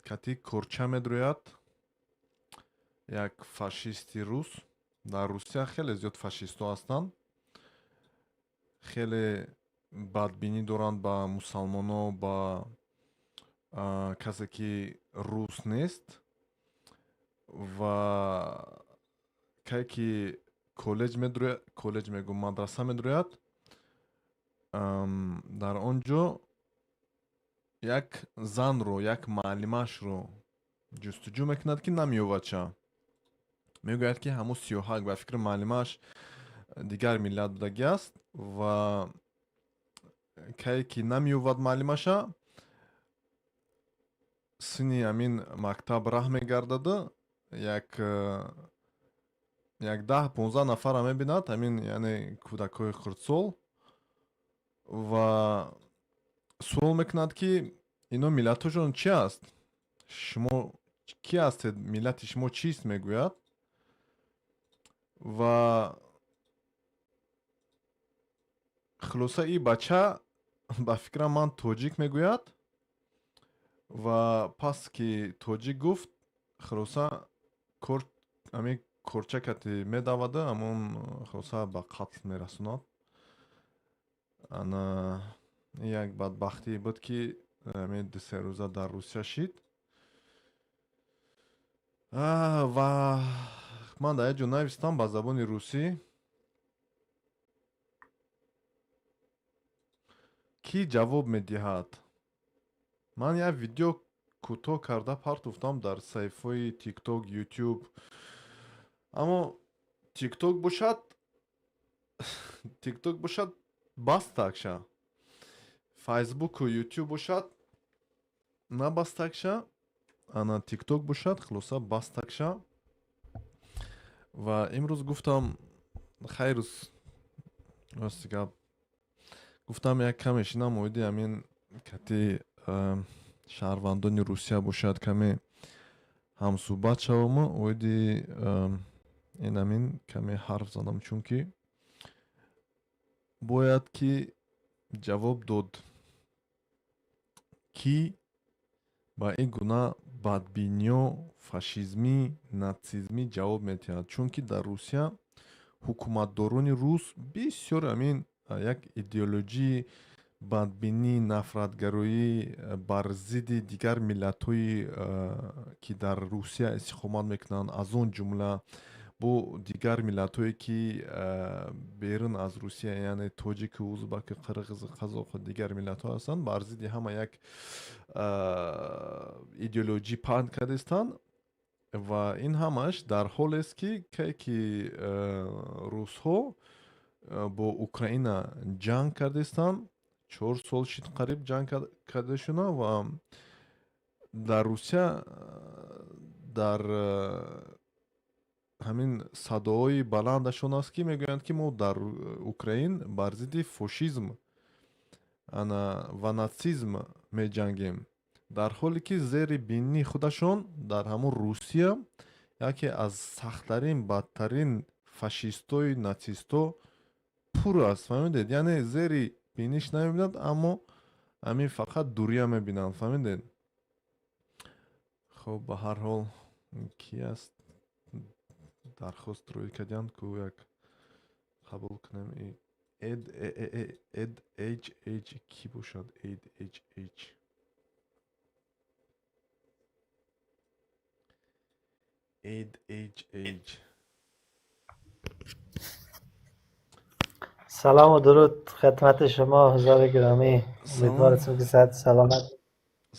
Кати корча медрояд як фашисти рус. Дар Русия хеле зиёд фашистҳо ҳастанд, хеле бадбинӣ доранд ба мусалмоно, ба касе ки рус нест. Ва кае ки коллеҷ медрояд, коллеҷ мегӯм, мадраса медрояд, дар он ҷо як занро, як муаллимашро ҷустуҷӯ мекунад, ки намеёвадша. Мегӯяд, ки ҳамун сиёҳак, ба фикри муаллимаш, дигар миллат будагӣ аст. Ва кае ки намеёвад муаллимаша, синни ҳамин мактаб раҳ мегардаду як 10-15 нафарро мебинад, ҳамин, яъне кӯдакҳои хурдсол, ва суол мекунад, ки ино миллатҳошон чи аст, шумо кӣ ҳастед, миллати шумо чист, мегӯяд. Ва хулоса, и бача, ба фикрам, ман тоҷик мегӯяд. Ва пас ки тоҷик гуфт, хулоса, ҳамин корчакати медаваду ҳамон, хулоса, ба қатл мерасонад. Ана як бадбахтие буд, ки ҳамин 2-3 рӯза дар Русия шид. Ва ман дар як ҷо навистам ба забони русӣ: кӣ ҷавоб медиҳад? Ман як видео кӯтоҳ карда партофтам дар саҳифаҳои Тикток, Ютуб, аммо Тикток бошад, бастакша, Фейсбуку Ютуб бошад, набастакша, ана Тикток бошад, хулоса, бастакша. Ва имрӯз гуфтам, хайрӯз, рости гап, гуфтам, як каме шинам, оиди ҳамин кати шаҳрвандони Русия бошад, каме ҳамсӯҳбат шаваму оиди ин ҳамин каме ҳарф занам, чунки бояд ки ҷавоб дод, кӣ ба ин гуна бадбиниё, фашизмӣ, натсизмӣ ҷавоб медиҳад, чунки дар Русия ҳукуматдорони рус бисёр ҳамин як идеологии бадбинӣ, нафратгароӣ бар зидди дигар миллатҳое, ки дар Русия истиқомат мекунанд, аз он ҷумла бо дигар миллатҳое, ки берун аз Русия, яъне тоҷику, узбаку, қирғизу, қазоқу дигар миллатҳо ҳастанд, бар зидди ҳама як идеологӣ паҳн кардастанд. Ва ин ҳамаш дар ҳолест, ки кае ки русҳо бо Украина ҷанг кардастанд, 4 сол шид қариб ҷанг карда шуда. Ва дар Русия дар ҳамин садоҳои баландашон аст, ки мегӯянд, ки мо дар Украин бар зидди фошизм ана ва натсизм меҷангем, дар ҳоле ки зери бинии худашон дар ҳамон Русия яке аз сахттарин, бадтарин фашистои натсистҳо пур аст, фаҳмидед? Яъне зери биниш намебинад, аммо ҳамин фақат дурия мебинанд, фаҳмидед? Хоб, ба ҳар ҳол, кӣ аст, дархост рӯй кардианд ку, як қабул кунем. Эд эд эҷ эҷ кӣ бошад? Эд эҷ эҷ, эд эҷ эҷ. سلام و درود خدمت شما حضار گرامی، امیدوارم که صحت سلامت.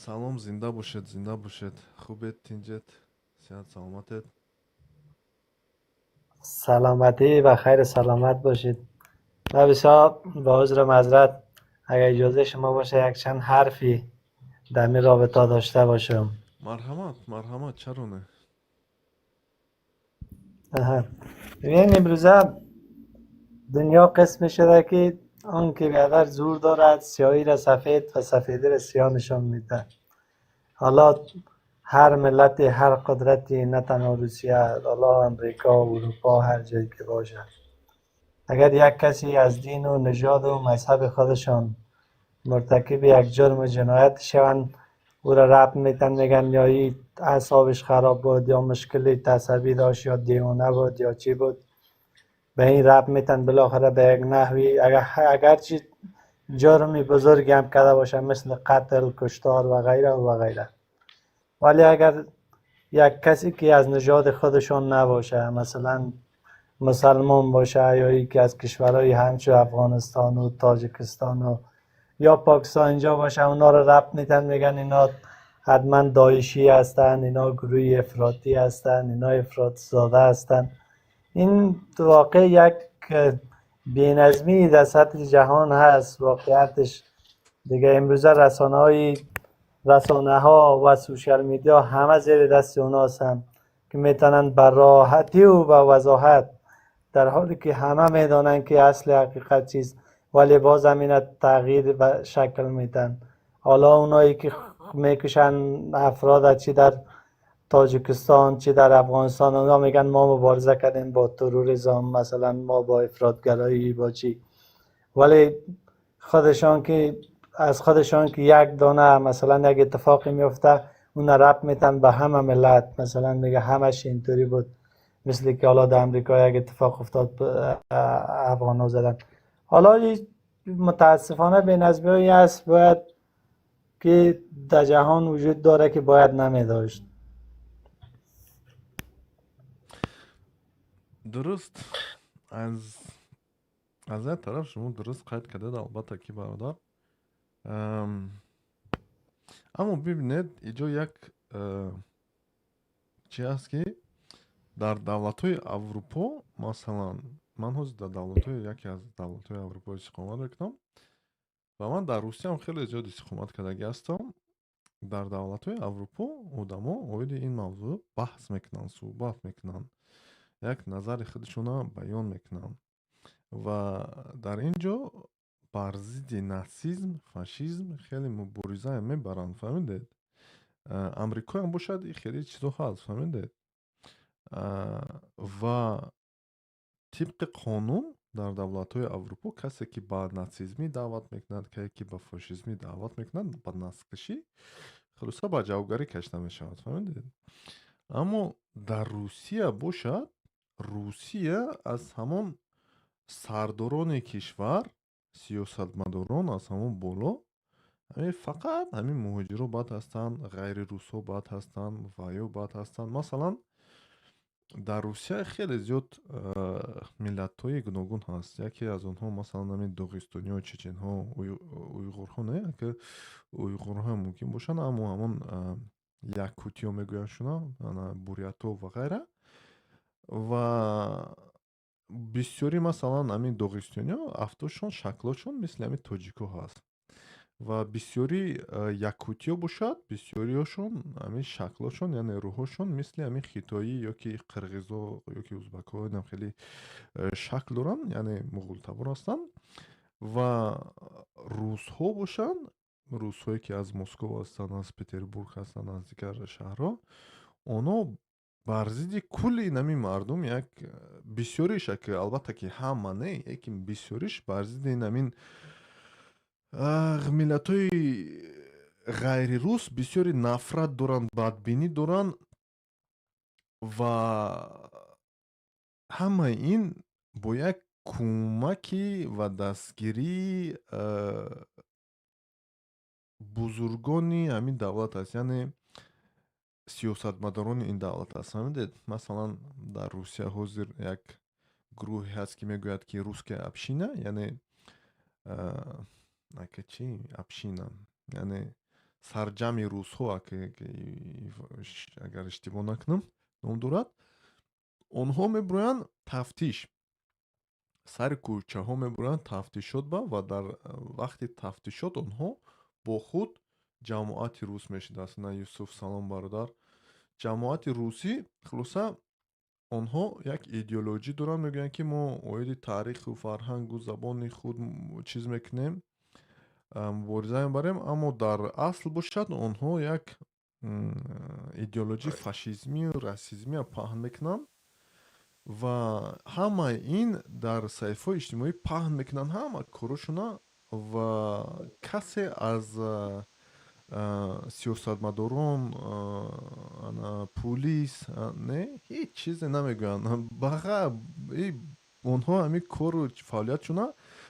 Салом, зинда бошед, зинда бошед. Хубед, тинҷед, сиҳат саломатед? سلامتی و خیر، سلامت باشید. من بسیار با عذر معذرت، اگر اجازه شما باشه، یک چند حرفی در این رابطه داشته باشم. Марҳамат, марҳамат, чаро не? ببین، امروزه دنیا قسم شده که آن که بیادر زور دارد، سیاهی را سفید و سفیدی را سیاه نشان میده. حالا هر ملتی، هر قدرتی، نه تنها روسیه، حالا امریکا، اروپا، هر جایی که باشد، اگر یک کسی از دین و نژاد و مذهب خودشان مرتکب یک جرم و جنایت شوند، او را ربط میتن، میگن یا ای اعصابش خراب بود یا مشکلی عصبی داشت یا دیوانه بود یا چی بود، به این ربط میتن. بالاخره به یک نحوی اگرچه جرم بزرگی هم کرده باشه مثل قتل، کشتار و غیره و غیره، ولی اگر یک کسی که از نژاد خودشان نباشه، مثلا مسلمان باشه یا یکی از کشورهای همچو افغانستان و تاجیکستان و یا پاکستان اینجا باشه، اونا رو ربط میتن، میگن اینا حتما داعشی هستن، اینا گروه افراطی هستن، اینا افراط زاده هستن. این واقع یک بی‌نظمی در سطح جهان هست واقعیتش دیگه. امروزه رسانه ها و social media همه زیر دست اونا هستن که میتونن به راحتی و به وضاحت، در حالی که همه میدانن که اصل حقیقت چیست، ولی باز هم اینه تغییر و شکل میدن. حالا اونایی که میکشن افراد، چی در تاجیکستان چی در افغانستان، اونا میگن ما مبارزه کردیم با تروریسم، مثلا ما با افراط‌گرایی، با چی، ولی خودشان که از خودشان که یک دانه مثلا یک اتفاقی میفته، اون ربط میتن به همه ملت، مثلا میگه همش اینطوری بود، مثل که حالا در امریکا یک اتفاق افتاد، افغان ها زدن. حالا متاسفانه بی‌نظمی هست باید که در جهان وجود داره که باید نمی داشت. Дуруст, аз як тараф шумо дуруст қайд кардед, албатта ки, бародар. Аммо бибинед, иҷо як чи аст, ки дар давлатҳои Аврупо, масалан, ман ҳозир дар давлатҳои яке аз давлатҳои Аврупо истиқомат мекунам ва ман дар Русияам хеле зиёд истиқомат кардагӣ ҳастам. Дар давлатҳои Аврупо одамо оиди ин мавзӯъ баҳс мекунанд, суҳбат мекунанд, як назари худшона баён мекунанд ва дар ин ҷо бар зидди натсизм, фашизм хеле мубориза мебаранд, фаҳмидед? Амрикоям бошад, хеле чизо ҳаст, фаҳмидед? Ва тибқи қонун дар давлатҳои Аврупо касе ки ба натсизмӣ даъват мекунад, касе ки ба фашизмӣ даъват мекунад, ба наслкушӣ, хулоса, ба ҷавобгарӣ кашида мешавад, фаҳмидед? Аммо дар Русия бошад, Русия аз ҳамон сардорони кишвар, сиёсатмадорон аз ҳамон боло, ҳамин фақат ҳамин муҳоҷиро бад ҳастанд, ғайри русҳо бад ҳастанд ва ё бад ҳастанд. Масалан, дар Русия хеле зиёд миллатҳои гуногун ҳаст. Яке аз онҳо, масалан, ҳамин доғистониҳо, чеченҳо, уйғурҳо, не ки уйғурҳо мумкин бошанд, аммо ҳамон якутиё мегӯянд шуна, бурятҳо ва ғайра. Ва бисёрӣ, масалан, ҳамин доғистониҳо афтошон, шаклошон мисли ҳамин тоҷикҳо ҳаст ва бисёри якутиё бошад, бисёриҳошон ҳамин шаклошон, яъне рӯҳошон мисли ҳамин хитоӣ ёки қирғизо ёки узбакҳо, инам хеле шакл доранд, яъне муғултабор ҳастанд. Ва русҳо бошанд, русҳое ки аз Москов ҳастанд, аз Петербург ҳастанд, аз дигар шаҳрҳо, онҳо бар зидди кулли инами мардум як бисёриш, албатта ки ҳама не, лекин бисёриш бар зидди инамин миллатҳои ғайрирус бисёри нафрат доранд, бадбинӣ доранд. Ва ҳамаи ин бо як кӯмаки ва дастгирии бузургони ҳамин давлат аст, яъне сиёсатмадорони ин давлат аст, фаҳмидед? Масалан, дар Русия ҳозир як гурӯҳе ҳаст, ки мегӯяд, ки русская община, яъне ака чи община, яъне сарҷамъи русҳо, агар иштибоҳ накунам, ном дорад. Онҳо мебуроянд тафтиш, сари кӯчаҳо мебуроянд тафтишот ба ва дар вақти тафтишот онҳо бо худ ҷамоати рус мешудааст. На, Юсуф, салом, бародар. Ҷамоати русӣ, хулоса, онҳо як идеологӣ доранд, мегӯянд, ки мо оиди таъриху фарҳангу забони худ чиз мекунем, мубориза мебарем, аммо дар асл бошад, онҳо як идеологии фашизмию расизмия паҳн мекунанд ва ҳамаи ин дар саҳифаҳои иҷтимоӣ паҳн мекунанд ҳама корошона ва касе аз Сиёсатмадорон, пулис не, ҳеҷ чизе намегӯянд. Баға онҳо ҳамин кору фаъолиятшона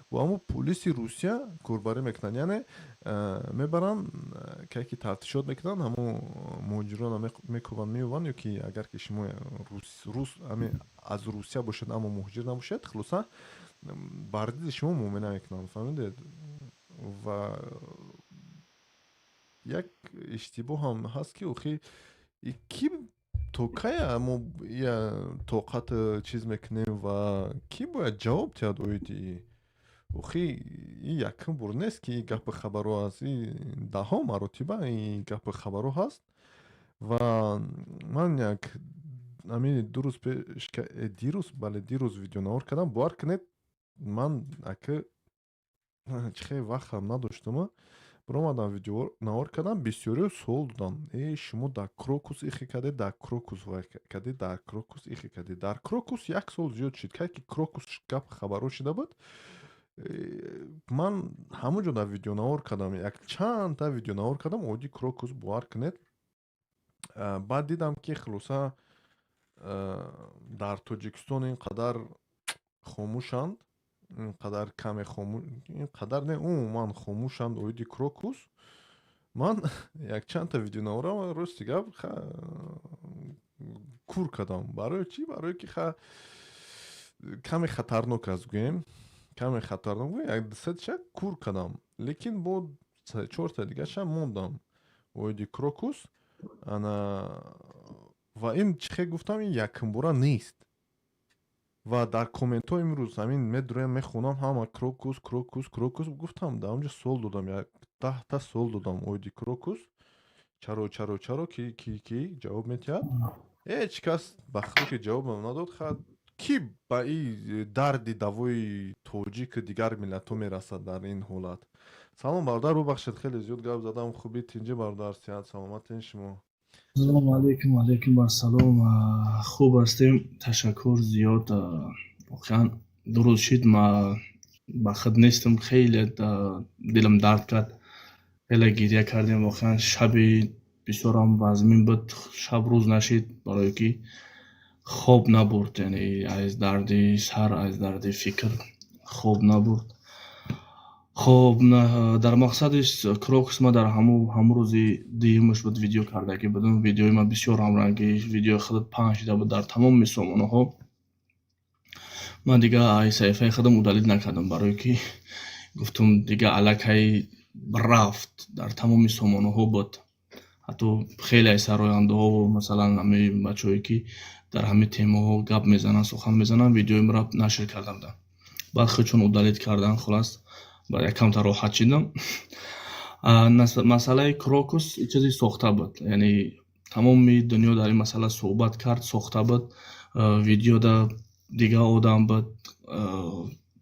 бо ҳамун пулиси Русия корбарӣ мекунанд, яъне мебаранд, ки тафтишот мекунанд, ҳамун муҳоҷирона мекӯбанд, меёбанд, ё ки агар ки шумо рус аз Русия бошед, аммо муҳоҷир набошед, хулоса, бар диди шумо муомила мекунанд, фаҳмидед? Ва як иштибоҳ ҳам ҳаст, ки охи ки то кая мо тоқат чиз мекунем ва кӣ бояд ҷавоб диҳад оиди? Охи ин якум бор нест, ки ин гапи хабаро аст, и даҳо маротиба ин гапи хабаро ҳаст. Ва ман як ҳамин 2 рӯз пеш, дирӯз, бале, дирӯз видеонавор кардам. Бовар кунед, ман ака чӣ хеле вақтам надоштама, биромадам, видеонавор кардам. Бисёриҳо суол доданд: «Э, шумо дар Крокус ихе кардед, дар Крокус вай кардед, дар Крокус ихе кардед». Дар Крокус як сол зиёд шуд, кай ки Крокус гап хабаро шуда буд, ман ҳамон ҷо дар видеонавор кардам, як чандта видеонавор кардам оиди Крокус, бовар кунед. Баъд дидам, ки хулоса, дар Тоҷикистон ин қадар хомӯшанд, ин қадар каме хомӯш, ин қадар не, умуман хомӯшанд оиди Крокус. Ман якчандта видеонаворам, рости гап, кур кардам. Барои чӣ? Барое ки каме хатарнок аст, гӯем, каме хатарнок. Як дусетша кур кардам, лекин бо чорта дигаша мондам оиди Крокус. Ана, ва ин чӣ хел гуфтам, ин якумбора нест. Ва дар комментҳо имрӯз ҳамин медурем, мехонам, ҳама Крокус, Крокус, Крокус. Гуфтам, дар онҷо суол додам, як 10та суол додам оиди Крокус: чаро, чаро, чаро, ки, ки, ки ҷавоб медиҳад? Ҳеҷ кас ба худо ки ҷавобам надод. Кӣ ба ин дарди давои тоҷику дигар миллатҳо мерасад дар ин ҳолат? Салом, бародар, бубахшед, хеле зиёд гап задам. Хубӣ, тинҷӣ, бародар, сиҳат, саломатин шумо? Салому алайкум, алайкум ассалом. Хуб ҳастем, ташаккур зиёд. Воқеан, 2 рӯз шид, ма ба худ нестам, хеле дилам дард кард, хеле гиря кардем. Воқеан, шаби бисёрам вазмин буд, шаб рӯз нашид, барое ки хоб набурд, яъне аз дарди сар, аз дарди фикр хоб набурд. Хоб, дар мақсади Крокус ма дар ҳамун рӯзи дуюмаш буд, видео кардагӣ будам. Видеои ман бисёр ҳамранги видеои худат паҳн шуда буд дар тамоми сомонаҳо. Ман дига ай саҳифаи худам удалить накардам, барое ки гуфтум, дига аллакай рафт, дар тамоми сомонаҳо буд. Ҳатто хеле аз сарояндаҳо, масалан, ҳамаи бачаҳое, ки дар ҳамин темаҳо гап мезананд, сухан мезананд, видеои маро нашр карда буданд. Баъд худшон удалить карданд. Хулас, баъд якамта роҳат шидам. Масъалаи Крокус чизе сохта буд, яъне тамоми дунё дар ин масъала суҳбат кард, сохта буд. Видеода дига одам буд,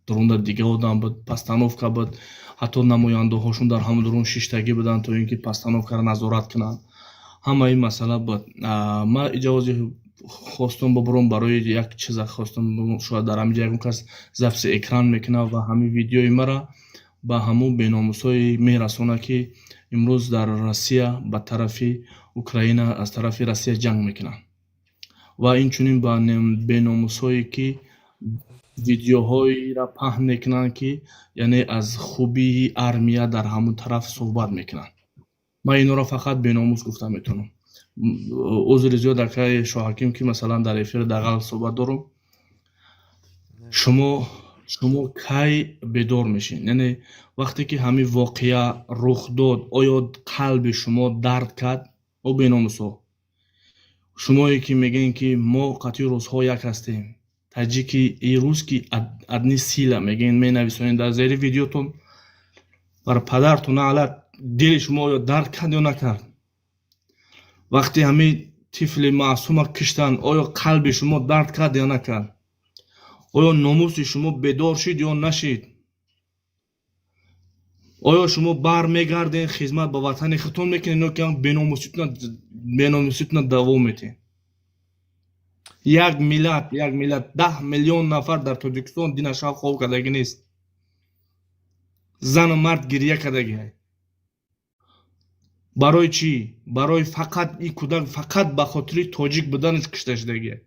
дурунда дига одам буд, постановка буд. Ҳатто намояндаҳошон дар ҳамон дурун шиштагӣ буданд, то ин ки постановкаро назорат кунанд. Ҳама ин масъала буд. Ман иҷози хостум бубурам барои як чиза, хостум, шояд дар ҳамин ҷо ягон кас записи экран мекунад ва ҳамин видеои мара ба ҳамун беномусҳое мерасонад, ки имрӯз дар Россия ба тарафи Украина аз тарафи Россия ҷанг мекунанд, ва инчунин ба беномусҳое, ки видеоҳоеро паҳн мекунанд, ки яъне аз хубии армия дар ҳамун тараф суҳбат мекунанд. Ман инҳоро фақат беномус гуфта метавонам. Узри зиёд, акаи Шоҳаким, ки масалан дар эфири дағал суҳбат дорам. Шумо кай бедор мешед? Яъне вақте ки ҳамин воқеа рух дод, оё қалби шумо дард кард? О беномусҳо, шумое ки мегӯед, ки мо қатъи русҳо як ҳастем, таҷики и русский одни сила мегӯед, менависонед дар зери видеотон, бар падарту наълат, дили шумо оё дард кард ё накард? Вақте ҳамин тифли маъсума киштанд, оё қалби шумо дард кард ё накард? Оё номуси шумо бедор шид ё нашид? Оё шумо бармегардед, хизмат ба ватани худтон мекунед ё ки беномуситона давом метиҳед? Як миллат, як миллат, 10 миллион нафар дар Тоҷикистон дина шаб хоб кардагӣ нест, зану мард гирья кардагӣ. Барои чӣ? Барои фақат ин кӯдак фақат ба хотири тоҷик буданаш кушта шудагия.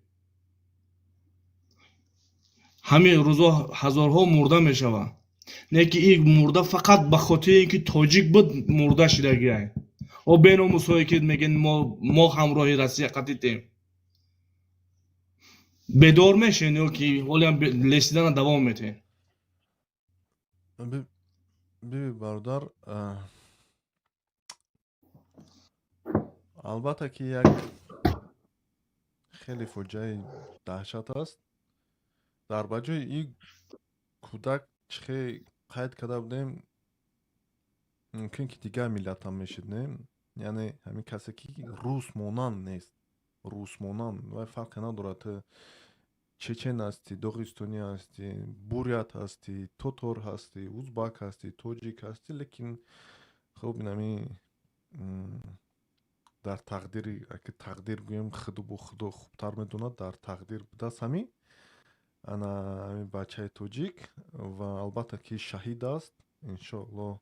Ҳамин рӯзо ҳазорҳо мурда мешаванд, не ки ин мурда фақат ба хотири ин ки тоҷик буд, мурда шудагия. О беномусҳое, ки мегӯянд, мо ҳамроҳи Россия қатитем, бедор мешен ё ки ҳолиам лесидана давом метиҳем? Биби, бародар, албатта ки як хеле фоҷиаи даҳшат аст. Дар ба ҷои ин кӯдак, чихе қайд карда будем, мумкин ки дигар миллатам мешид, не? Яъне ҳамин касе ки рус монанд нест, рус монанд вай фарқе надорад, ту чечен ҳастӣ, доғистонӣ ҳастӣ, бурят ҳастӣ, тотор ҳастӣ, узбак ҳастӣ, тоҷик ҳастӣ, лекин хуб, инами дар тақдири, аки тақдир гӯем, худу бо худо хубтар медонад, дар тақдир будааст ҳамин ана ҳамин бачаи тоҷик ва албатта ки шаҳид аст. Иншоалло,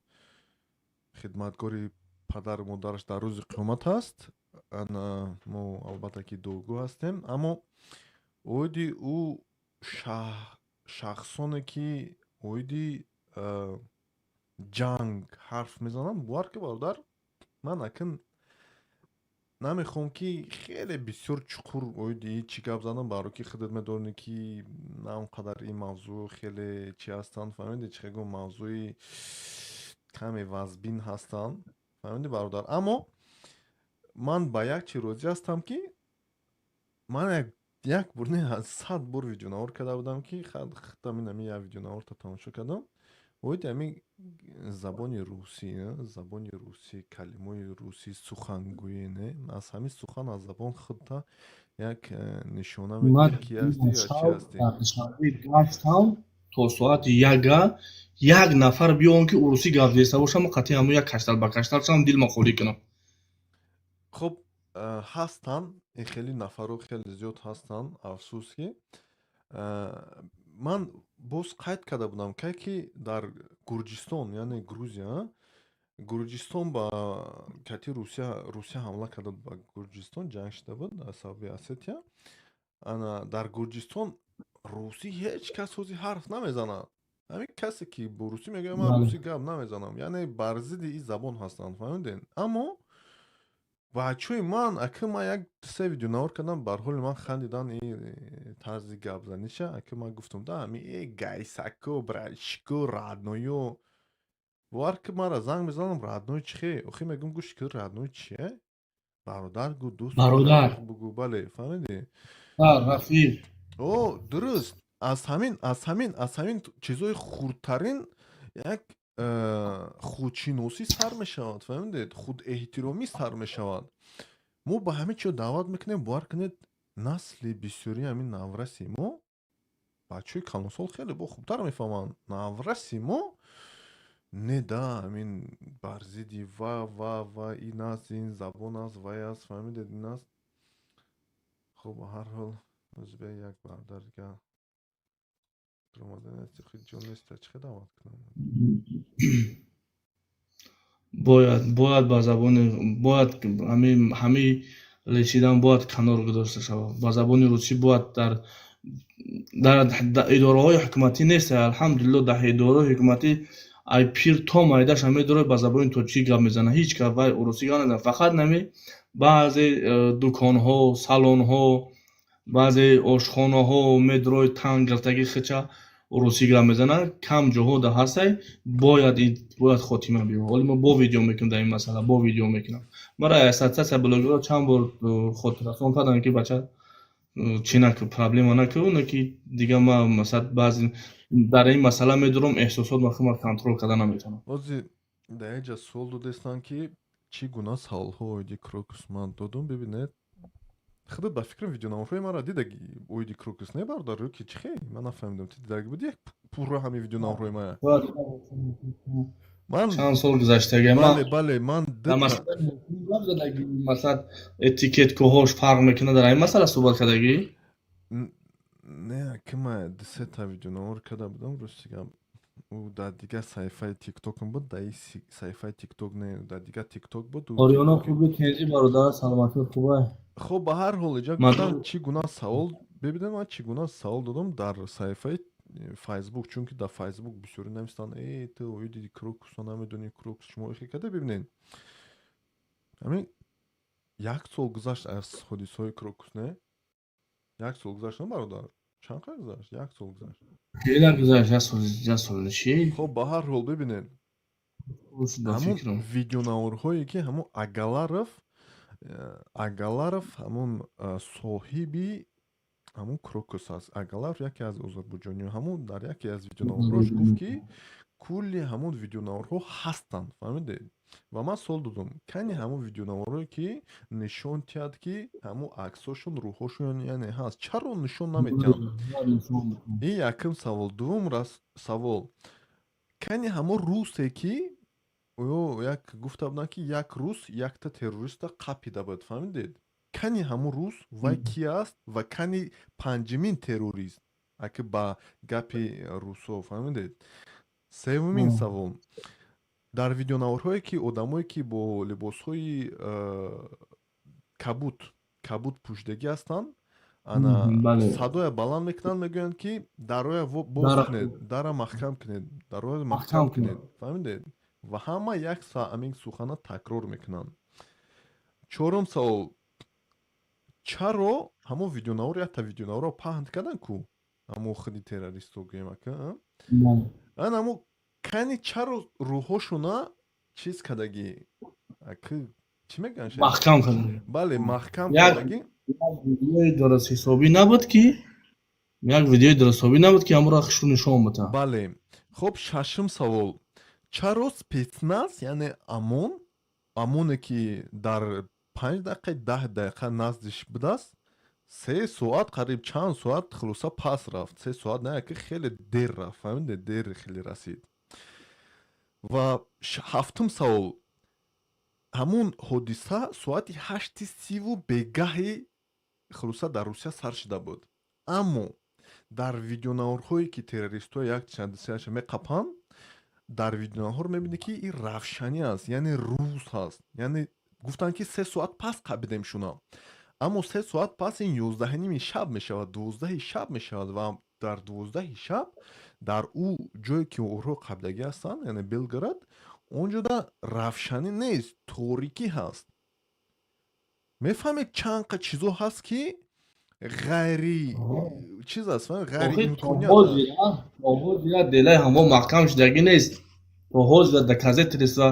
хидматгори падару модараш дар рӯзи қиёмат аст. Ана мо албатта ки дуогӯ ҳастем, аммо оиди ӯ шахсоне ки оиди ҷанг ҳарф мезананд, бовар ки, бародар, ман акн намехоҳам ки хеле бисёр чуқур оиди чӣ гап занам, баро ки худат медонӣ ки на он қадар ин мавзӯъ хеле чӣ ҳастанд, фаҳмидӣ, чӣ гум, мавзӯи каме вазбин ҳастанд, фаҳмидӣ, бародар. Аммо ман ба як чи розӣ ҳастам, ки ман як бор не, 100 бор видеонавор карда будам, ки худам ин як видеонаворта тамошо кардам оиди ҳамин забони русӣ, забони русӣ, калимаи русӣ, сухангӯӣ, не, аз ҳамин сухан, аз забон худта як нишона медиҳад, ки ҳастӣ ё чӣ ҳастӣ. Гаштам то соати яга, як нафар биён, ки урусӣ гап зеста бошам, қатъи ҳамун як каштал ба каштал шавам, дилма холӣ кунам. Хуб, ҳастанд ин хеле нафарҳо, хеле зиёд ҳастанд, афсӯс ки. Ман боз қайд карда будам, кай ки дар Гурҷистон, яъне Грузия, Гурҷистон ба кати Русия ҳамла карда буд ба Гурҷистон, ҷанг шуда буд аз сабаби Осетия. Ана дар Гурҷистон русӣ ҳеҷ кас ҳози ҳарф намезанад. Ҳамин касе ки бо русӣ мегӯяд, ман русӣ гап намезанам, яъне бар зидди ин забон ҳастанд, фаҳмидед? Аммо бачаҳои ман, ака, ман як се видеонавор кардам, бар ҳоли ман хандидан ин тарзи гапзаниша. Ака, ман гуфтам да, ҳами э гайсако, братишко, родной ё, бовар ки, мара занг мезанам: «Родной чихе?» Охи, мегӯм, гӯшти ки, родной чие? Бародар гу, дӯст бародар бугу, бале, фаҳмидӣ? Рафиқ. О, дуруст, аз ҳамин чизҳои хурдтарин як худшиносӣ сар мешавад, фаҳмидед, худэҳтиромӣ сар мешавад. Мо ба ҳамин чиз даъват мекунем. Бовар кунед, насли бисёри ҳамин навраси мо, бачаҳои калонсол хеле бо хубтар мефаҳманд, навраси мо не да, ҳамин бар зидди ва ин аст, ин забон аст, вай аст, фаҳмидед, ин аст. Хуб, ба ҳар ҳол, озбе як бародар дига ҷо неста, чӣ хел даъват кунам? Бояд ба забони, бояд ҳамин лечидан бояд канор гузошта шавад. Ба забони русӣ бояд дар идораҳои ҳукуматӣ нест, алҳамдулилло. Дар идораҳои ҳукуматӣ ай пир то майдаша медорад, ба забони тоҷикӣ гап мезанад, ҳеҷ кас вай урусӣ гап намезанад. Фақат нами баъзе дуконҳо, салонҳо, баъзе ошхонаҳо медрои танг гиртаги хича урусӣ гап мезанад, кам ҷоҳо да ҳастай. Бояд хотима биёбад. Ҳоли мо бо видео мекунем дар ин масъала, бо видео мекунам. Мара ассотсиатсия блогерро чанд бор хотиррасон кардам, ки бача, чӣ наку, проблема накӯ, не ки дига ма масалан баъзе дар ин масъала медорам эҳсосот, ма худма контрол карда наметавонам. Ҳозир дар як ҷа суол додестанд, ки чӣ гуна саволҳо оиди Крокус ман додум. Бибинед, худат ба фикрам видеонамоҳои маро дидаги оиди Крокус, не, бародар, ё ки чӣ хе? Ман нафаҳмидам, ту дидаги буди як пурра ҳамин видеонамоҳои мая? Ман чанд сол гузаштага. Бале, ман масалан, этикеткаҳош фарқ мекунад, дар ин масъала суҳбат кардагӣ? Не, ки ма дусета видеонавор карда будам, рости гап. Ӯ дар дигар саҳифаи Тиктокам буд, дар ин саҳифаи Тикток не, дар дигар Тикток буд. Ориёно, хуби, тенҷи, бародар, саломатӣ, хубай? Хоб, ба ҳар ҳол, иҷа гуфтам, чӣ гуна савол, бибинед, ман чӣ гуна савол додам дар саҳифаи Фейсбук, чунки дар Фейсбук бисёре навистанд: «Э, ту оиди Крокусо намедонӣ, Крокус шумо ихе карда». Бибинед, ҳамин як сол гузашт аз ҳодисаҳои Крокус, не? Як сол гузашт, на, бародар? Чанд қадр гузашт? Як сол гузашт. Хеле гузашт, як сол, як сол чӣ? Хоб, ба ҳар ҳол, бибинед, ҳамун видеонаворҳое, ки ҳамун Агаларов, ҳамун соҳиби ҳамун Крокус аст. Агаларов яке аз озарбойҷониё, ҳамун дар яке аз видеонаворҳош гуфт, ки кулли ҳамун видеонаворҳо ҳастанд, фаҳмидед? Ва ман суол додам: кани ҳамун видеонаворҳое, ки нишон диҳад, ки ҳамун аксҳошон, рӯҳҳошон, яъне ҳаст, чаро нишон наметиҳанд? Ин якум савол. Дуввум савол: кани ҳамун русе, ки ё як гуфта буданд, ки як рус якта террориста қапида буд, фаҳмидед? Кани ҳамун рус, вай ки аст? Ва кани панҷумин террорист, аки ба гапи русо, фаҳмидед? Севумин савол: дар видеонаворҳое, ки одамое, ки бо либосҳои кабуд пӯшидагӣ ҳастанд, ана садоя баланд мекунанд, мегӯянд, ки дароя боз кунед, дара маҳкам кунед, дароя маҳкам кунед, фаҳмидед? Ва ҳама як ҳамин сухана такрор мекунанд. Чорум савол: чаро ҳамон видеонавор, якта видеонаворро паҳн карданд ку, ҳамон худи террористо гӯем, ака, ан ҳамо кани, чаро рӯҳошона чиз кардагӣ, чӣ мегӯянд? Маҳкам кардагӣ. Бале, маҳкам кардагӣ. Видеои дурустҳисобӣ набуд, ки як видеои дурустҳисобӣ набуд, ки ҳамонро хушрӯ нишон битам. Бале. Хоб, шашум савол: чаро спецназ, яъне ОМОН, ОМОНе ки дар 5 дақиқа, 10 дақиқа наздиш будааст, 3 соат, қариб чанд соат, хулоса, пас рафт, 3 соат не, ки хеле дер рафт, фаҳмиде, дер хеле расид. Ва ҳафтум савол: ҳамун ҳодиса соати 8:30 бегаҳи, хулоса, дар Русия сар шуда буд, аммо дар видеонаворҳое, ки террористҳо як чандсеаша меқапанд, дар видеонаворҳо мебинед, ки ин равшанӣ аст, яъне рӯз ҳаст. Яъне гуфтанд, ки 3 соат пас қапидем шуна, аммо 3 соат пас ин 11:30 шаб мешавад, 12-и шаб мешавад. Ва дар 12-и шаб дар ӯ ҷое, ки онҳо қапидагӣ ҳастанд, яъне Белгород, он ҷода равшанӣ нест, торикӣ ҳаст. Мефаҳмед, чанд қа чизо ҳаст, ки ғайри чиз аст, ғайриимконият. Делаи ҳамо маҳкам шудагӣ нест, то ҳозир доказательства,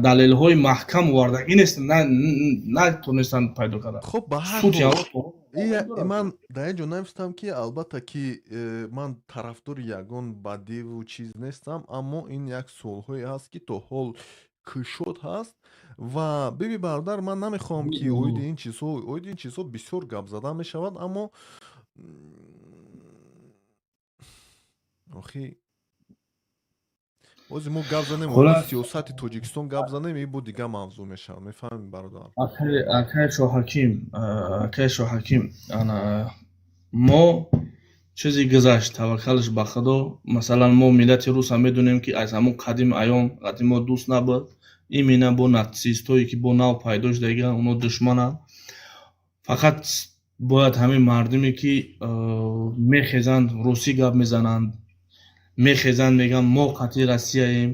далелҳои маҳкам овардагӣ нест, натонистанд пайдо кардан. Хоб, ба ҳар, ман дар ин ҷо навистам, ки албатта, ки ман тарафдори ягон бадиву чиз нестам, аммо ин як суолҳое ҳаст, ки то ҳол кушод ҳаст. Ва биби, бародар, ман намехоҳам, ки оиди ин чизҳо бисёр гап зада мешавад, аммо охи бози мо гап занем, сиёсати Тоҷикистон гап занем, ин бо дигар мавзӯъ мешавад, мефаҳмем, бародар. Акай Шоҳаким, акай Шоҳаким, ана мо чизе гузашт, таваккалш ба Худо. Масалан, мо миллати русам медонем, ки аз ҳамон қадим айём қадим мо дӯст набуд, именно бо натсистҳое, ки бо нав пайдо шудагианд, оно душмананд. Фақат бояд ҳамин мардуме, ки мехезанд, русӣ гап мезананд, мехезанд, мегӯянд, мо қатъи Россияем,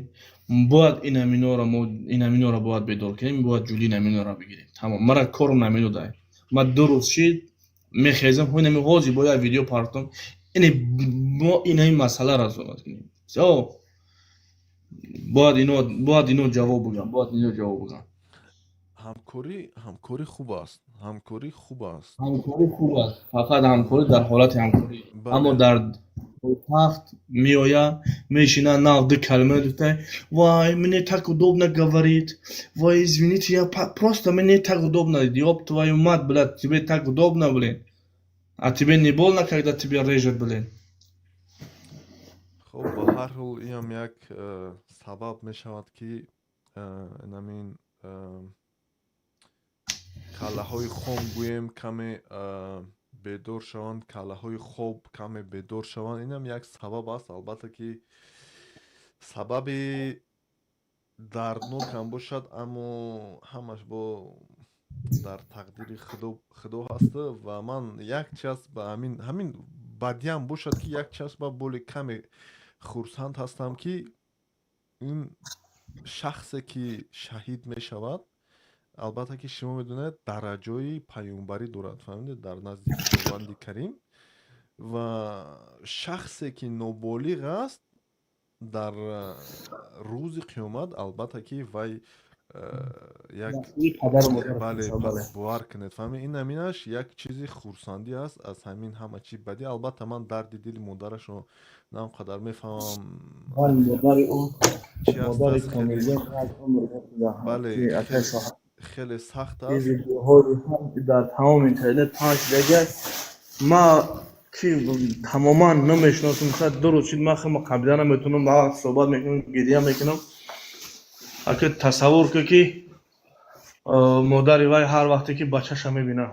бояд инаминоро, мо инаминоро бояд бедор кунем, бояд ҷули инаминоро бигирем. Тамом, мара корм намедодай. Ма 2 рӯз шид, мехезам, инами ҳозир бо як видео партом, ине мо инами масъаларо суҳбат кунем. Всё, бояд ино ҷавоб бигӯям, бояд ино ҷавоб бигӯям. Ҳамкорӣ хуб аст, ҳамкорӣ хуб аст. Ҳамкорӣ хуб аст, фақат ҳамкорӣ дар ҳолати ҳамкорӣ. Аммо дар пойтахт меояд, мешинад, нав ду калима гуфта: «Вай, мне так удобно говорить, вай, извините, я просто, мне так удобно». Ёб твою мать, блядь, тебе так удобно, блин, а тебе не больно, когда тебя режут, блин? Хоб, ба ҳар ҳол, инам як сабаб мешавад, ки инамин каллаҳои хом, гӯем, каме бедор шаванд, каллаҳои хоб каме бедор шаванд. Инам як сабаб аст, албатта, ки. Сабаби дарднокам бошад, аммо ҳамаш бо дар тақдири Худо ҳаст. Ва ман як час ба ҳамин бадиам бошад, ки як час ба боли каме хурсанд ҳастам, ки ин шахсе ки шаҳид мешавад, албатта ки шумо медонед, дараҷои паёмбарӣ дорад, фаҳмидед, дар назди Худованди Карим. Ва шахсе ки ноболиғ аст, дар рӯзи қиёмат албатта ки вай як бале, бовар кунед, фаҳмед, ин ҳаминаш як чизи хурсандӣ аст аз ҳамин ҳама чи бадӣ. Албатта ман дарди дили модарашро на он қадар мефаҳмам. Бале, хеле сахт аст. Дар тамоми интернет паҳн шудагиаст. Ма ки тамоман намешиносам, шояд 2 рӯз шид, ман хеле қабила наметавонам, ба вақт суҳбат мекунам, гиря мекунам. Ака, тасаввур кун, ки модари вай ҳар вақте ки бачаша мебинад.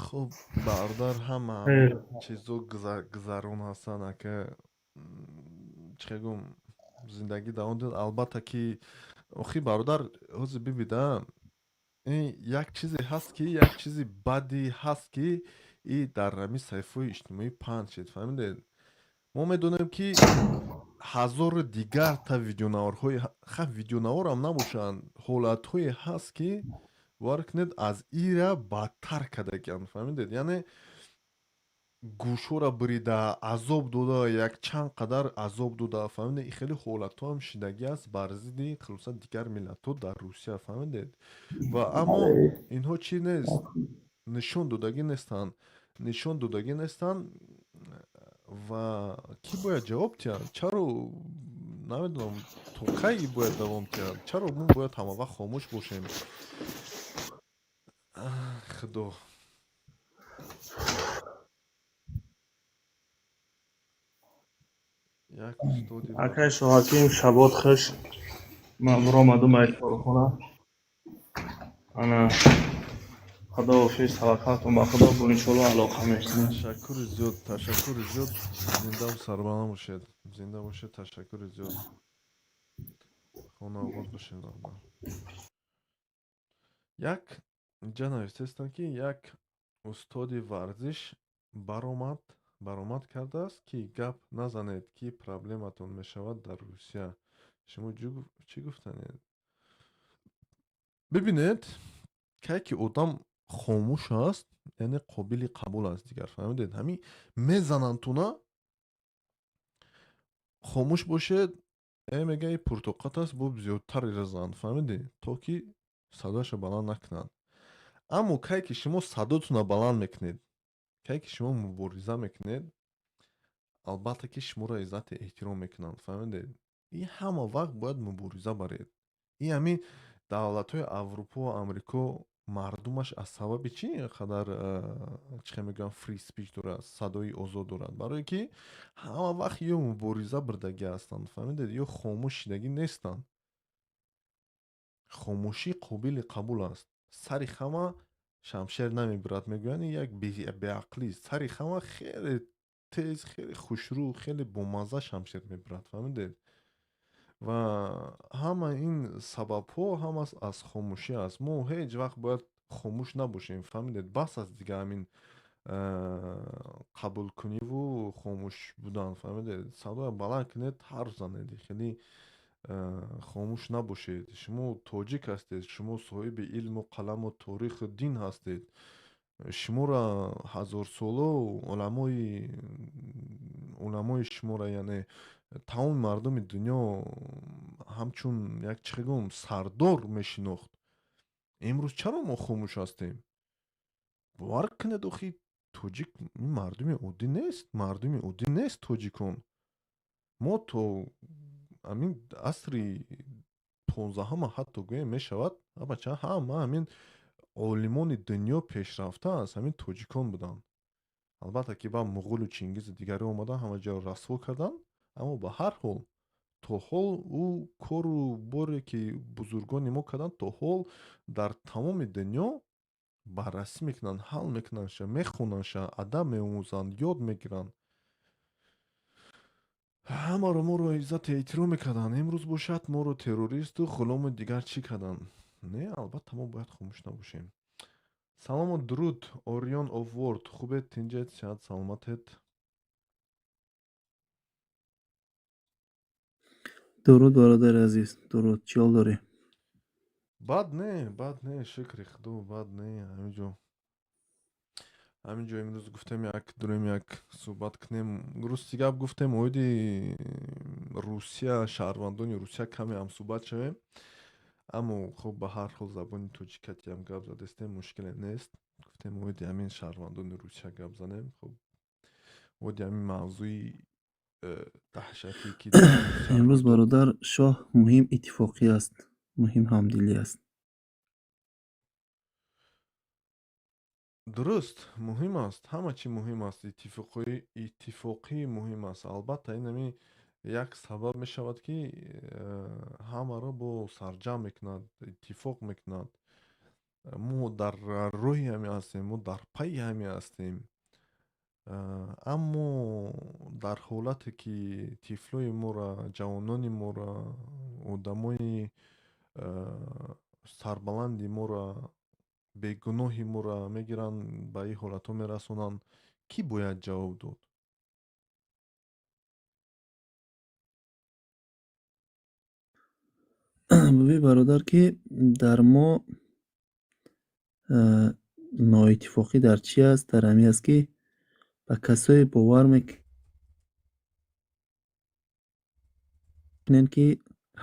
Хуб, бародар, ҳама чизо гузарон ҳастанд, ака, чӣ гум, зиндагӣ давом дод. Албатта ки охи, бародар, ҳозир бибида, ин як чизе ҳаст, ки як чизи бади ҳаст, ки и дар ҳамин саҳифаҳои иҷтимоӣ паҳн шид, фаҳмидед. Мо медонем, ки ҳазору дигар та видеонаворҳои, ха, видеонаворам набошанд, ҳолатҳое ҳаст, ки бовар кунед, аз ира бадтар кардагианд, фаҳмидед, яъне гӯшҳоро бурида, азоб дода, якчанд қадар азоб дода, фаҳмидед. Ин хеле ҳолатҳо ҳам шидагӣ аст бар зидди хулоса дигар миллатҳо дар Русия, фаҳмидед. Ва аммо инҳо чӣ нест, нишон додагӣ нестанд, нишон додагӣ нестанд. Ва кӣ бояд ҷавоб диҳад? Чаро, намедонам, то кай бояд давом диҳад? Чаро мо бояд ҳамавақт хомӯш бошем? Худо. Як устоди Акай Шоҳаким, шабот хуш. Ман биромадум аз корхона. Ана, худоҳофиз, таваккалтон ба Худо, бо иншоалло алоқа мекунем. Ташаккури зиёд, ташаккури зиёд, зиндаву сарбаланд бошед, зинда бошед, ташаккури зиёд, хонаобод бошед, бародар. Як инҷа навиштаистанд, ки як устоди варзиш баромад кардааст, ки гап назанед, ки проблематон мешавад дар Русия. Шумо чӣ гуфтанед? Бибинед, кай ки одам хомӯш аст, яъне қобили қабул аст дигар, фаҳмидед. Ҳамин мезананд туна, хомӯш бошед, мега и пуртоқат аст, бо зиёдтар резанд, фаҳмидед, то ки садояшро баланд накунанд. Аммо кай ки шумо садотонро баланд мекунед, кай ки шумо мубориза мекунед, албатта ки шуморо иззати эҳтиром мекунанд, фаҳмидед. И ҳама вақт бояд мубориза баред. И ҳамин давлатҳои Аврупо ва Амрико мардумаш аз сабаби чӣ ин қадар, чӣ хел мегӯям, free speech дорад, садои озод дорад? Барое ки ҳама вақт ё мубориза бурдагӣ ҳастанд, фаҳмидед, ё хомӯш шидагӣ нестанд. Хомӯшӣ қобили қабул аст. Сари хама шамшер намебирад, мегӯянд, як беақлист. Сари хама хеле тез, хеле хушрӯ, хеле бомазза шамшер мебирад, фаҳмидед. Ва ҳама ин сабабҳо ҳамас аз хомӯшӣ аст. Мо ҳеҷ вақт бояд хомӯш набошем, фаҳмидед. Бас аст дига ҳамин қабулкуниву хомӯш будан, фаҳмидед. Садоя баланд кунед, ҳарф занед, хеле хомӯш набошед. Шумо тоҷик ҳастед, шумо соҳиби илму қаламу ториху дин ҳастед. Шуморо ҳазорсоло уламои шуморо, яъне тамоми мардуми дунё ҳамчун як, чӣ гӯм, сардор мешинохт. Имрӯз чаро мо хомӯш ҳастем? Бовар кунед, охи, тоҷик мардуми оддӣ нест, мардуми оддӣ нест тоҷикон. Мо то ҳамин асри 15-ама ҳатто гӯем мешавад, абача, ҳама ҳамин олимони дунё пешрафта аз ҳамин тоҷикон буданд. Албатта ки баъд муғулу чингизу дигаре омадан, ҳама ҷоро расво карданд, аммо ба ҳар ҳол то ҳол ӯ кору боре ки бузургони мо карданд, то ҳол дар тамоми дунё баррасӣ мекунанд, ҳал мекунандша, мехонандша, адаб меомӯзанд, ёд мегиранд. Ҳамаро моро иззату эҳтиром мекарданд. Имрӯз бошад, моро террористу ғулому дигар чӣ карданд? Не, албатта, мо бояд хомӯш набошем. Салому дуруд, Орион of World. Хубед, тинҷед, сиҳат, саломатед? Дуруд, бародари азиз, дуруд. Чӣ ҳол дорӣ? Бад не, бад не, шукри худо, бад не. Ҳаминҷо имрӯз гуфтем, як дурем, як суҳбат кунем. Рости гап, гуфтем, оиди Русия, шаҳрвандони Русия каме ҳамсӯҳбат шавем, аммо хуб, ба ҳар ҳол забони тоҷикатиам гап задестем, мушкиле нест. Гуфтем, оиди ҳамин шаҳрвандони Русия гап занем. Хуб, оиди ҳамин мавзӯи даҳшате ки дар Русия Имрӯз, рух дод. бародар Шоҳ, муҳим иттифоқӣ аст, муҳим ҳамдилӣ аст. Дуруст, муҳим аст, ҳама чӣ муҳим аст, иттифоқӣ муҳим аст. Албатта, ин ҳами як сабаб мешавад, ки ҳамаро бо сарҷамъ мекунад, иттифоқ мекунад. Мо дар роҳи ҳаме ҳастем, мо дар пайи ҳаме ҳастем. Аммо дар ҳолате ки тифлои моро, ҷавонони моро, одамои сарбаланди моро, бегуноҳи моро мегиранд, ба ин ҳолатҳо мерасонанд, кӣ бояд ҷавоб дод? Бибин, бародар, ки дар мо ноиттифоқӣ дар чӣ аст? Дар ҳамин аст, ки ба касое бовар мекунем, ки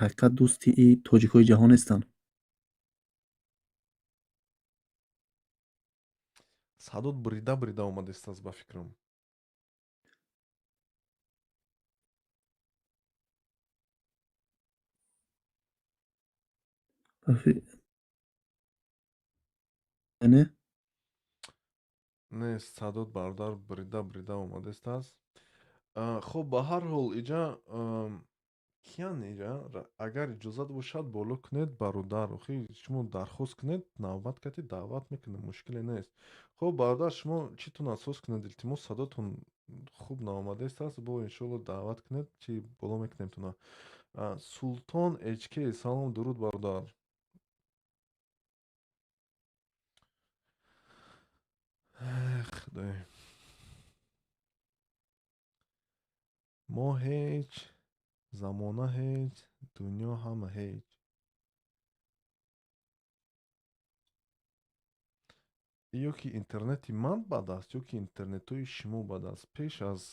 ҳақиқат дӯсти тоҷикҳои ҷаҳон нестанд. Садот бурида бурида омадистааст, ба фикрам. Не? Не, садот, бародар, бурида бурида омадистааст. Хуб, ба ҳар ҳол, иҷа киян иҷа, агар иҷозат бошад, боло кунед, бародар. Охи, шумо дархост кунед, навбат кати даъват мекунем, мушкиле нест. Хуб, бародар, шумо читон асос кунед, илтимос, садотон хуб наомадистааст. Бо иншоалло даъват кунед, чи боло мекунем туна. Султон HK, салом, дуруд, бародар. Худоё, мо ҳеҷ, замона ҳеҷ, дунё ҳама ҳеҷ. Ё ки интернети ман бад аст, ё ки интернетҳои шумо бад аст. Пеш аз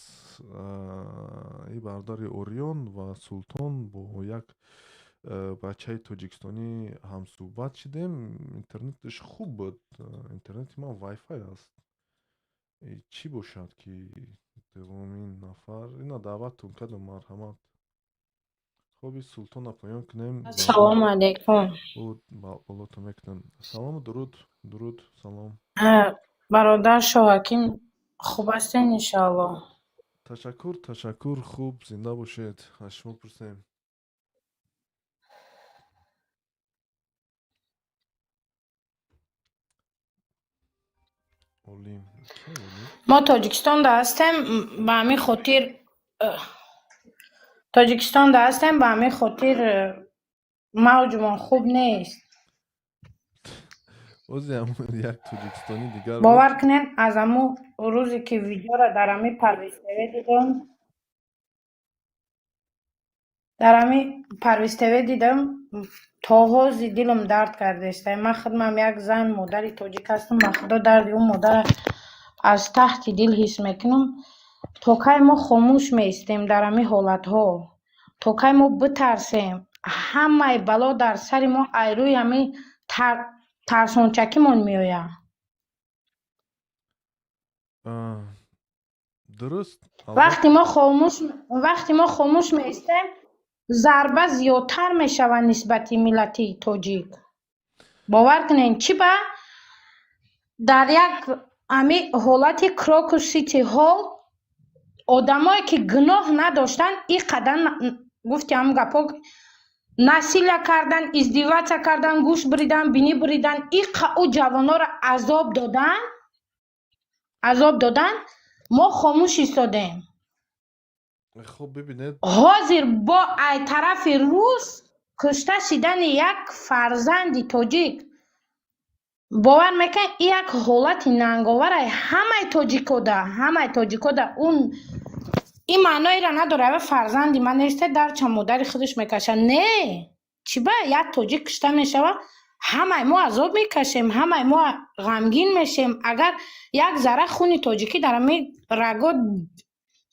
и бародари Орион ва Султон бо як бачаи тоҷикистонӣ ҳамсӯҳбат шудем, интернеташ хуб буд. Интернети ман вайфай аст. Чӣ бошад, ки дуввумин нафар ина даъваттон кардам, марҳамат. Хоби Султона поён кунем. Ассалому алайкум. Болото мекунем. Салому дуруд, дуруд, салом. Бародар Шоҳаким, хуб ҳастен, иншоалло? Ташаккур, ташаккур, хуб, зинда бошед. Аз шумо пурсем. Олим. Мо Тоҷикистонда ҳастем, ба ҳамин хотир Тоҷикистонда ҳастем, ба ҳамин хотир мавҷумон хуб нест. Ози як тоҷикистони дигар. Бовар кунед, аз ҳамун рӯзе ки видеоро дар ҳамин Парвиз ТВ дидам, дар ҳамин Парвиз ТВ дидам, то ҳози дилам дард кардааст. Ман худмам як зан, модари тоҷик ҳастам, ба худо, дарди ӯ модарро аз таҳти дил ҳис мекунам. То кай мо хомӯш меистем дар ҳамин ҳолатҳо? То кай мо битарсем? Ҳамаи бало дар сари мо ай рӯи ҳамин тарсончакимон меояд. Дуруст. Вақте мо хомӯш меистем, зарба зиёдтар мешавад нисбати миллати тоҷик. Бовар кунед, чӣ ба дар як ҳамин ҳолати Крокус Сити Ҳол одамое ки гуноҳ надоштанд, ин қадар, гуфти ҳамн гапҳо, насилия кардан, издеваться кардан, гӯш буридан, бинӣ буридан, иқа ӯ ҷавонҳоро азоб додан, азоб додан, мо хомӯш истодем. Хуб, бибинед. Ҳозир бо ай тарафи рус кушта шидани як фарзанди тоҷик, бовар мекунед, ин як ҳолати нанговарай ҳамаи тоҷикода, ҳамаи тоҷикода. Он ин маъноеро надорад, ава фарзанди ман несте, дарча модари худаш мекашад. Не, чӣ ба як тоҷик кушта мешавад, ҳамаи мо азоб мекашем, ҳамаи мо ғамгин мешем. Агар як зарра хуни тоҷикӣ дар ҳамин раго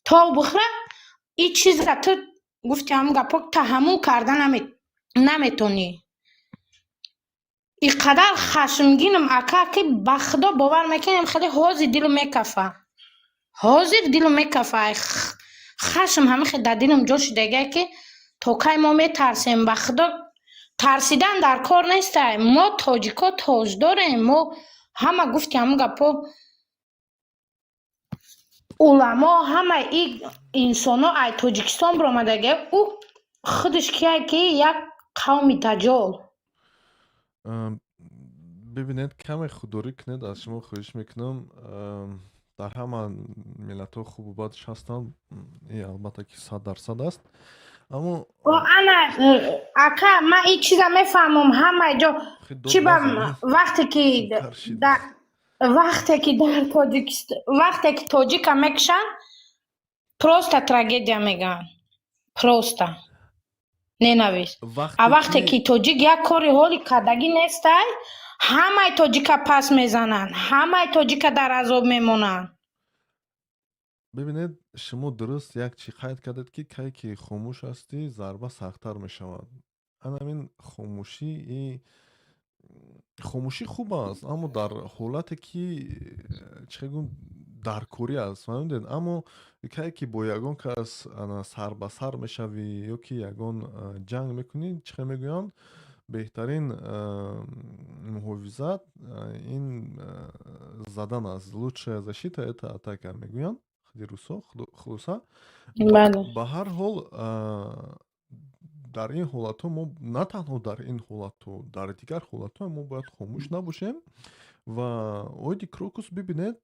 тов бихӯрад, ин чизра ту гуфти, ҳамун гапҳо таҳаммул карда наметонӣ. Ин қадар хашмгинам, ака, ки ба Худо, бовар мекунем, хеле ҳозир дилам мекафа, ҳозир дилам мекафа. Ай хашм ҳама хел дар дилам ҷо шудагиа, ки то кай мо метарсем? Ба Худо, тарсидан дар кор нестай. Мо тоҷико тоҷ дорем, мо ҳама, гуфти ҳамун гапҳо, уламо, ҳамаи ин инсонҳо ай Тоҷикистон баромадагия. Ӯ худаш кияй, ки як қавми даҷол. Бибинед, каме худдорӣ кунед, аз шумо хоҳиш мекунам. Дар ҳама миллатҳо хубу бадш ҳастанд, ин албатта ки 100% аст, аммо О, ана, ака, ман ин чиза мефаҳмам, ҳамаи ҷо хи дод чӣ ба назанед. Вақте ки Зудтар шид. Вақте ки дар Тоҷикистон, вақте ки тоҷика мекушанд, просто трагедия мегӯянд, просто ненависть. А Вақте вақте ки ки тоҷик як кори ҳоли кардагӣ нестай, ҳамаи тоҷика пас мезананд, ҳамаи тоҷика дар азоб мемонанд. Бибинед, шумо дуруст як чӣ қайд кардед, ки кай ки хомӯш ҳастӣ, зарба сахттар мешавад. Анамин хомӯшӣ, хомӯшӣ хуб аст, аммо дар ҳолате ки, чӣ гӯм, даркорӣ аст, фаҳмидед? Аммо кае ки бо ягон кас ана сар ба сар мешавӣ ё ки ягон ҷанг мекунӣ, чӣ хел мегӯянд, беҳтарин муҳофизат ин задан аст. «Лучшая защита — это атака», мегӯянд худи русо. Хулоса, ба ҳар ҳол, дар ин ҳолатҳо мо, на танҳо дар ин ҳолатҳо, дар дигар ҳолатҳо мо бояд хомӯш набошем. Ва оиди Крокус, бибинед,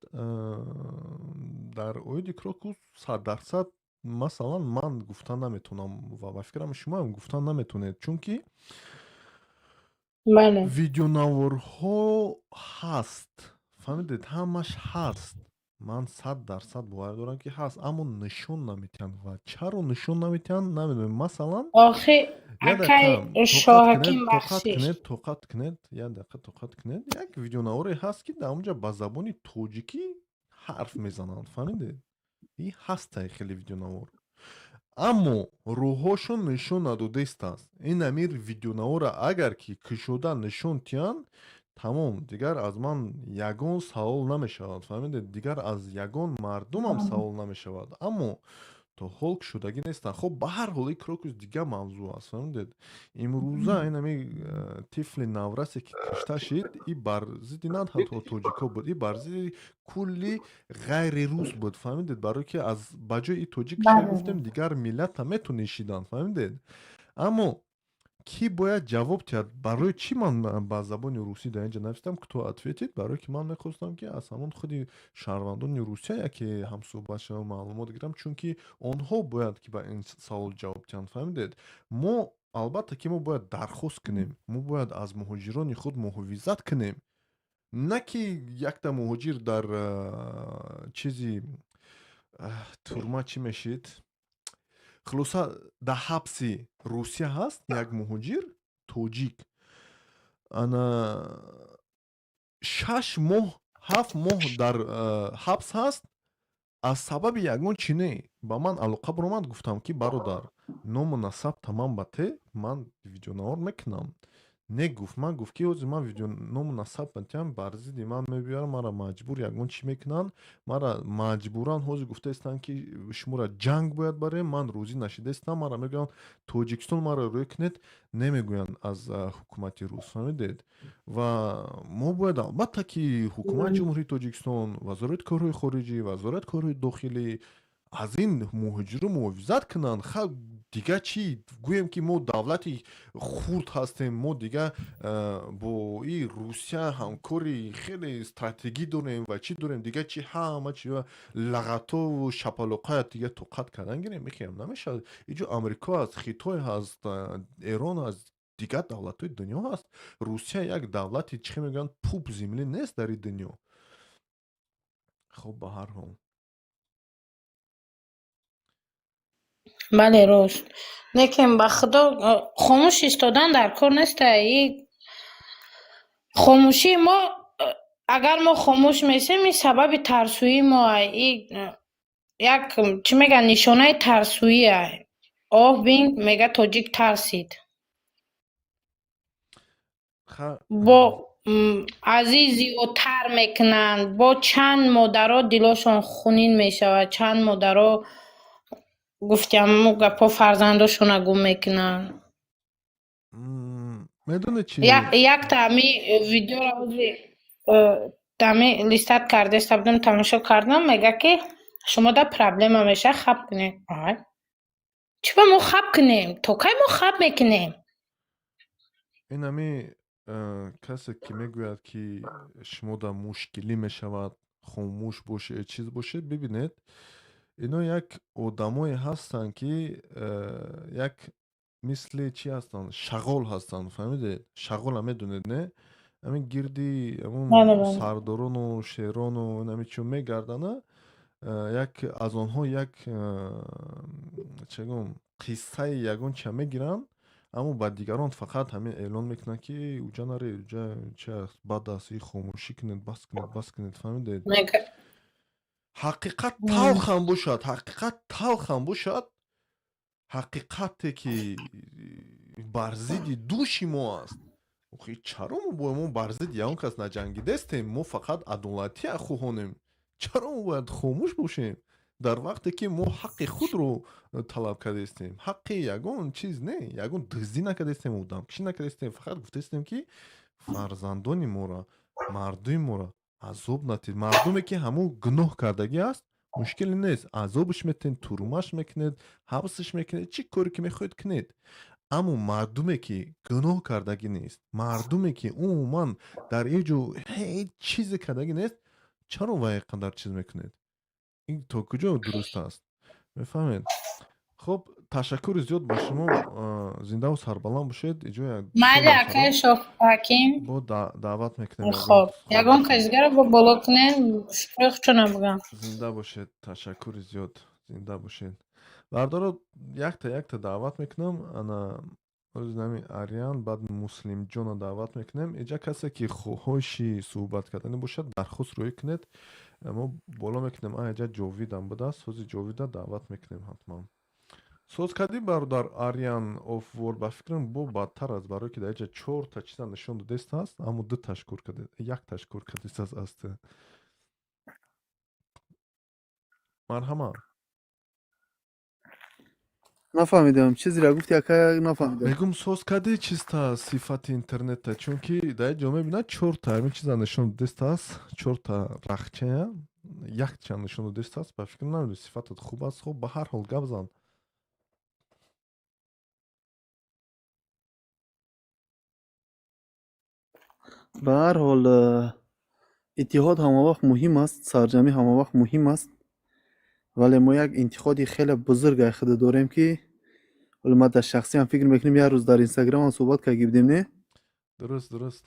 дар оиди Крокус 100%, масалан, ман гуфта наметавонам ва ба фикрам, шумоам гуфта наметавонед, чунки видеонаворҳо ҳаст, фаҳмидед, ҳамаш ҳаст. Ман 100% бовар дорам, ки ҳаст, аммо нишон наметиҳанд. Ва чаро нишон наметиҳанд, намедонем. Масалан, Охи, як акай дақиқа тоқат Шоҳаким, кунед, тоқат бахшиш. кунед, тоқат кунед, як дақиқа тоқат кунед. Як видеонаворе ҳаст, ки дар онҷа ба забони тоҷикӣ ҳарф мезананд, фаҳмидед? И ҳастай хеле видеонавор, аммо рӯҳҳошон нишон надодаистааст. Ин амир видеонавора агар ки кушода нишон тиҳанд, тамом, дигар аз ман ягон савол намешавад, фаҳмидед? Дигар аз ягон мардумам савол намешавад, аммо то ҳол кушодагӣ нестанд. Хоб, ба ҳар ҳол, ин Крокус дигар мавзӯъ аст, фаҳмидед? Имрӯза ин ами тифли наврасе, ки кушта шид, и бар зидди на танҳо тоҷико буд, и бар зидди кулли ғайри рус буд, фаҳмидед? Барое ки аз ба ҷои тоҷик чӣ гуфтем, дигар миллата метонишиданд, фаҳмидед? Аммо кӣ бояд ҷавоб диҳад? Барои чӣ ман ба забони русӣ дар инҷа навиштам «Кто ответит»? Барое ки ман мехостам, ки аз ҳамон худи шаҳрвандони Русия яке ҳамсӯҳбат шавам, маълумот гирам, чунки онҳо бояд ки ба ин савол ҷавоб диҳанд, фаҳмидед? Мо, албатта, ки мо бояд дархост кунем, мо бояд аз муҳоҷирони худ муҳофизат кунем, на ки якта муҳоҷир дар чизи турма чӣ мешид, хулоса, дар ҳабси Русия ҳаст як муҳоҷир тоҷик, ана 6 моҳ, 7 моҳ дар ҳабс ҳаст аз сабаби ягон чӣ не. Ба ман алоқа баромад, гуфтам, ки бародар, ному насаб тамам ба те, ман видеонавор мекунам. Не, гуфт, ман гуфт, ки ҳозир ман видео ному насаб матиҳам, бар зидди ман мебиёрам, мара маҷбур ягон чӣ мекунанд, мара маҷбуран ҳозир гуфтаистанд, ки шуморо ҷанг бояд барем. Ман розӣ нашидаистам, мара мегӯянд, Тоҷикистон маро рӯй кунед, намегӯянд аз ҳукумати рус, фаҳмидед? Ва мо бояд, албатта, ки ҳукумати Ҷумҳурии Тоҷикистон, Вазорати корҳои хориҷӣ, Вазорати корҳои дохилӣ аз ин муҳоҷиро муҳофизат кунанд. Дига чӣ гӯем, ки мо давлати хурд ҳастем, мо дига бо и Русия ҳамкори хеле стратегӣ дорем ва чӣ дорем, дига чӣ, ҳама чи лағатову шапалоқая дига тоқат кардан гирем, мехоям намешавад. Иҷо Амрико ҳаст, Хитой ҳаст, Эрон ҳаст, дигар давлатҳои дунё ҳаст. Русия як давлати, чӣ мегӯянд, пуп земли нест дар ин дунё. Хоб, ба ҳар ҳол. Бале, рост. Лекин ба худо, хомӯш истодан дар кор неста. И хомӯшии мо, агар мо хомӯш месем, ин сабаби тарсӯии мо ай. И як, чӣ мегӯянд, нишонаи тарсӯӣ ай. Оҳ, бин, мега, тоҷик тарсид. Бо азиз зиёдтар мекунанд, бо чанд модаро дилошон хунин мешавад, чанд модаро, гуфтиам, гапҳо, фарзандошонро гум мекунанд. Медонед чи? Якта ами видеоро ҳозир ами листать кардаиста будам, тамошо кардам, мега, ки шумо да проблема мешавад, хаб кунед. Ай, чӣ ба мо хаб кунем? То кай мо хаб мекунем? Ин ами касе ки мегӯяд, ки шумо да мушкилӣ мешавад, хомӯш бошед, чиз бошед, бибинед, ино як одамое ҳастанд, ки як мисли чӣ ҳастанд, шағол ҳастанд, фаҳмидед? Шағола медонед, не? Ҳамин гирди ҳамун сардорону шерону инами чӣ мегардана, як аз онҳо як, чӣ гӯм, қиссаи ягон чия мегиранд, аммо ба дигарон фақат ҳамин эълон мекунанд, ки уҷа наре, уҷа чи аст, бад аст, и хомӯшӣ кунед, бас кунед, бас кунед, фаҳмидед? Ҳақиқат талхам бошад, ҳақиқат талхам бошад, ҳақиқате ки бар зидди души мо аст. Охи, чаро мо бояд, мо бар зидди ягон кас наҷангидестем, мо фақат адолатия хоҳонем, чаро мо бояд хомӯш бошем дар вақте ки мо ҳаққи худро талаб кардастем? Ҳаққи ягон чиз не, ягон дуздӣ накардастем, одамкушӣ накардастем, фақат гуфтастем, ки фарзандони моро, мардуми моро азоб натед. Мардуме ки ҳамун гуноҳ кардагӣ аст, мушкиле нест, азобш метен, турмаш мекунед, ҳабсш мекунед, чӣ коре ки мехоҳед кунед. Аммо мардуме ки гуноҳ кардагӣ нест, мардуме ки умуман дар ин ҷо ҳеҷ чизе кардагӣ нест, чаро вай қадар чиз мекунед? Ин то куҷо дуруст аст, мефаҳмед? Хуб, ташаккури зиёд ба шумо, зиндаву сарбаланд бошед. Иҷо Майли, акаи Шоҳҳаким. Бо даъват мекунем. Хоб, ягон кас дигаро бо боло кунем, шукрои худшона бигам. Зинда бошед, ташаккури зиёд, зинда бошед. Бардоро, якта якта даъват мекунам. Ана нами Ариан, баъд Муслимҷонро даъват мекунем. Иҷа касе ки хоҳиши суҳбат кардани бошад, дархост рӯӣ кунед, мо боло мекунем. А, иҷа Ҷовидам будааст, ҳозир Ҷовида даъват мекунем ҳатман. Соз кардӣ, бародар Ариан офвор? Ба фикрам, бо бадтар аст, барое ки дар иҷа чорта чиза нишон додест аст, аммо дуташ кор кард, якташ кор кардест аст. Марҳамат. Нафаҳмидам, чизеро гуфти, ака, нафаҳмидам. Мегум, соз кардӣ чиста, сифати интернета, чунки дар ҷо мебинад, чорта ҳамин чиза нишон додест аст, чорта рахчая, якча нишон додест аст. Ба фикрам, намедонам, сифатат хуб аст. Хуб, ба ҳар ҳол гап зан. Ба ҳар ҳол, иттиҳод ҳамавақт муҳим аст, сарҷамӣ ҳамавақт муҳим аст, вале мо як интиқоди хеле бузург ай худ дорем, ки ҳоло ман дар шахсиам фикр мекунем, як рӯз дар Инстаграмам суҳбат карда будем, не? Дуруст.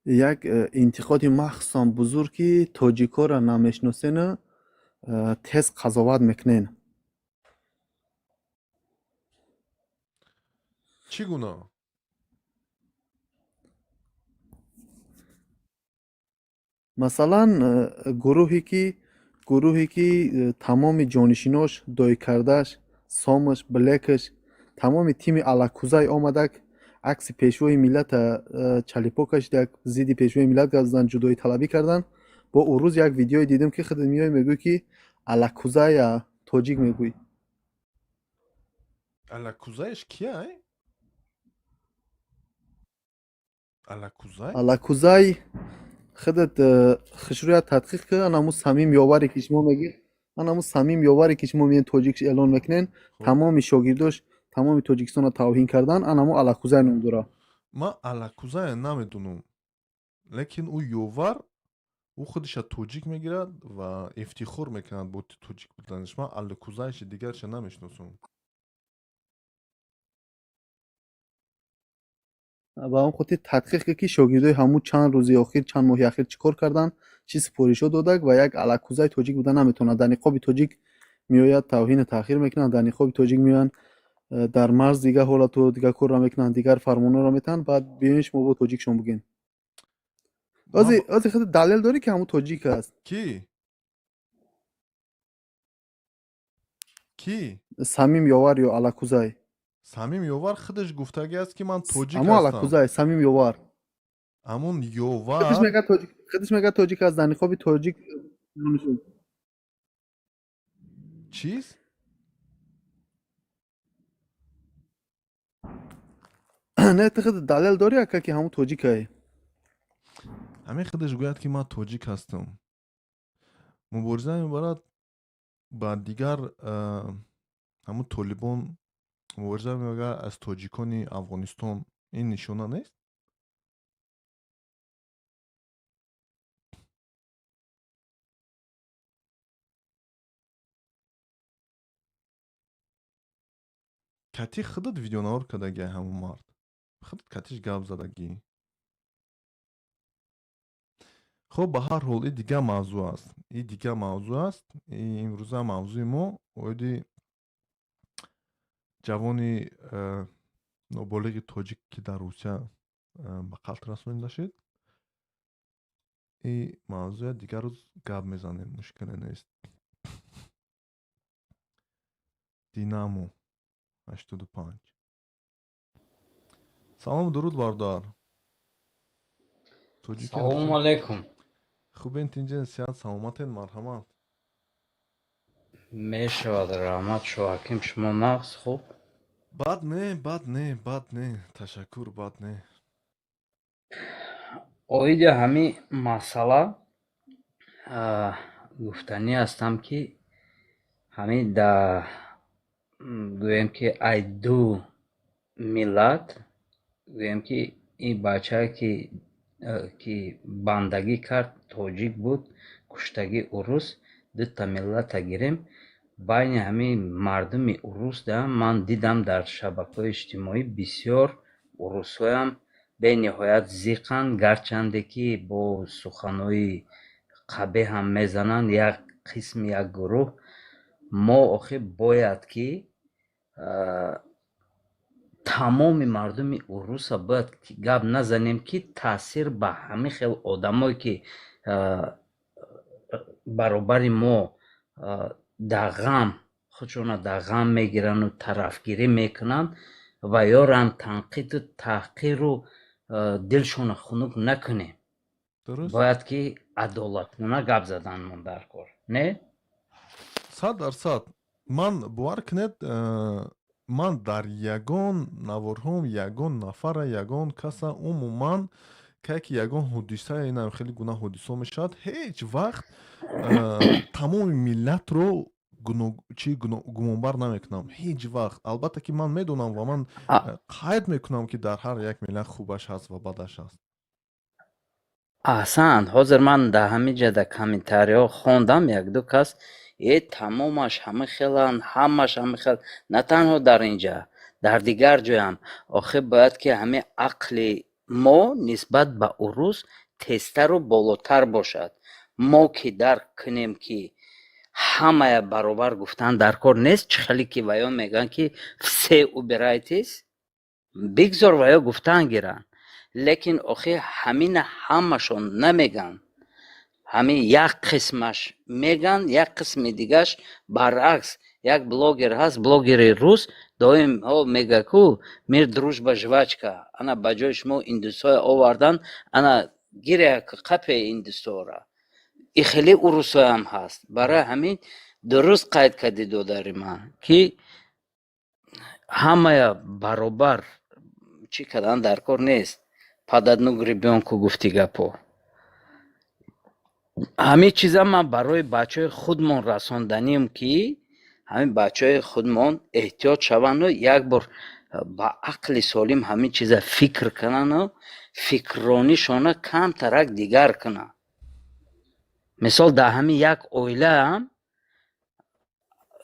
Як интиқоди махсусан бузург, ки тоҷикҳоро намешиносену тез қазоват мекунен. Чӣ гуна? Масалан, гурӯҳе ки тамоми ҷонишинош, дойкардааш, сомаш, блекаш, тамоми тими алакузай омадак, акси пешвои миллата чалипо кашидак, зидди пешвои миллат гап задан, ҷудоиталабӣ кардан. Бо ӯ рӯз як видеое дидем, ки худат меоӣ, мегӯӣ, ки алакузая тоҷик мегӯӣ. Алакузаеш кияй? Алакузай? Алакузай. Худат хушрӯя тадқиқ кун, ана ҳамун Самим Ёваре, ки шумо мегӯед, ана ҳамун Самим Ёваре, ки шумо меен тоҷик эълон мекунен, тамоми шогирдош тамоми Тоҷикистонро тавҳин кардан, ана ҳамун Алакузай ном дорад. Ман Алакузая намедонам, лекин ӯ Ёвар, ӯ худаша тоҷик мегирад ва ифтихор мекунад бо тоҷик буданаш. Ман Алакузайши дигарша намешиносам. Ба он хотир тадқиқ кун, ки шогирдои ҳамун чанд рӯзи охир, чанд моҳи ахир чӣ кор карданд, чӣ супоришҳо додак, ва як Алакузай тоҷик буда наметавонад. Дар ниқоби тоҷик меояд, тавҳину таъхир мекунанд, дар ниқоби тоҷик меоянд, дар марз дигар ҳолату дигар корро мекунанд, дигар фармонҳоро метаҳанд, баъд биёен шумо бо тоҷикшон бигӯен. Ози худ далел дорӣ, ки ҳамун тоҷик аст? Кӣ, кӣ? Самим Ёвар ё Алакузай. Самим Ёвар худаш гуфтагӣ аст, ки ман тоҷик ҳамун ҳастам. Алакузай, Самим Ёвар. Ҳамун Худаш Ёвар. Мегӯяд тоҷик, худаш мегӯяд тоҷик аст, дар ниқоби тоҷик. Чиз? Не, ту худ далел дорӣ, ака, ки ҳамун тоҷикай? Ҳамин худаш гӯяд, ки ман тоҷик ҳастам, мубориза мебарад ба дигар ҳамун толибон, мубориза мебарад аз тоҷикони Афғонистон. Ин нишона нест? Кати худат видеонавор кардагӣ, ҳамун мард худат катиш гап задагӣ. Хуб, ба ҳар ҳол, и дигар мавзӯъ аст, и дигар мавзӯъ аст. Имрӯза мавзӯи мо оиди ҷавони ноболиғи тоҷик, ки дар Русия ба қатл расонида шуд. И мавзӯя дигар рӯз гап мезанем, мушкиле нест. Динамо 85. Салому дуруд, бародар. Салому алайкум. Хубен, тинҷен, сиҳат, саломатен? Марҳамат. Мешавад, раҳмат, Шоҳаким, шумо нағз, хуб? Бад не, бад не, бад не, ташаккур, бад не. Оиди ҳамин масъала гуфтанӣ ҳастам, ки ҳамин да гӯем, ки ай ду миллат, гӯем, ки ин бачае, ки бандагӣ кард, тоҷик буд, куштагӣ урус, дута миллата гирем, байни ҳамин мардуми урусда ман дидам, дар шабакаҳои иҷтимоӣ бисёр урусҳоям бениҳоят зиқанд, гарчанде ки бо суханҳои қабеҳам мезананд як қисми, як гурӯҳ. Мо охир бояд ки тамоми мардуми уруса бояд гап назанем, ки таъсир ба ҳамин хел одамое, ки баробари мо дар ғам худшона дар ғам мегирану тарафгирӣ мекунанд ва ёрам танқиду таҳқиру дилшона хунук накунем. Бояд ки адолатона гап заданмон дар кор, не? 100%. Ман, бовар кунед, ман дар ягон наворҳом ягон нафара, ягон каса, умуман кае ки ягон ҳодиса, инам хеле гуна ҳодисаҳо мешавад, ҳеҷ вақт тамоми миллатро чи гумонбар намекунам ҳеҷ вақт. Албатта ки ман медонам ва ман қайд мекунам, ки дар ҳар як миллат хубаш ҳаст ва бадаш ҳаст. Аҳсан. Ҳозир ман дар ҳамин ҷа дар комментариҳо хондам, якду кас э тамомаш ҳама хеланд, ҳамаш ҳама хел. На танҳо дар ин ҷа, дар дигар ҷоям. Охир бояд ки ҳамин ақли мо нисбат ба урус тезтару болотар бошад. Мо ки дарк кунем, ки ҳамая баробар гуфтан дар кор нест. Чӣ хеле ки ваё мегӯянд, ки все убирайтесь, бигзор ваё гуфтан гиранд, лекин охир ҳамина ҳамашон намегӯянд, ҳамин як қисмаш мегӯянд, як қисми дигаш баръакс. Як блогер ҳаст, блогери рус, доим мега ку мир, дружба, жвачка. Ана ба ҷои шумо индусҳое овардан, ана гиря қапе индусҳоро. И хеле урусҳоям ҳаст. Барои ҳамин дуруст қайд кардӣ, додари ман, ки ҳамая баробар чӣ кардан дар кор нест, под одну гребёнку гуфти гапо. Ҳамин чиза ман барои бачаҳои худмон расонданием, ки ҳамин бачаҳои худмон эҳтиёт шаванду як бор ба ақли солим ҳамин чиза фикр кунану фикрронишона камтарак дигар кунанд. Мисол, дар ҳамин як оилаам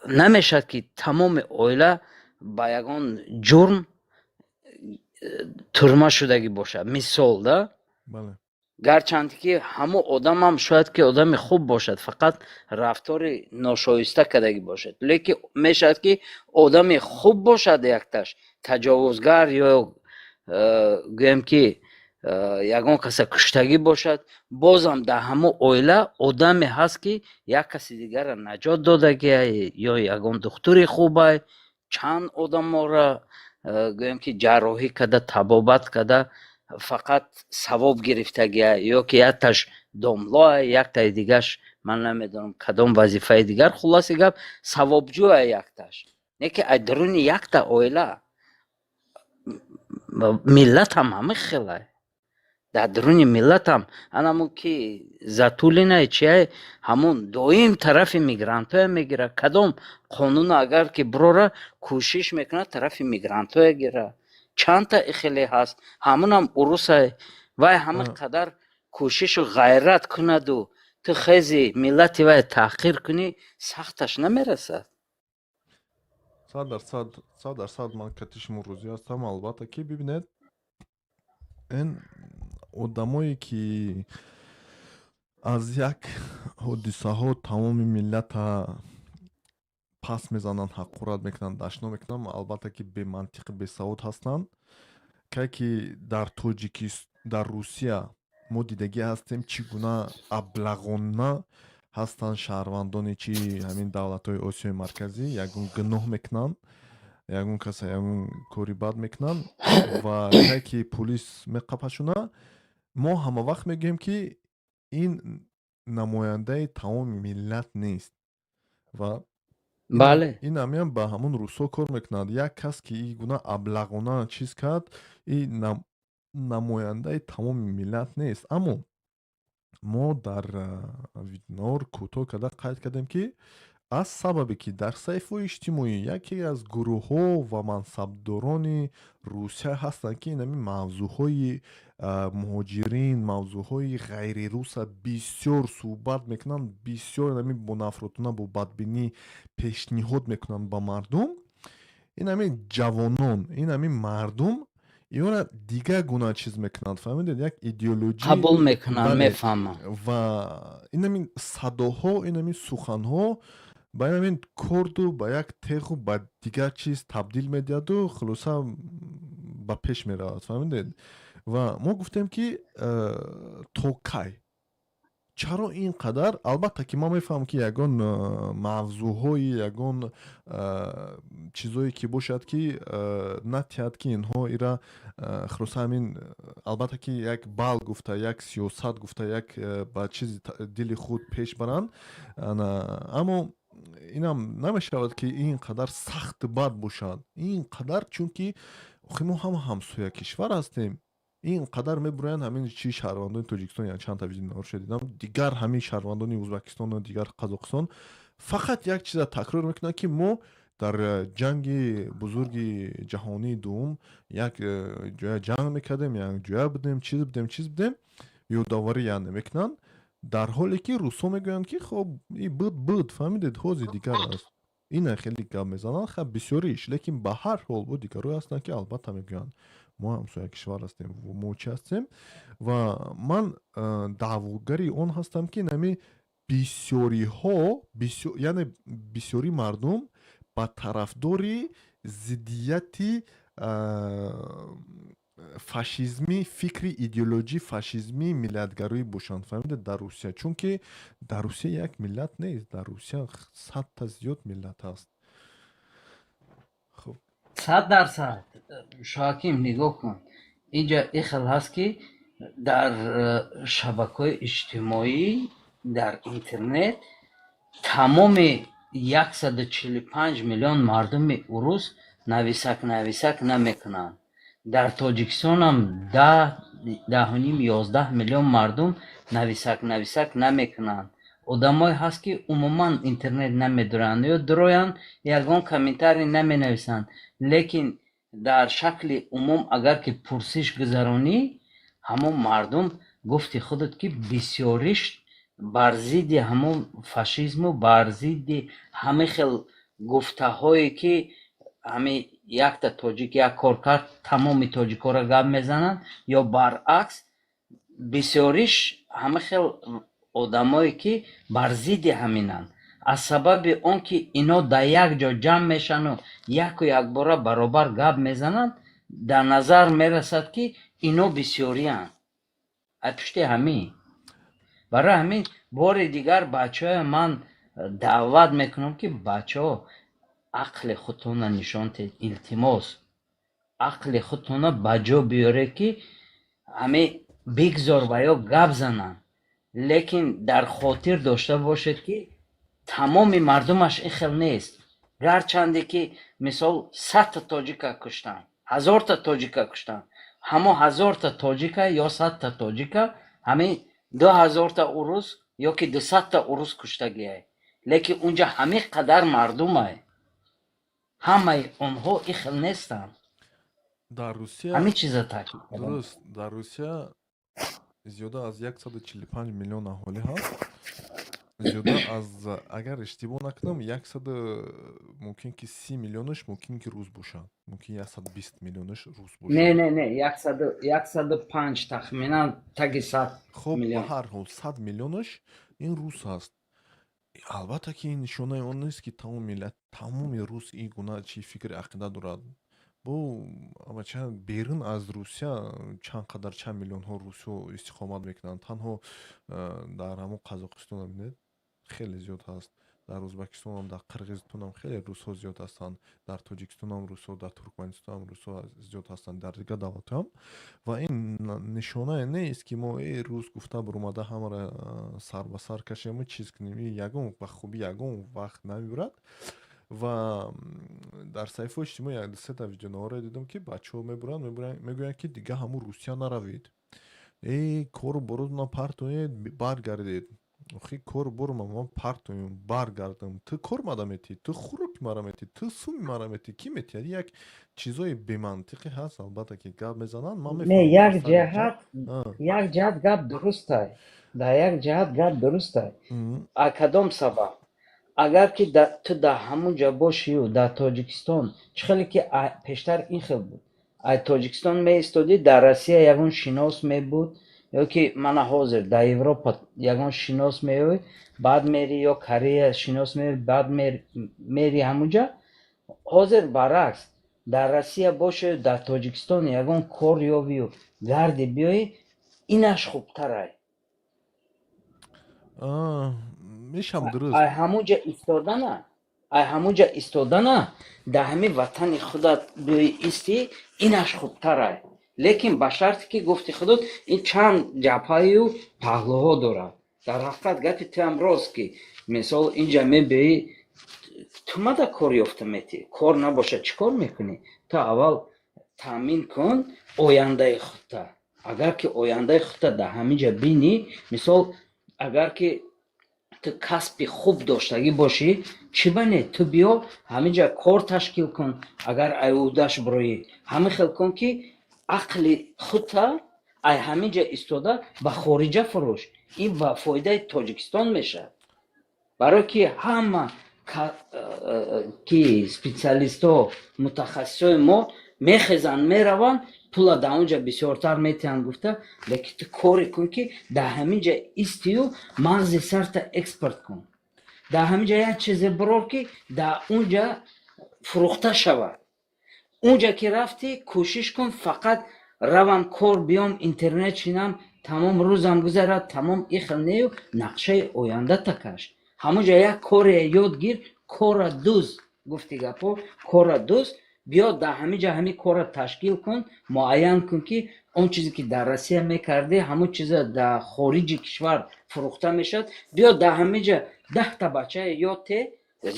намешавад, ки тамоми оила ба ягон ҷурм турма шудагӣ бошад, мисол да. Гарчанд ки ҳамон одамам шояд ки одами хуб бошад, фақат рафтори ношоиста кардагӣ бошад, лекин мешавад, ки одами хуб бошад, якташ таҷовузгар ё гӯем ки ягон каса куштагӣ бошад. Бозам дар ҳамон оила одаме ҳаст, ки як каси дигарро наҷот додагиай ё ягон духтури хубай, чанд одаморо гӯем ки ҷарроҳӣ карда, табобат карда, фақат савоб гирифтагиай, ё ки якташ домлоай, яктаи дигаш ман намедонам кадом вазифаи дигар. Хулоси гап, савобҷӯай якташ, не ки аз даруни якта оила. Миллатам ҳама хелай, дар даруни миллатам анамун ки Затулинай, чиай, ҳамун доим тарафи мигрантоя мегирад. Кадом қонуна агар ки бирора, кӯшиш мекунад тарафи мигрантоя гирад. Чандта хеле ҳаст, ҳамунам урусай. Вай ҳама қадар кӯшишу ғайрат кунаду ту хези миллати вай таҳқир кунӣ, сахташ намерасад. 100%, 100% ман кати шумо розӣ ҳастам. Албатта ки, бибинед, ин одамое ки аз як ҳодисаҳо тамоми миллата пас мезананд, ҳақорат мекунанд, дашном мекунанд, албатта ки бемантиқи, бесавод ҳастанд. Кай ки дар Тоҷикис, дар Русия мо дидагӣ ҳастем, чӣ гуна аблағона ҳастанд шаҳрвандони чи ҳамин давлатҳои Осиёи Марказӣ. Ягон гуноҳ мекунанд, ягон каса ягон кори бад мекунанд ва кай ки пулис меқапашона, мо ҳама вақт мегӯем, ки ин намояндаи тамоми миллат нест ва ин ҳамиам ба ҳамон рӯзҳо кор мекунад. Як кас ки ин гуна аблағона чиз кард, ин намояндаи тамоми миллат нест. Аммо мо дар вебинар кӯтоҳ карда қайд кардем, ки аз сабабе ки дар саҳифаҳои иҷтимоӣ яке аз гурӯҳҳо ва мансабдорони Русия ҳастанд, ки инами мавзӯъҳои муҳоҷирин, мавзӯъҳои ғайрируса бисёр суҳбат мекунанд, бисёр инами бо нафротона, бо бадбинӣ пешниҳод мекунанд ба мардум. Инами ҷавонон, инами мардум иёра дигар гуна чиз мекунанд, фаҳмидед, як идеологӣ қабул мекунанд, мефаҳмам. Ва инами садоҳо, инами суханҳо ба инамин корду ба як теғу ба дигар чиз табдил медиҳаду хулоса ба пеш меравад, фаҳмидед. Ва мо гуфтем, ки то кай, чаро ин қадар? Албатта ки ман мефаҳмам, ки ягон мавзӯъҳои, ягон чизое ки бошад, ки натиҳад, ки инҳо ира хулоса ҳамин, албатта ки як бал гуфта, як сиёсат гуфта, як ба чизи дили худ пеш баранд. Аммо инам намешавад, ки ин қадар сахт бад бошад, ин қадар, чунки охи мо ҳама ҳамсоя кишвар ҳастем. Ин қадар мебуроянд ҳамин чи шаҳрвандони Тоҷикистон, як чанд та видеоро дидам, дигар ҳамин шаҳрвандони Ӯзбекистону дигар Қазоқистон фақат як чиза такрор мекунанд, ки мо дар ҷанги бузурги ҷаҳонии дуввум як ҷоя ҷанг мекардем, як ҷоя будем, чиз будем, чиз будем, ёдоварӣ яъне мекунанд, дар ҳоле ки русҳо мегӯянд, ки хоб, и буд, буд, фаҳмидед, ҳозир дигар аст. Ина хеле гап мезананд, ха, бисёриш, лекин ба ҳар ҳол бо дигарое ҳастанд, ки албатта мегӯянд, мо ҳамсоя кишвар ҳастем, мо чӣ ҳастем. Ва ман даъвогари он ҳастам, ки нами бисёриҳо, яъне бисёри мардум ба тарафдори зиддияти фашизмӣ, фикри идеологии фашизмӣ, миллатгароӣ бошанд, фаҳмидед, дар Русия. Чунки дар Русия як миллат нест, дар Русия 100-та зиёд миллат ҳаст. Хуб. 100%. Шоҳаким, нигоҳ кун, инҷа ин хел ҳаст, ки дар шабакаҳои иҷтимоӣ, дар интернет тамоми 145 миллион мардуми урус нависак нависак намекунанд. Дар Тоҷикистонам 10, 10.5, 11 миллион мардум. Нависак нависак намекунанд. Одамое ҳаст, ки умуман интернет намедоранд ё дуроянд, ягон комментарий наменависанд, лекин дар шакли умум агар ки пурсиш гузаронӣ, ҳамон мардум, гуфти худат, ки бисёриш бар зидди ҳамон фашизму бар зидди ҳама хел гуфтаҳое, ки ҳами якта тоҷик як кор кард, тамоми тоҷикҳоро гап мезананд ё баръакс, бисёриш ҳама хел одамое, ки бар зидди ҳаминанд. Аз сабаби он ки ино дар як ҷо ҷамъ мешану яку якбора баробар гап мезананд, дар назар мерасад, ки ино бисёриянд. Аз пушти ҳамин, барои ҳамин бори дигар бачаҳоя ман даъват мекунам, ки бачаҳо, ақли худтонро нишон диҳед, илтимос, ақли худтонро ба ҷо биёред, ки ҳамин бигзор ва ё гап зананд, лекин дар хотир дошта бошед, ки тамоми мардумаш ин хел нест. Гарчанде ки мисол 100-та тоҷика куштанд, 1000-та тоҷика куштанд, ҳамо 1000-та тоҷика ё 100-та тоҷика ҳамин 2000-та урус ё ки 200-та урус куштагиай, лекин унҷа ҳамин қадар мардумай, ҳамаи онҳо ин хел нестанд. Дар Русия Ҳамин чиза таъкид кардам. Дуруст, дар Русия зиёда аз 145 миллион аҳолӣ ҳаст. Зиёда аз, агар иштибоҳ накунам, яксаду мумкин ки 30 миллионаш мумкин ки рус бошад, мумкин 120 миллионаш рус Не. бошад. Не, 105, тахминан таги 100 Хоб, ба миллион. ҳар ҳол 100 миллионаш ин рус аст. Албатта ки ин нишонаи он нест, ки тамоми миллат, тамоми рус ин гуна чи фикри ақида дорад. Бо бача, берун аз Русия чанд қадар, чанд миллионҳо русҳо истиқомат мекунанд. Танҳо дар ҳамон Қазоқистон бинед, хеле зиёд ҳаст, дар Ӯзбекистонам, дар Қирғизистонам хеле русҳо зиёд ҳастанд, дар Тоҷикистонам русҳо, дар Туркманистонам русҳо зиёд ҳастанд, дар дигар давлатҳоам. Ва ин нишонае нест, ки мо э рус гуфта баромада ҳамаро сар ба сар кашему чиз кунем. Ин ягон ба хубӣ ягон вақт намебурад. Ва дар саҳифаҳои иҷтимоӣ як сета видеонаҳоро дидам, ки бачаҳо мебуранд, мегӯянд, ки дига ҳамун Русия наравед, э кору боротона партоед, баргардед. Охи, кору бору ман партоем, баргардам, ту кор мада метӣ, ту хӯроки мара метӣ, ту суми мара метӣ, кӣ метиҳад? Як чизои бемантиқӣ ҳаст, албатта ки гап мезананд, ман Не, мефаҳмам. Як ҷиҳат, як ҷиҳат гап дурустай, дар як ҷиҳат гап дурустай. А кадом сабаб? Агар ки ту дар ҳамун ҷо бошию дар Тоҷикистон, чӣ хеле ки пештар ин хел буд, ай Тоҷикистон меистодӣ, дар Россия ягон шинос мебуд, ё ки мана ҳозир дар Европа ягон шинос меоӣ, баъд мери, ё Корея шинос меоӣ, баъд мери ҳамунҷа. Ҳозир баръакс, дар Россия бошию дар Тоҷикистон ягон кор ёбию гарди биёӣ, инаш хубтарай. Мешам, дуруст. Ай ҳамунҷа истодана, ай ҳамунҷа истодана, дар ҳамин ватани худат биёи истӣ, инаш хубтарай, лекин ба шарте ки гуфти худот, ин чанд ҷабҳаю паҳлӯҳо дорад. Дар ҳақиқат гапи туам рост, ки мисол инҷа мебиёӣ, ту мада кор ёфта метӣ, кор набошад, чӣ кор мекунӣ? Ту аввал таъмин кун ояндаи худта. Агар ки ояндаи худта дар ҳамин ҷа бинӣ, мисол агар ки ту касби хуб доштагӣ бошӣ, чӣ ба не, ту биё ҳамин ҷа кор ташкил кун. Агар ай уҳдаш бироӣ, ҳамин хел кун, ки ақли худта ай ҳамин ҷа истода ба хориҷа фурӯш. Ин ба фоидаи Тоҷикистон мешавад, барое ки ҳама ки специалистҳо, мутахассисҳои мо мехезанд, мераванд, пула дар он ҷа бисёртар метиҳанд гуфта. Лекин ту коре кун, ки дар ҳамин ҷа истию мағзи сарта экспорт кун, дар ҳамин ҷа як чизе бирор, ки дар он ҷа фурӯхта шавад. Унҷа ки рафтӣ, кӯшиш кун фақат равам, кор биём, интернет шинам, тамом рӯзам гузарад, тамом, ихел нею, нақшаи оянда такаш. Ҳамунҷа як коре ёд гир, кора дуз, гуфти гапҳо, кора дуз, биё дар ҳамин ҷа ҳамин корро ташкил кун, муайян кун, ки он чизе ки дар Россия мекардӣ, ҳамон чиза дар хориҷи кишвар фурӯхта мешавад. Биё дар ҳамин ҷа 10-та бачае ёд те,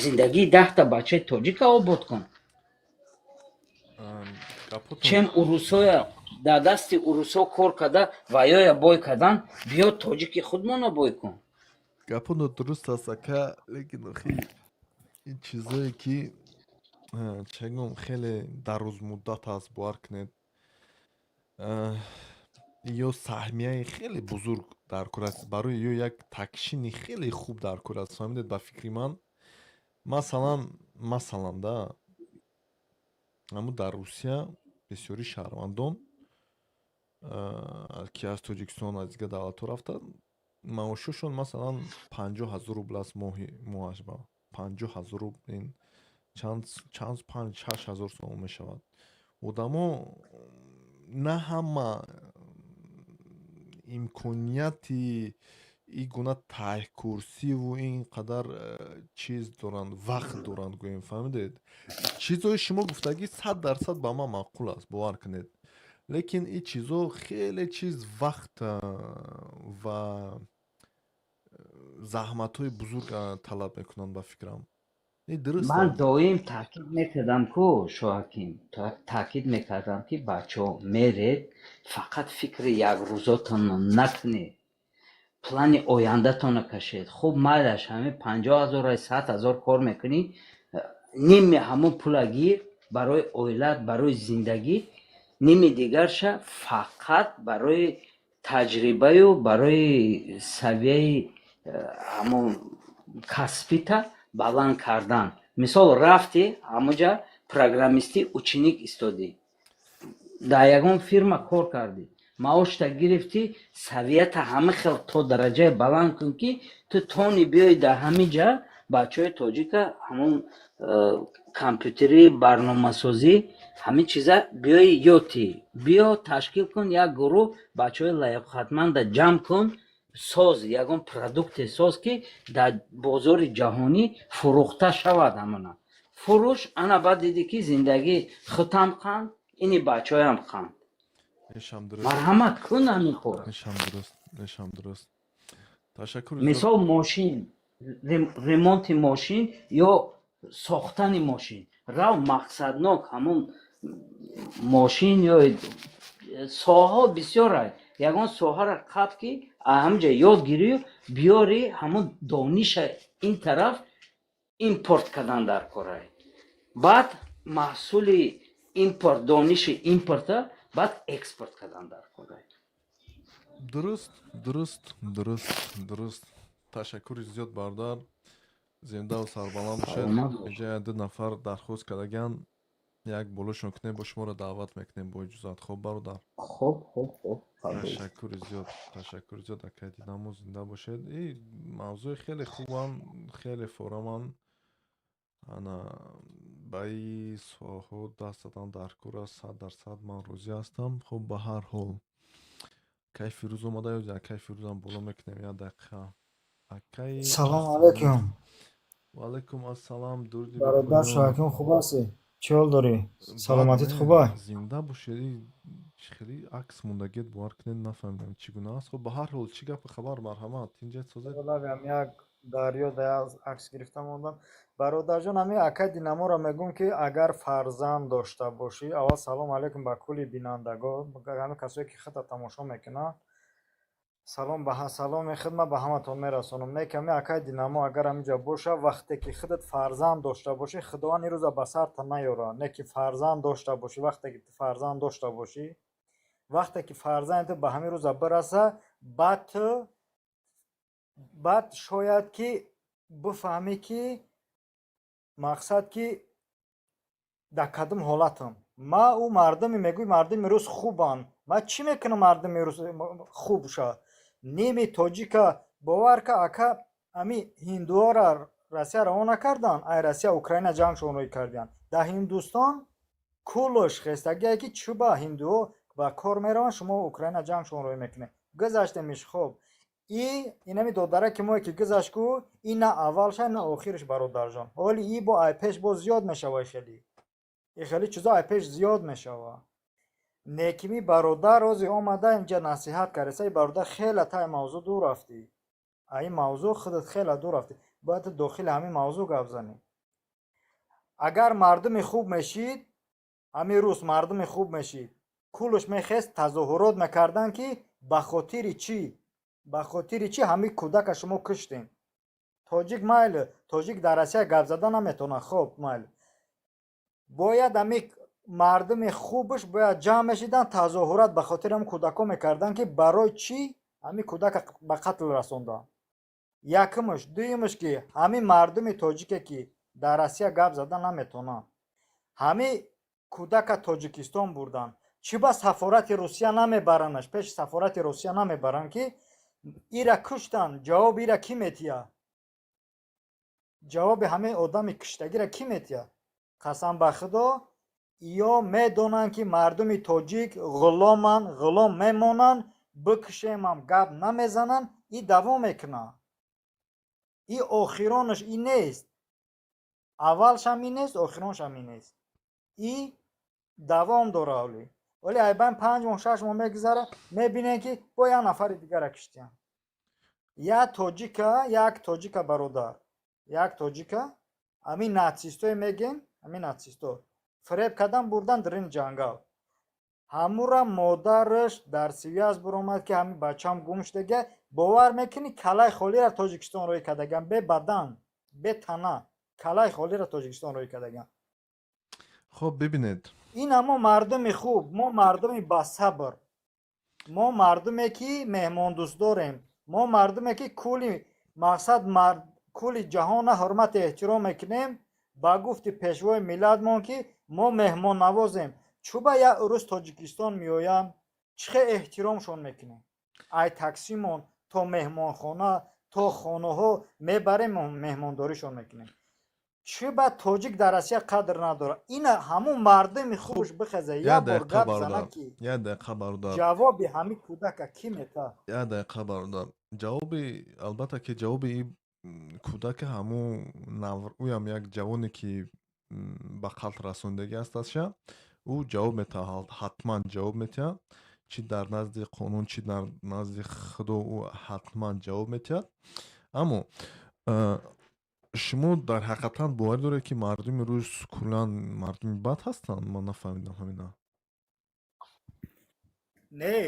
зиндагии 10-та бачаи тоҷика обод кун, чем урусоя. Дар дасти урусҳо кор карда ва ёя бой кардан, биё, тоҷики худмонро бой кун. Гапоно дуруст аст, ака, лекин охи ин чизое ки чегум хеле дарозмуддат аст, бовар кунед, ё саҳмияи хеле бузург дар кор аст барои ё як такшини хеле хуб дар кор аст, фаҳмидед? Ба фикри ман, масалан, да ҳамун дар Русия бисёри шаҳрвандон, ки аз Тоҷикистон, аз дигар давлатҳо рафтанд, маошошон, масалан, 50 000 рубл аст моҳи моҳаш. Ба 50 000 рубл ин чанд, 5-6 ҳазор сомон мешавад. Одамо на ҳама имконияти ин гуна таҳкурсиву ин қадар чиз доранд, вақт доранд, гӯем, фаҳмидед? Чизҳои шумо гуфтагӣ 100% ба ман маъқул аст, бовар кунед, лекин ин чизҳо хеле чиз вақт ва заҳматҳои бузург талаб мекунанд, ба фикрам. Ман доим таъкид мекардам ку, Шоҳаким, таъкид мекардам, ки бачаҳо, меред, фақат фикри якрӯзотонро накунед, плани ояндатонро кашед. Хуб, майлаш, ҳамин 50 000, 100 000 кор мекунӣ, ними ҳамон пула гир барои оилат, барои зиндагӣ, ними дигарша фақат барои таҷрибаю барои савияи ҳамон касбита баланд кардан. Мисол, рафтӣ ҳамуҷа, программисти ученик истодӣ, дар ягон фирма кор кардӣ, маошта гирифтӣ, савията ҳама хел то дараҷаи баланд кун, ки ту тони биёй дар ҳамин ҷа бачаҳои тоҷика ҳамон компютерӣ, барномасозӣ, ҳамин чиза биёи ёти, биё, ташкил кун як гурӯҳ, бачаҳои лаёқатманда ҷамъ кун, соз, ягон продукте соз, ки дар бозори ҷаҳонӣ фурӯхта шавад. Ҳамона фурӯш, ана баъд дидӣ, ки зиндагӣ худам қанд, ини бачаҳоям қанд. Ишам дуруст. Марҳамат, кун ҳамин кор. Ишам дуруст, ишам дуруст, ташаккур. Мисол, мошин, ремонти мошин ё сохтани мошин, рав, мақсаднок ҳамон мошин ё соҳаҳо бисёр. Ягон соҳаро қаб, ки ҳамҷа ёд гирию биёри, ҳамон дониша ин тараф импорт кардан дар корай, баъд маҳсули импорт, дониши импорта баъд экспорт кардан дар корай. Дуруст, ташаккури зиёд, бародар, зиндаву сарбаланд бошед. Саломат бош. Инҷа ду нафар дархост кардаган, як болошон кунем, бо шуморо даъват мекунем бо иҷозат. Хоб, бародар? Хоб. Ташаккури зиёд, ташаккури зиёд, акай Динамо, зинда бошед. И мавзӯи хеле хубам, хеле фораман. Ана ба ин соҳаҳо даст задан дар кор аст, 100% ман розӣ ҳастам. Хуб, ба ҳар ҳол, акай Фирӯз омада, ё акай Фирӯзам боло мекунем, як дақиқа, акай. Салом алейкум. Ваалайкум ассалам, дуруди Бародар. бепоён. Шоҳаким, хуб ҳастӣ? Чӣ ҳол дорӣ? Бад Саломатит не, хуба? Зинда бошед. Хеле акс мондагиет, бовар кунед, нафаҳмидам, чӣ гуна аст. Хуб, ба ҳар ҳол, чӣ гапу хабар? Марҳамат, инҷа созед. Лавям як дарё да акс гирифта мондам. Бародарҷон, ҳамин акай Динаморо мегӯм, ки агар фарзанд дошта бошӣ. Аввал салом алейкум ба кулли бинандагон, ҳамин касое ки худта тамошо мекунанд. Салом ба саломи худ ман ба ҳаматон мерасонам. Не ки ҳамин акай Динамо агар ҳаминҷа боша, вақте ки худат фарзанд дошта бошӣ, Худованд ин рӯза ба сарта наёрад, не ки фарзанд дошта бошӣ, вақте ки ту фарзанд дошта бошӣ, вақте ки фарзанди ту ба ҳамин рӯза бираса, баъд ту баъд шояд ки бифаҳмӣ, ки мақсад ки дар кадом ҳолатам. Ма ӯ мардуме мегӯй, мардуми рус хубанд. Ман чӣ мекунам, мардуми рус хуб шавад? Ними тоҷика, бовар ка, ака, ами ҳиндуҳоро Россия равон накардан, ай Россия Украина ҷангшон рӯй кардиянд. Дар Ҳиндустон кулш хестагие, ки чӯба ҳиндуҳо ба кор мераванд, шумо Украина ҷангшон рӯй мекунед. Гузаштемиш. Хоб, и инами додараки мое ки гузашт ку, и на аввалша, на охирш, бародарҷон. Ҳоли и бо ай пеш боз зиёд мешава, хеле чизо ай пеш зиёд мешава. Некими бародар рози омада инҷа насиҳат кард. Саи бародар, хеле таи мавзӯъ дур рафтӣ, ин мавзӯъ худат хеле дур рафтӣ. Бояд ту дохили ҳамин мавзӯъ гап занӣ. Агар мардуми хуб мешид, ҳамин рӯз мардуми хуб мешид. Кулуш мехест, тазоҳурот мекарданд, ки ба хотири чӣ, ба хотири чӣ ҳамин кӯдака шумо куштем? Тоҷик майли, тоҷик дар Россия гап зада наметавонад. Хоб, майли, бояд ҳами мардуми хубаш бояд ҷамъ мешиданд, тазоҳурат ба хотири ҳамин кӯдакҳо мекарданд, ки барои чӣ ҳамин кӯдака ба қатл расонданд. Якумаш. Дуюмаш, ки ҳамин мардуми тоҷике, ки дар Россия гап зада наметавонанд, ҳамин кӯдака Тоҷикистон бурданд. Чӣ ба сафорати Русия намебаранаш? Пеши сафорати Русия намебаранд, ки ира куштанд, ҷавоби ира кӣ метиҳад? Ҷавоби ҳамин одами куштагира кӣ метиҳад? Қасам ба Худо, ё медонанд, ки мардуми тоҷик ғуломанд, ғулом мемонанд, бикушемам, гап намезананд. И давом мекунад. И охиронаш и нест, аввалшам и нест, охироншам и нест, и давом дора. Оли, вале айбан 5 моҳ, 6 моҳ мегузара, мебинем, ки бо як нафари дигара киштиянд. Як тоҷика, як тоҷика, бародар, як тоҷика ҳамин нацистое мегем, ҳамин нацисто фиреб кардан, бурдан дар ин ҷангал. Ҳамура модараш дар связь буромад, ки ҳамин бачам гум шудага. Бовар мекунӣ, калаи холира Тоҷикистон рӯй кардаган, бе бадан, бе тана, калаи холира Тоҷикистон рӯй кардаган. Хоб, бибинед. Ин ҳамо мардуми хуб, мо мардуми басабр, мо мардуме, ки меҳмондӯст дорем, мо мардуме, ки кули мақсад кули ҷаҳона ҳурмату эҳтиром мекунем. Ба гуфти пешвои миллатмон, ки мо меҳмоннавозем. Чӯба як рӯз Тоҷикистон меоянд, чӣ хел эҳтиромшон мекунем? Ай таксимон то меҳмонхона, то хонаҳо мебарем, меҳмондоришон мекунем. Чӣ ба тоҷик дар Россия қадр надорад? Ина ҳамун мардуми хубш бихеза, як бор гап зана, ки Як дақиқа, бародар. ҷавоби ҳамин кӯдака кӣ метаҳад? Як дақиқа, бародар. Ҷавоби, албатта, ки ҷавоби ин кӯдака ҳамун ӯям як ҷавоне, ки ба қатл расондагӣ аст азша, ӯ ҷавоб метаҳад, ҳатман ҷавоб метиҳад, чӣ дар назди қонун, чӣ дар назди Худо, ӯ ҳатман ҷавоб метиҳад. Аммо шумо дар ҳақиқатан боварӣ доред, ки мардуми рус куллан мардуми бад ҳастанд? Ман нафаҳмидам ҳамина. Не,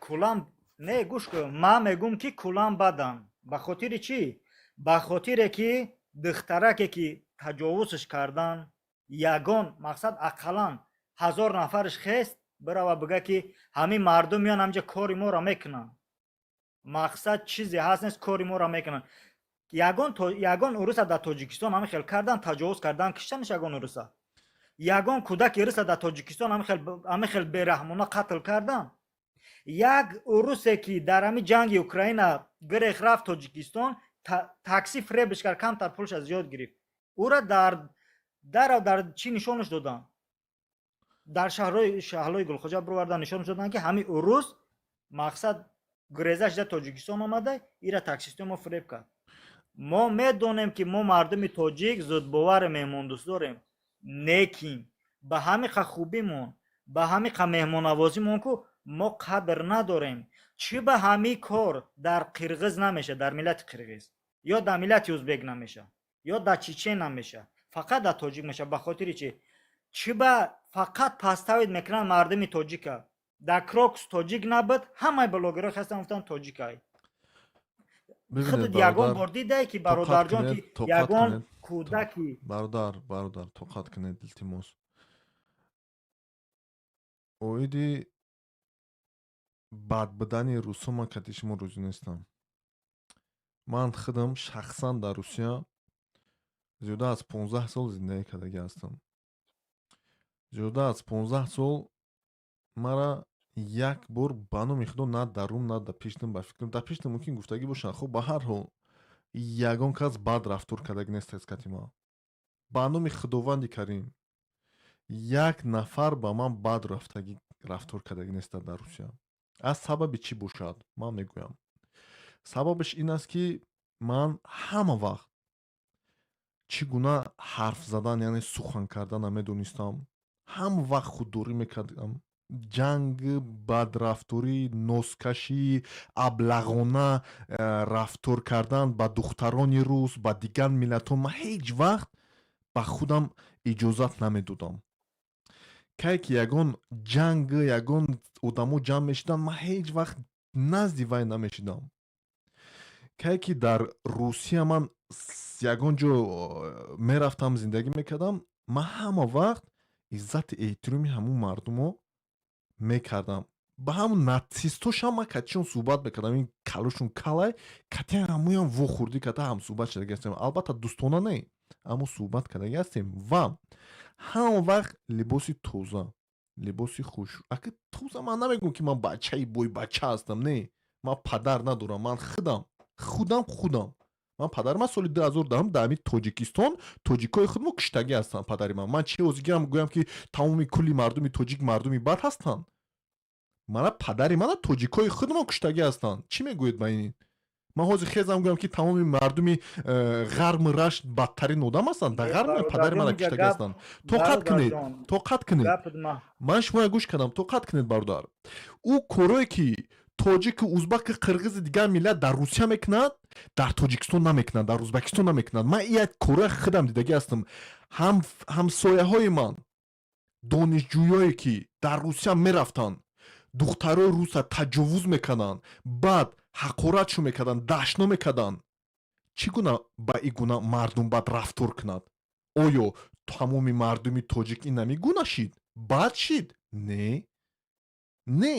куллан не, гӯш кун, ман мегӯм, ки куллан бадам. Ба хотири чӣ? Ба хотире ки духтараке, ки таҷовузш кардан, ягон мақсад ақаллан 1000 нафараш хест бирава бига, ки ҳамин мардум меян ҳамҷа, кори моро мекунанд. Мақсад чизе ҳаст нест, кори моро мекунанд. Ягон уруса дар Тоҷикистон ҳамин хел кардан, таҷовуз кардан, киштанаш? Ягон уруса, ягон кӯдаки руса дар Тоҷикистон ҳамин хел бераҳмона қатл кардан? Як урусе, ки дар ҳамин ҷанги Украина гирех рафт Тоҷикистон, такси фиребш кард, камтар пулша зиёд гирифт, ӯра дар дара дар чӣ нишонаш доданд? Дар шаҳлои Гулхоҷа бировардан, нишонаш доданд, ки ҳамин урус мақсад гуреза шуда Тоҷикистон омада, ира таксистои мо фиреб кард. Мо медонем, ки мо мардуми тоҷик зудбовари меҳмондӯст дорем, лекин ба ҳамин қа хубимон, ба ҳамин қа меҳмоннавозимон ку мо қадр надорем. Чӣ ба ҳамин кор дар қирғиз намеша, дар миллати қирғиз ё дар миллати узбек намеша, ё дар чечен намеша, фақат дар тоҷик меша? Ба хотири чӣ? Чӣ ба фақат поставить мекунанд мардуми тоҷика? Дар Крокус тоҷик набуд, ҳамаи блогерҳо хастан, гуфтанд, тоҷикай. Худат ягон бор дидае, ки, бародарҷон, ки ягон кӯдаки Бародар, бародар, тоқат кунед, илтимос. Оиди бад будани русо ман кати шумо розӣ нестам. Ман худам шахсан дар Русия зиёда аз 15 сол зиндагӣ кардагӣ ҳастам. Зиёда аз 15 сол мара як бор, ба номи Худо, на дарун, на да пиштам, ба фикрам, да пиштам мумкин гуфтагӣ бошанд. Хуб, ба ҳар ҳол, ягон кас бад рафтор кардагӣ нест аз кати ман. Ба номи Худованди Карим, як нафар ба ман бад рафтагӣ рафтор кардагӣ нест дар Русия. Аз сабаби чӣ бошад? Ман мегӯям, сабабаш ин аст, ки ман ҳама вақт чӣ гуна ҳарф задан, яъне сухан кардан намедонистам, ҳама вақт худдорӣ мекардам. Ҷанг, бадрафторӣ, носкашӣ, аблағона рафтор кардан ба духтарони рус, ба дигар миллатҳо ман ҳеҷ вақт ба худам иҷозат намедодам. Кае ки ягон ҷанг, ягон одамо ҷамъ мешуданд, ман ҳеҷ вақт назди вай намешидам. Кае ки дар Русия ман ягон ҷо мерафтам, зиндагӣ мекардам, ман ҳама вақт иззати эҳтироми ҳамун мардумо мекардам. Ба ҳамун нацистошам ман катишон суҳбат мекардам. Ин калошун калай кати ҳамуям вохӯрдӣ карда, ҳамсуҳбат шудаги ҳастем. Албатта, дӯстона не, аммо суҳбат кардаги ҳастем. Ва ҳама вақт либоси тоза, либоси хуш. Ака, тоза ман намегӯям, ки ман бачаи бойбача ҳастам. Не, ман падар надорам, ман худам, худам, худам. Ман падари ман соли 2010 дар ҳамин Тоҷикистон тоҷикои худмо куштагӣ ҳастанд падари ман. Ман чи озигирам, гӯям, ки тамоми кулли мардуми тоҷик мардуми бад ҳастанд? Мана, падари мана тоҷикои худмо куштагӣ ҳастанд. Чӣ мегӯед ба ин? Ман ҳозир хезам, гӯям, ки тамоми мардуми ғарбу рашд бадтарин одам ҳастанд? Дар ғарб падари мана куштагӣ ҳастанд. Тоқат кунед, тоқат кунед, ман шумоя гӯш кардам. Тоқат кунед, бародар. Ӯ корое ки тоҷику узбаку қирғизи дигар миллат дар Русия мекунад, дар Тоҷикистон намекунад, дар Узбакистон намекунад. Ман як корои худам дидагӣ ҳастам. Ҳамсояҳои ман, донишҷӯёе ки дар Русия мерафтанд, духтарои руса таҷовуз мекарданд, баъд ҳақоратшо мекарданд, дашно мекарданд. Чӣ гуна ба ин гуна мардум бад рафтор кунад? Оё тамоми мардуми тоҷик ин намигуна шид, бад шид? Не, не,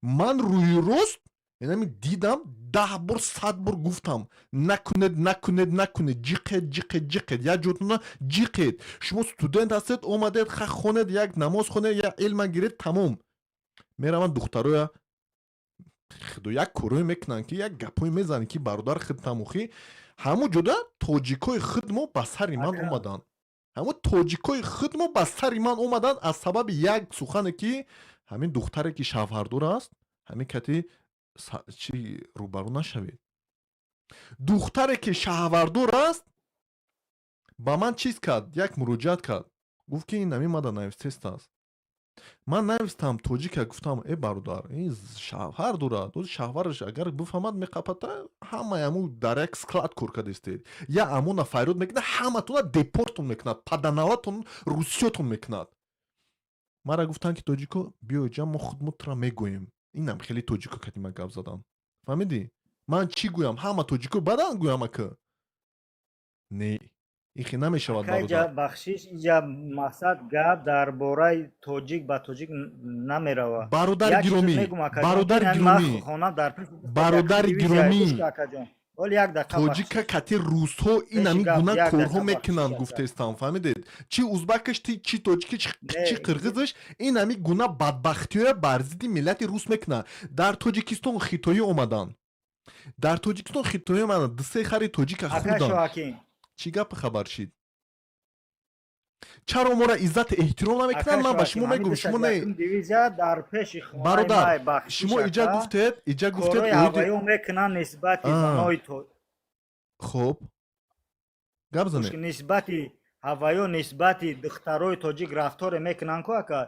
ман рӯи рост инами дидам, 10 бор, 100 бор гуфтам: накунед, накунед, накунед, ҷиқед, ҷиқед, ҷиқед, як ҷотуна ҷиқед. Шумо студент ҳастед, омадед, ха, хонед, як намоз хонед, як илма гиред, тамом. Мераванд, духтароя худо як корое мекунанд, ки як гапое мезананд, ки бародар, худ тамохӣ. Ҳамун ҷода тоҷикои худ мо ба сари ман омаданд. Ҳамун тоҷикои худ мо ба сари ман омаданд аз сабаби як сухане, ки ҳамин духтаре ки шавҳардор аст, ҳамин кати чи рӯбарӯ нашавед. Духтаре ки шавҳардор аст, ба ман чиз кард, як муроҷиат кард, гуфт, ки ин ҳамин мада навистест аст. Ман навистам тоҷика, гуфтам: «Э, бародар, ин шавҳар дорад. Ози шавҳараш агар бифаҳмад, меқапата. Ҳамаи аму дар як склад кор кардастед, я амона файрод мекунад, ҳаматона депортон мекунад, паданалатон русиётон мекунад». Мара гуфтанд, ки тоҷико, биё ҷа, мо худмо тура мегӯем. Инам хеле тоҷико кати ман гап задан, фаҳмидӣ? Ман чӣ гӯям? Ҳама тоҷико бадан гӯям, ака? Не, ихе намешавад. Акайҷа, бахшиш, иҷа мақсад гап дар бораи тоҷик ба тоҷик намерава. Бародари гиромӣ, бародари гиромӣ, бародари гиромӣ, тоҷика кати русҳо ин ҳамин гуна корҳо мекунанд, гуфтестам, фаҳмидед? Чи узбакаш, чи тоҷики, чи қирғизаш, ин ҳамин гуна бадбахтиҳоя бар зидди миллати рус мекунанд. Дар Тоҷикистон хитоӣ омаданд, дар Тоҷикистон хитоӣ омаданд, дусе хари тоҷика хӯрданд. Чӣ гапи хабар шид? Чаро моро иззату эҳтиром намекунанд? Ман ба шумо мегӯм, шумо не, бародар, шумо иҷа гуфтед, иҷа гуфтед. Хуб, гап занед. Нисбати ҳаваё, нисбати духтарои тоҷик рафторе мекунанд ку, ака,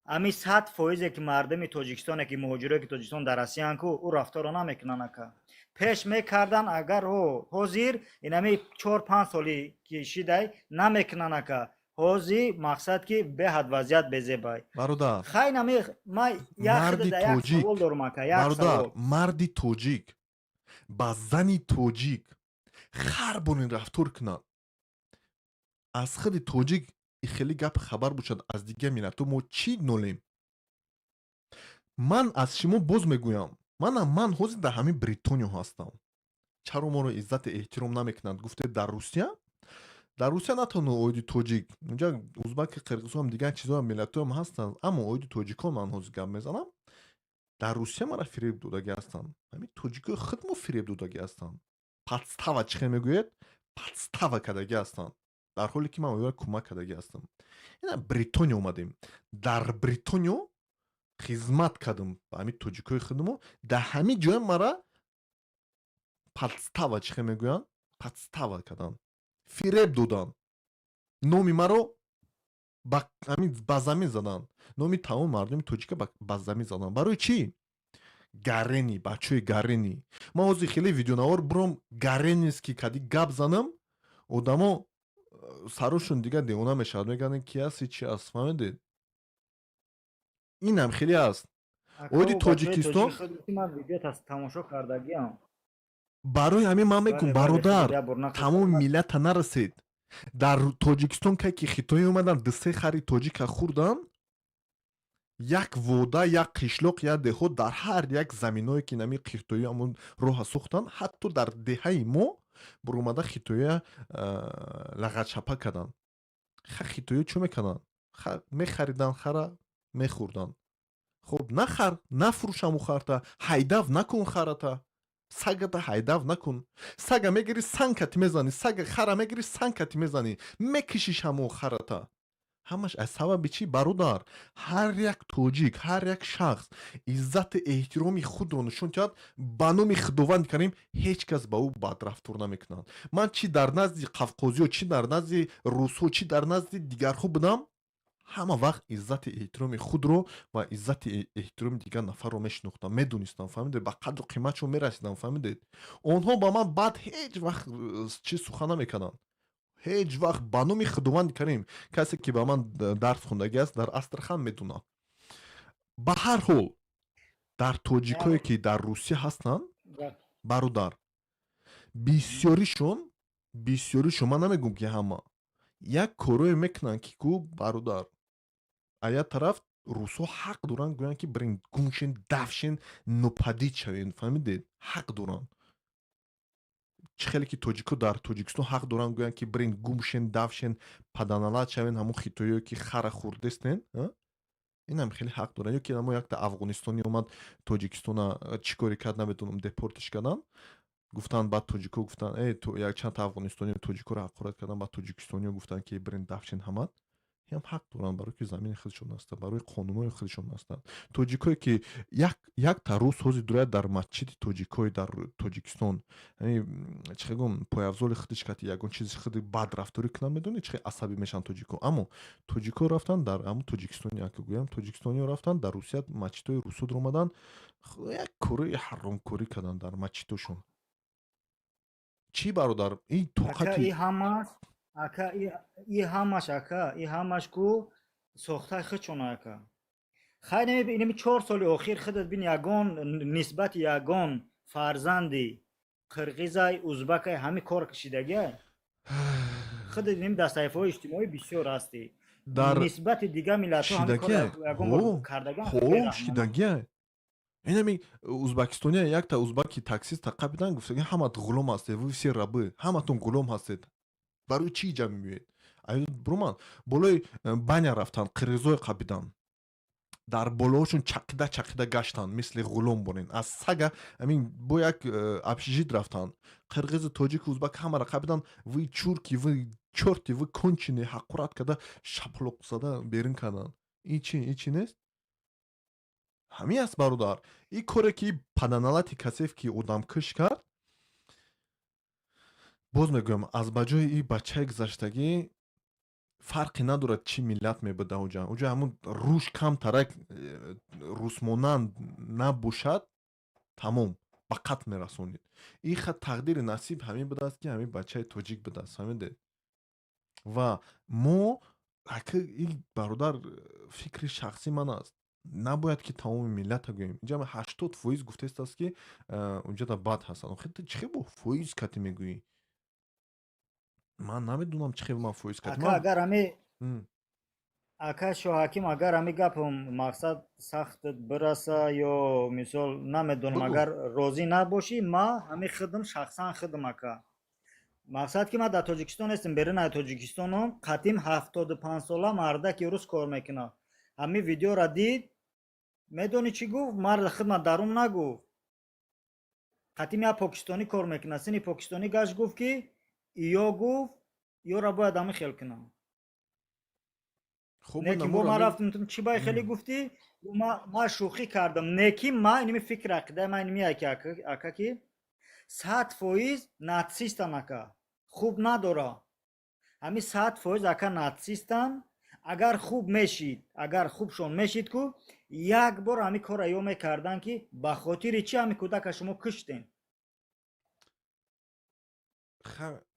ами 100%-е ки мардуми тоҷикистоне ки муҳоҷире ки Тоҷикистон дар Россиян ку, ӯ рафторо намекунанд, ака. Пеш мекардан агар, ҳозир инами 4-5 соли ки шидай, намекунанд, ака. Ҳозир мақсад ки беҳад вазъият безебай. Бародар, хай, нами ма як марди як тоҷик савол дорум, ака, як бародар савол. Марди тоҷик ба зани тоҷик хар бонин рафтор кунад, аз худи тоҷик хеле гап хабар бошад, аз дигар миллатҳо мо чӣ нолем? Ман аз шумо боз мегӯям, манам, ман ҳозир дар ҳамин Бритониё ҳастам. Чаро моро иззату эҳтиром намекунанд, гуфтед? Дар Русия, дар Русия на танҳо оиди тоҷик, унҷа узбаки, қирғизҳоам, дигар чизоам, миллатҳоам ҳастанд, аммо оиди тоҷикон ман ҳозир гап мезанам. Дар Русия мара фиреб додагӣ ҳастанд. Ҳамин тоҷикои худ мо фиреб додагӣ ҳастанд. Подстава, чӣ хел мегӯед, подстава кардагӣ ҳастанд, дар ҳоле ки ман оёра кӯмак кардагӣ ҳастам. Ина Бритониё омадем, дар Бритониё хизмат кардам ба ҳамин тоҷикои худмо. Дар ҳамин ҷоя мара подстава, чӣ хел мегӯянд, подстава карданд, фиреб доданд, номи маро ба ҳамин ба замин заданд, номи тамоми мардуми тоҷика ба замин заданд. Барои чӣ? Гарени бачаҳои гарени. Ман ҳозир хеле видеонавор буром, гаренис ки кади гап занам, одамо сарушон дигар девона мешавад, мегӯянд, ки ҳасти, чи аст, фаҳмидед? Инам хеле аст. Оиди Тоҷикистон. Тамошо кардагиам. Барои ҳамин ман мегӯм, бародар, тамоми миллата нарасед. Дар Тоҷикистон кай ки хитоӣ омадан, дусе хари тоҷика хӯрдан, як вода, як қишлоқ, як деҳот, дар ҳар як заминое ки нами хитоӣ ҳамон роҳа сохтанд, ҳатто дар деҳаи мо буромада хитоия лағатшапа карданд. Ха, хитоиё чӣ мекарданд? Мехариданд хара, мехӯрданд. Хуб, нахар, нафурӯш ҳамун харта, ҳайдав накун харата, сагата ҳайдав накун. Сага мегирӣ, санкати мезанӣ, сага хара мегирӣ, санкати мезанӣ, мекишиш ҳамун харата. Ҳамаш аз сабаби чӣ, бародар? Ҳар як тоҷик, ҳар як шахс иззату эҳтироми худро нишон диҳад, ба номи Худованди Карим, ҳеҷ кас ба ӯ бадрафтор намекунад. Ман чӣ дар назди қавқозиё, чӣ дар назди русҳо, чӣ дар назди дигарҳо будам, ҳама вақт иззати эҳтироми худро ва иззати эҳтироми дигар нафарро мешинохтам, медонистам, фаҳмидед? Ба қадру қиматшон мерасидам, фаҳмидед? Онҳо ба ман бад ҳеҷ вақт чӣ сухан намекарданд, ҳеҷ вақт, ба номи Худованди Карим. Касе ки ба ман дарс хондагӣ аст дар Астрахан, медонад. Ба ҳар ҳол, дар тоҷикое ки дар Русия ҳастанд, бародар, бисёришон, ман намегӯм ки ҳама, як корое мекунанд ки ку, бародар, а як тараф русҳо ҳақ доранд гӯянд ки бирин, гумшен, дафшен, нопадид шавен, фаҳмидед? Ҳақ доранд. Чӣ хеле ки тоҷико дар Тоҷикистон ҳақ доранд гӯянд ки бирин, гумшен, дафшен, паданалат шавен, ҳамун хитоиё ки хара хӯрдестен, инам хеле ҳақ доранд. Ё ки амо якта афғонистонӣ омад Тоҷикистона, чӣ коре кард, намедонам, депортиш карданд, гуфтанд. Баъд тоҷико гуфтанд, э, якчандта афғонистониё тоҷикоро ҳақорат карданд, баъд тоҷикистониё гуфтанд ки бирин, дафшен ҳамат. Ҳам ҳақ доранд, барои ки замини худшон ҳастанд, барои қонунҳои худшон ҳастанд. Тоҷикое ки якта рӯз ҳози дурояд дар масҷиди тоҷикои дар Тоҷикистон, чӣ хел гум, пойафзоли худиш кати ягон чизи худи бад рафторӣ кунанд, медонед, чӣ хел асабӣ мешаванд тоҷико. Аммо тоҷико рафтанд дар ҳамун Тоҷикистони, яке гӯям, тоҷикистониё рафтанд дар Русия, масҷидҳои русо дуромаданд, як кори ҳаромкорӣ карданд дар масҷидҳошон. Чӣ, бародар, ин тоқати Ака, и ҳамаш, ака, и ҳамаш ку сохтаи худшона, ака. Хайр, инами 4 соли охир худат бин, ягон нисбати ягон фарзанди қирғизай, узбакай ҳамин кор кашидагиай? Худат инами дар саҳифаҳои иҷтимоӣ бисёр ҳастӣ. Дар нисбати дигар миллатҳо шидагиай. Инами узбакистония, якта узбаки таксист тақабидан, гуфтаги: «Ҳамат ғулом ҳастед, вы все рабы, ҳаматон ғулом ҳастед, барои чӣ ҷамъ меоед?» Буруманд, болои баня рафтанд, қирғизое қабидан, дар болоҳошон чақида чақида гаштанд, мисли ғулом борен аз сага. Амин бо як общежит рафтанд, қирғизу тоҷику узбак ҳамаро қабидан: «Вы чурки, вы чёрти, вы конченые», ҳақорат карда, шаплоқ зада берун карданд. Ин чи, ин чи нест? Ҳамин аст, бародар. Ин коре ки паданалати касеф ки одамкуш кард, боз мегӯям, аз ба ҷои ин бачаи гузаштагӣ фарқе надорад, чӣ миллат мебуда. Уҷа ҳамун рӯш камтарак русмонанд набошад, тамом, ба қатл мерасонид. Ин ха, тақдири насиб ҳамин будааст, ки ҳамин бачаи тоҷик будааст, фаҳмидед? Ва мо ака, ин, бародар, фикри шахсии ман аст, набояд ки тамоми миллата гӯем. Инҷа 80% гуфтаистааст, ки унҷада бад ҳастанд. Охи ту чӣ хел бо фоиз кати мегӯӣ? Ман намедонам, чӣ хел ман фоиз кати. Ака, агар ҳами, ака Шоҳаким, агар ҳами гапам мақсад сахтат бираса ё мисол, намедонам, агар розӣ набошӣ, ма ҳами худам, шахсан худам, ака, мақсад ки ман дар Тоҷикистон нестам, берун аз Тоҷикистонам, қатим 75-сола мардаки рӯз кор мекунад, ҳами видеора дид, медонӣ чӣ гуфт? Марда хидмат дарум нагуфт. Қатим як покистонӣ кор мекунад, сини покистонӣ гашт, гуфт ки ё, гуфт, ёра бояд ҳами хел кунам. Неки бо ман рафтам, чӣ бай хеле гуфтӣ? Ман шӯхӣ кардам. Неки ма иними фикр, ақидаи ман иними ака, ки 100% нацистан, ака, хуб надора. Ҳами 100%, ака, нацистан. Агар хуб мешид, агар хубшон мешид ку, як бор ҳами корра ё мекарданд, ки ба хотири чӣ ҳами кӯдака шумо куштем?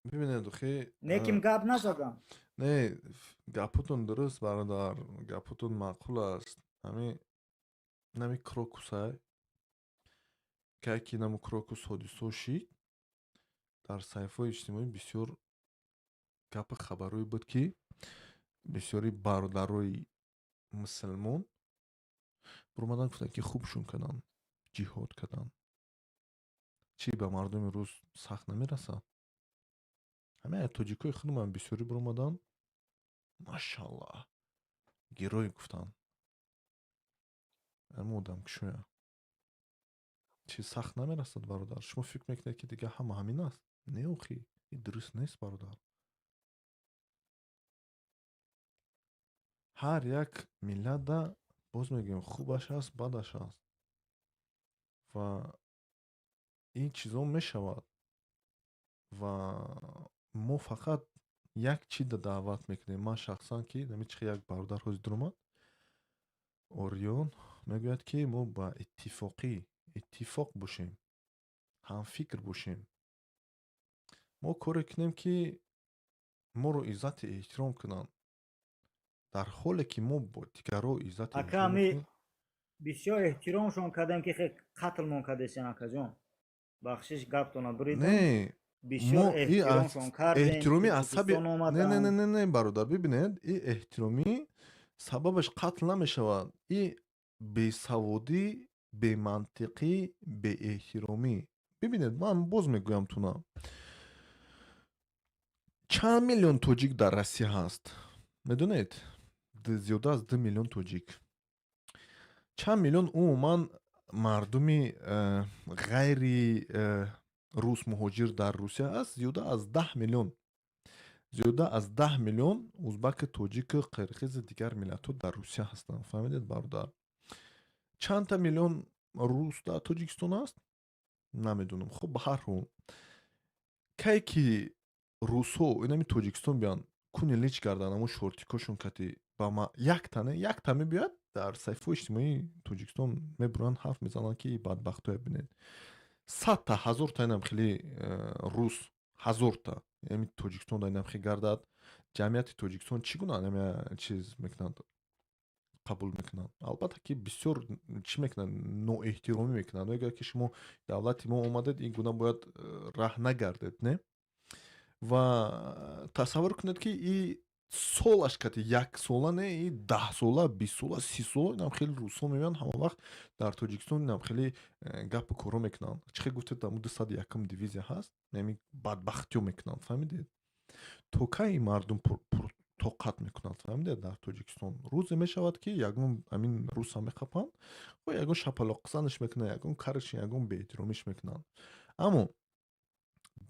Бибинед, охи. Неким гап назадам. Не, гапотон дуруст, бародар, гапотон маъқул аст. Ҳами. Нами Крокусай, кай ки наму Крокус ҳодисо шид, дар саҳифаҳои иҷтимоӣ бисёр гапи хабарое буд, ки бисёри бародарои мусулмон буромадан, гуфтанд, ки хубшон карданд, ҷиҳод карданд. Чӣ, ба мардуми рус сахт намерасад? Ҳамин тоҷикои худумам бисёрӣ буромаданд, машаллаҳ, герой гуфтанд. Ама одамкушоя чӣ, сахт намерасад, бародар? Шумо фикр мекунед, ки дигар ҳама ҳамин аст? Не, охи, ин дуруст нест, бародар. Ҳар як миллатда, боз мегӯем, хубаш ҳаст, бадаш ҳаст ва ин чизо мешавад. Ва мо фақат як чиза даъват мекунем. Ман шахсан, ки нами чихе як бародар ҳозир дуромад, Ориён, мегӯяд, ки мо ба иттифоқӣ, иттифоқ бошем, ҳамфикр бошем, мо коре кунем, ки моро иззати эҳтиром кунанд, дар ҳоле ки мо бо дигарро иззати Ака, ами бисёр эҳтиромшон кардем, ки хе қатлмон кардесен, акаҷон, бахшиш, гаптона буридам. Не. Бисёр эҳтиромшон кардем. Эҳтиромӣ асаби, не, не, не, не, не, бародар, бибинед, и эҳтиромӣ сабабаш қатл намешавад. И бесаводӣ, бемантиқӣ, беэҳтиромӣ. Бибинед, ман боз мегӯям туна, чанд миллион тоҷик дар Россия ҳаст, медонед? Зиёда аз 2 миллион тоҷик. Чанд миллион умуман мардуми ғайри рус муҳоҷир дар Русия аст? Зиёда аз 10 миллион. Зиёда аз 10 миллион узбаки, тоҷику қирғизи, дигар миллатҳо дар Русия ҳастанд, фаҳмидед, бародар? Чандта миллион рус дар Тоҷикистон аст, намедонам. Хуб, ба ҳар ҳол, кай ки русҳо инами Тоҷикистон биёянд, куни лич кардан, амо шортикошон кати ба яктане якта мебиёяд, дар саҳифаҳои иҷтимоии Тоҷикистон мебуранд, ҳарф мезананд, ки бадбахтое бинед. 100-та, 1000-та инам хеле рус, 1000-та ами Тоҷикистон да инам хе гардад, ҷамъияти Тоҷикистон чӣ гуна чиз мекунанд, қабул мекунанд? Албатта, ки бисёр чӣ мекунанд, ноэҳтиромӣ мекунанд. Мегӯяд, ки шумо давлати мо омадед, ин гуна бояд раҳ нагардед, не? Ва тасаввур кунед, ки и солаш кати як сола не, и 10 сола, 20 сола, 30 сола инам хеле русҳо меоянд, ҳама вақт дар Тоҷикистон инам хеле гапу коро мекунанд. Чӣ хел гуфтед, аму 201-ум дивизия ҳаст, ами бадбахтиё мекунанд, фаҳмидед? То кай мардум тоқат мекунанд, фаҳмидед? Дар Тоҷикистон рӯзе мешавад, ки ягон ҳамин руса меқапанд ва ягон шапалоқзанаш мекунанд, ягон караш, ягон беэҳтиромиш мекунанд. Аммо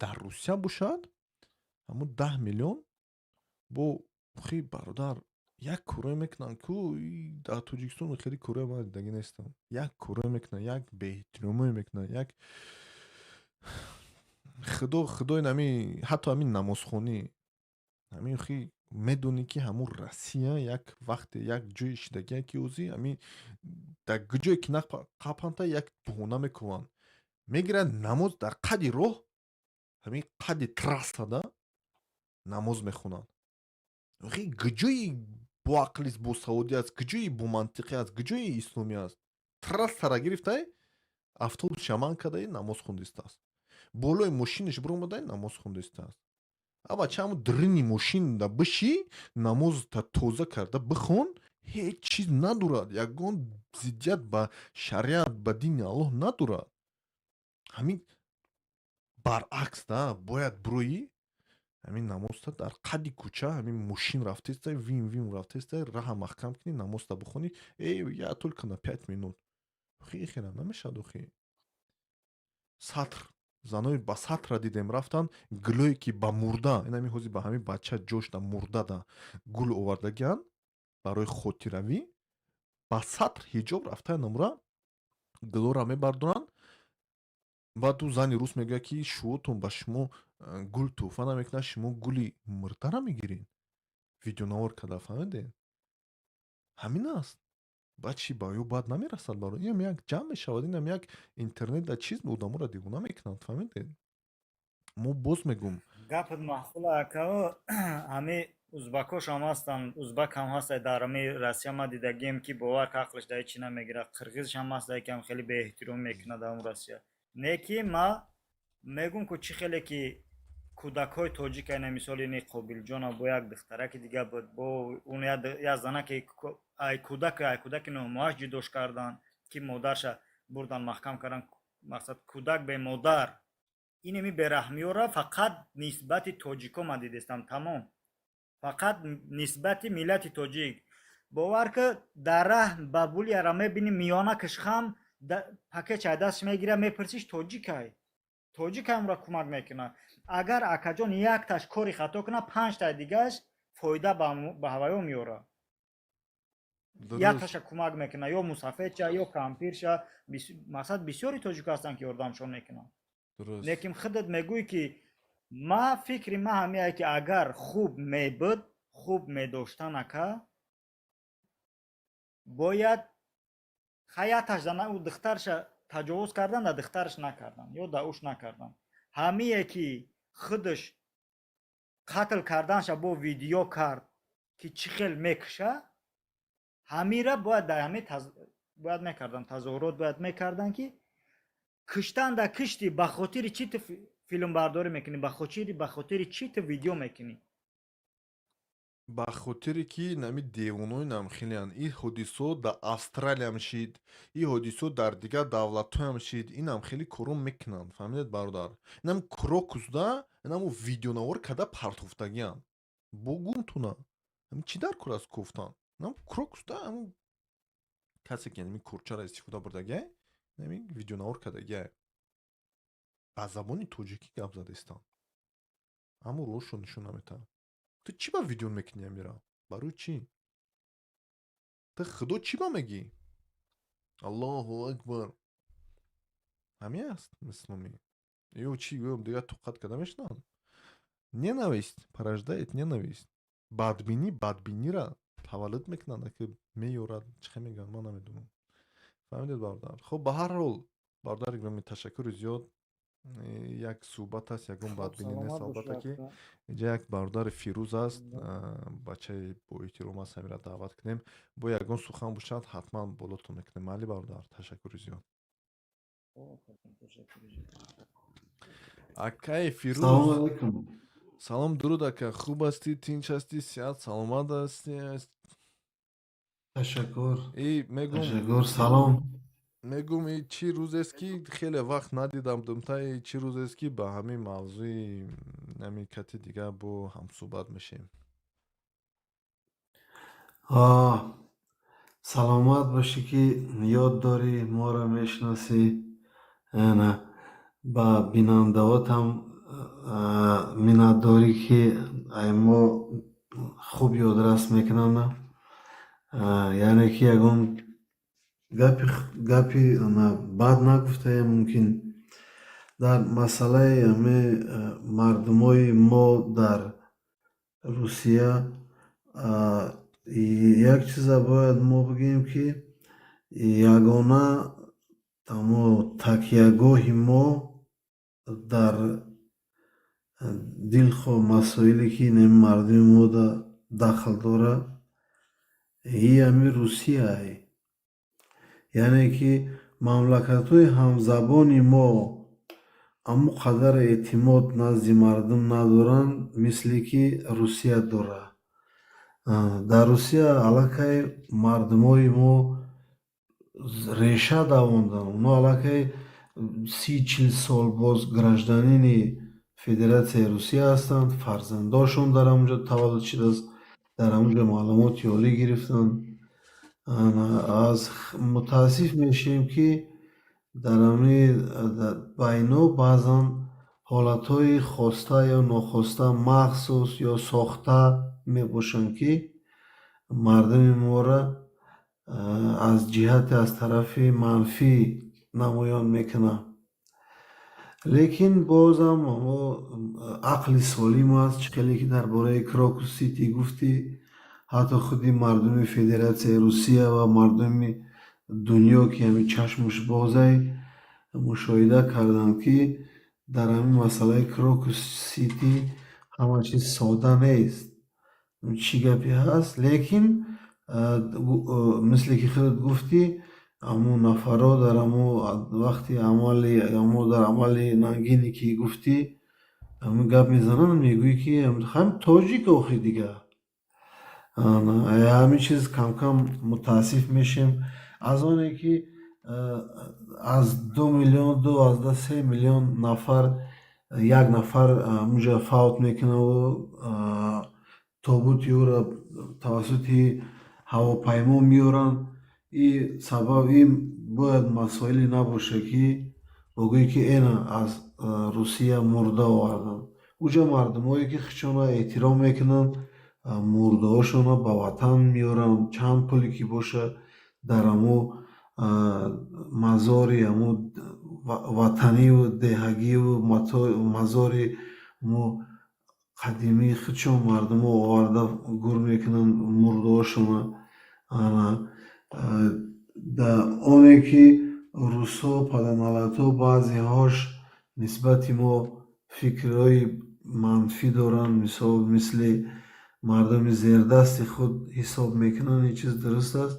дар Русия бошад, ҳамун 10 миллион бо хи, бародар, як корое мекунанд ку, дар Тоҷикистон хеле корое ман дидагӣ нестам. Як корое мекунанд, як беэҳтиромие мекунанд, як худо, худои нами, ҳатто ҳамин намозхонӣ, ҳамин хи медонӣ, ки ҳамун Россия як вақте як ҷои шидагия, ки ӯзи ҳамин дар ҷое ки қапанта, як баҳона мекунанд, мегиранд, намоз дар қади роҳ, ҳамин қади трассада намоз мехонанд. Куҷои боақлист, босаводӣ аст, куҷои бомантиқӣ аст, куҷои исломӣ аст? Трассара гирифтай, автобус шаман кардаи, намоз хондистааст, болои мошинаш биромадай, намоз хондистааст. Аба чаму дрини мошинда биши, намозта тоза карда бихон, ҳеҷ чиз надорад, ягон зиддият ба шариат, ба дини Аллоҳ надорад. Ҳамин баръакс да бояд бироӣ, ҳамин намозта дар қади кӯча, ҳамин мошин рафтеста, вин вин рафтеста, раҳа маҳкам кунӣ, намозта бихонӣ. Э, я только на 5 минут, охи, хела намешавад, охи. Сатр занои ба сатра дидем, рафтан, гулое ки ба мурда, инами ҳози ба ҳамин бача ҷошда мурдада гул овардагиан барои хотиравӣ, ба сатр ҳиҷоб рафтан, намура гулора мебардоранд. Баъд ӯ зани рус мегӯяд, ки шуотон ба шумо гул тӯҳфа намекунад, шумо гули мурдара мегиред. Видеонавор карда, фаҳмидед? Ҳамин аст. Баъд чи, ба ё баъд намерасад, баро инам як ҷамъ мешавад, инам як интернет да чиз одаморо девона мекунанд, фаҳмидед? Мо боз мегӯм. Гапат маъқула, акао. Ҳами Узбакошам ҳастанд, узбакам ҳаста дар ами Россия, ма дидагием, ки бовар ка, ақлш дар ҳечи намегирад. Қирғизшам ҳаста, ки ам хеле беэҳтиром мекунад дар Россия. Не ки ма мегӯм, ку чӣ хеле ки кӯдакҳои тоҷик, айна мисоли ини Қобилҷона бо як духтараки дига буд, бо он як занаке, ай кӯдак, ай кӯдаки 9 моҳаш ҷудош карданд, ки модарша бурдан маҳкам кардан. Мақсад, кӯдак бемодар. Инеми бераҳмиёра фақат нисбати тоҷико ман дидестам, тамом, фақат нисбати миллати тоҷик. Бовар ки, дар раҳ бабулияра мебини, миёна кишхам, пакет дастш мегира, мепурсиш, тоҷикай, тоҷикай, умра кӯмак мекунад. Агар, акаҷон, якташ кори хато кунад, панҷтаи дигааш фоида ба ҳаваё меорад, якташа кӯмак мекунад, ё мусафедша, ё кампирша. Мақсад, бисёри тоҷико ҳастанд, ки ёрдамшон мекунанд. Лекин худат мегӯӣ, ки ма фикри ма ҳамеае, ки агар хуб мебуд, хуб медоштан, ака, бояд хаяташ зана ӯ духтарша таҷовуз кардан, да духтараш накардан ё да уш накардан. Ҳамие ки худаш қатл карданша бо видео кард, ки чӣ хел мекуша, ҳамира бояд дар ҳами бояд мекардан, тазоҳурот бояд мекардан, ки киштан да кишти, ба хотири чӣ ту филмбардорӣ мекунӣ, ба хотири чӣ ту видео мекунӣ? Ба хотире ки нами девонои намхелиянд. Ин ҳодисо дар Австралиям шид, ин ҳодисо дар дигар давлатҳоям шид. Инам хеле коро мекунанд, фаҳмидед, бародар? Инам Крокусда, инаму видеонавор када партофтагианд. Богумтуна чӣ дар кор аст кофтан? Инам Крокусда ҳаму касе ки ами курчаро истифода бурдагиай, ами видеонавор кардагиай, ба забони тоҷикӣ гап задаистанд, аммо роҳшо нишон наметаҳанд. Ту чӣ ба видео мекунӣ амира? Барои чӣ? Ту худо чӣ ба мегӣ? Аллоҳу акбар. Ҳамин аст исломӣ ё чӣ? Ё дигар тоқат карда мешунаванд. Ненависть порождает ненависть. Бадбинӣ бадбинира таваллуд мекунад, ки меёрад, чӣ хел мегӯянд, ман намедонам. Фаҳмидед, бародар? Хуб, ба ҳар ҳол, бародари гиромӣ, ташаккури зиёд. Як суҳбат аст, ягон бадбинӣ нест. Албатта, ки инҷа як бародари Фирӯз аст, бачаи боэҳтиром аст, ҳамира даъват кунем. Бо ягон сухан бошад, ҳатман болотон мекунем. Майли, бародар, ташаккури зиёд. Акаи Фирӯз. Салом, дуруд, ака. Хуб ҳастӣ, тинч ҳастӣ, сиҳат саломат ҳастӣ? Ташаккур. И мегум. Ташаккур, салом. Мегум, и чӣ рӯзест, ки хеле вақт надидам думта, и чӣ рӯзест, ки ба ҳамин мавзӯи ҳамин кати дигар бо ҳамсӯҳбат мешем. Саломат бошӣ, ки ёд дорӣ, моро мешиносӣ. Ана ба бинандаотам миннатдорӣ, ки ай мо хуб ёдрас мекунанд. Яъне ки ягон гапи бад нагуфтаем мумкин. Дар масъалаи ҳами мардумои мо дар Русия як чиза бояд мо бигӯем, ки ягона тамо такягоҳи мо дар дилхоҳ масоиле, ки ин мардуми мо дахл дорад, и ҳами Русияй. Яъне ки мамлакатҳои ҳамзабони мо аммо қадар эътимод назди мардум надоранд, мисле ки Русия дорад. Дар Русия аллакай мардумои мо реша давонданд. Онҳо аллакай 30-40 сол боз гражданини Федератсияи Русия ҳастанд, фарзандошон дар ҳамонҷо таваллуд шудааст, дар ҳамонҷо маълумоти олӣ гирифтанд. Аз мутаассиф мешавем, ки дар ҳамин байно баъзан ҳолатҳои хоста ё нохоста, махсус ё сохта мебошанд, ки мардуми моро аз ҷиҳате, аз тарафи манфӣ намоён мекунанд. Лекин бозам мо ақли солим аст, чӣ хеле ки дар бораи Крокус Сити гуфтӣ, ҳатто худи мардуми Федератсияи Русия ва мардуми дунё, ки ҳамин чашмуш бозай, мушоҳида карданд, ки дар ҳамин масъалаи Крокус Сити ҳама чиз сода нест. Чӣ гапе ҳаст, лекин мисле ки худат гуфтӣ, ҳамун нафарҳо дар ҳамун вақти амали, ҳамо дар амали нангине, ки гуфтӣ, ҳамун гап мезананд, мегӯӣ, ки ҳам тоҷик охи дига. Ҳамин чиз камкам мутаассиф мешем аз оне, ки аз 2 миллион, 2,3 миллион нафар як нафар ҳамунҷа фавт мекунаву тобути ӯро тавассути ҳавопаймо меоранд. И сабаб ин бояд масоиле набошад, ки богӯе, ки эна аз Русия мурда оварданд. Уҷа мардумое, ки худшонро эҳтиром мекунанд, мурдаҳошонро ба ватан меоранд, чанд пуле ки бошад, дар ҳамо мазори ҳамо ватаниву деҳагиву мазори мо қадимии худшон мардумо оварда гур мекунанд мурдаҳошонро. Оне ки русҳо, паданалатҳо, баъзеҳош нисбати мо фикрҳои манфӣ доранд, мисол, мисли мардуми зердасти худ ҳисоб мекунанд, ин чиз дуруст аст,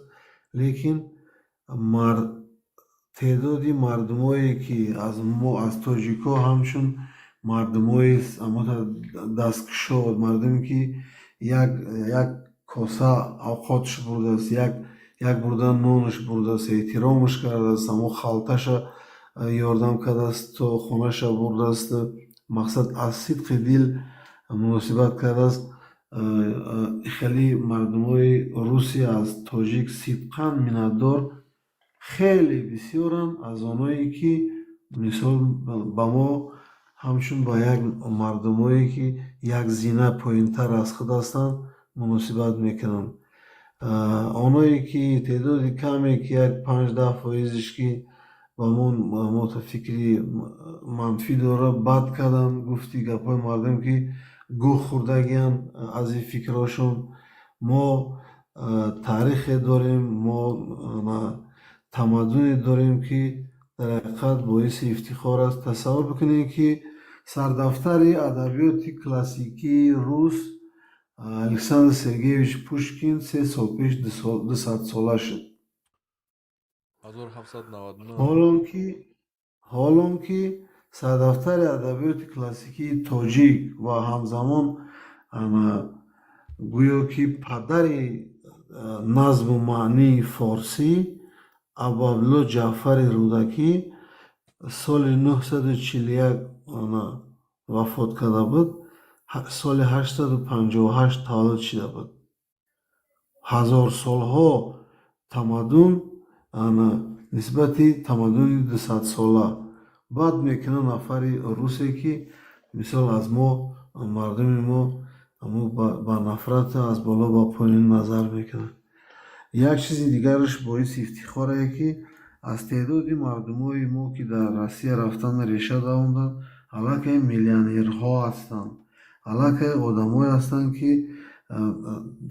лекин теъдоди мардумое, ки аз мо, аз тоҷикҳо, ҳамчун мардумои дасткушод, мардуме, ки як коса авқотш бурдааст, як бурда нонаш бурдааст, эҳтиромаш кардааст, ҳамо халташа ёрдам кардааст, то хонаша бурдааст, мақсад, аз сидқи дил муносибат кардааст, хеле мардумои Русия аз тоҷик сидқан миннатдор хеле бисёранд аз оное, ки мисол, ба мо ҳамчун ба як мардумое, ки як зина поинтар аз худ ҳастанд, муносибат мекунанд. Оное, ки теъдоди каме, ки як 5-10 фоизиш, ки ба мо фикри манфӣ дорад, бад карданд, гуфти гапҳои мардум, ки гӯ хӯрдагианд аз ин фикрҳошон. Мо таърихе дорем, мо тамаддуне дорем, ки дар ҳақиқат боиси ифтихор аст. Тасаввур бикунед, ки сардафтари адабиёти классикии рус Александр Сергеевич Пушкин 3 сол пеш 200-сола шуд. Ҳолон ки сардафтари адабиёти классикии тоҷик ва ҳамзамон гӯё ки падари назму маънии форсӣ Абуабдулло Ҷаъфари Рӯдакӣ соли 941 вафот карда буд, соли 858 таваллуд шуда буд. Ҳазорсолҳо тамаддун нисбати тамаддуни 200-сола бад мекунад нафари русе, ки мисол, аз мо, мардуми мо, ба нафрату аз боло ба поён назар мекунад. Як чизи дигараш боиси ифтихорае, ки аз теъдоди мардумои мо, ки дар Россия рафтан реша давонданд, аллакай миллионерҳо ҳастанд, аллакай одамое ҳастанд, ки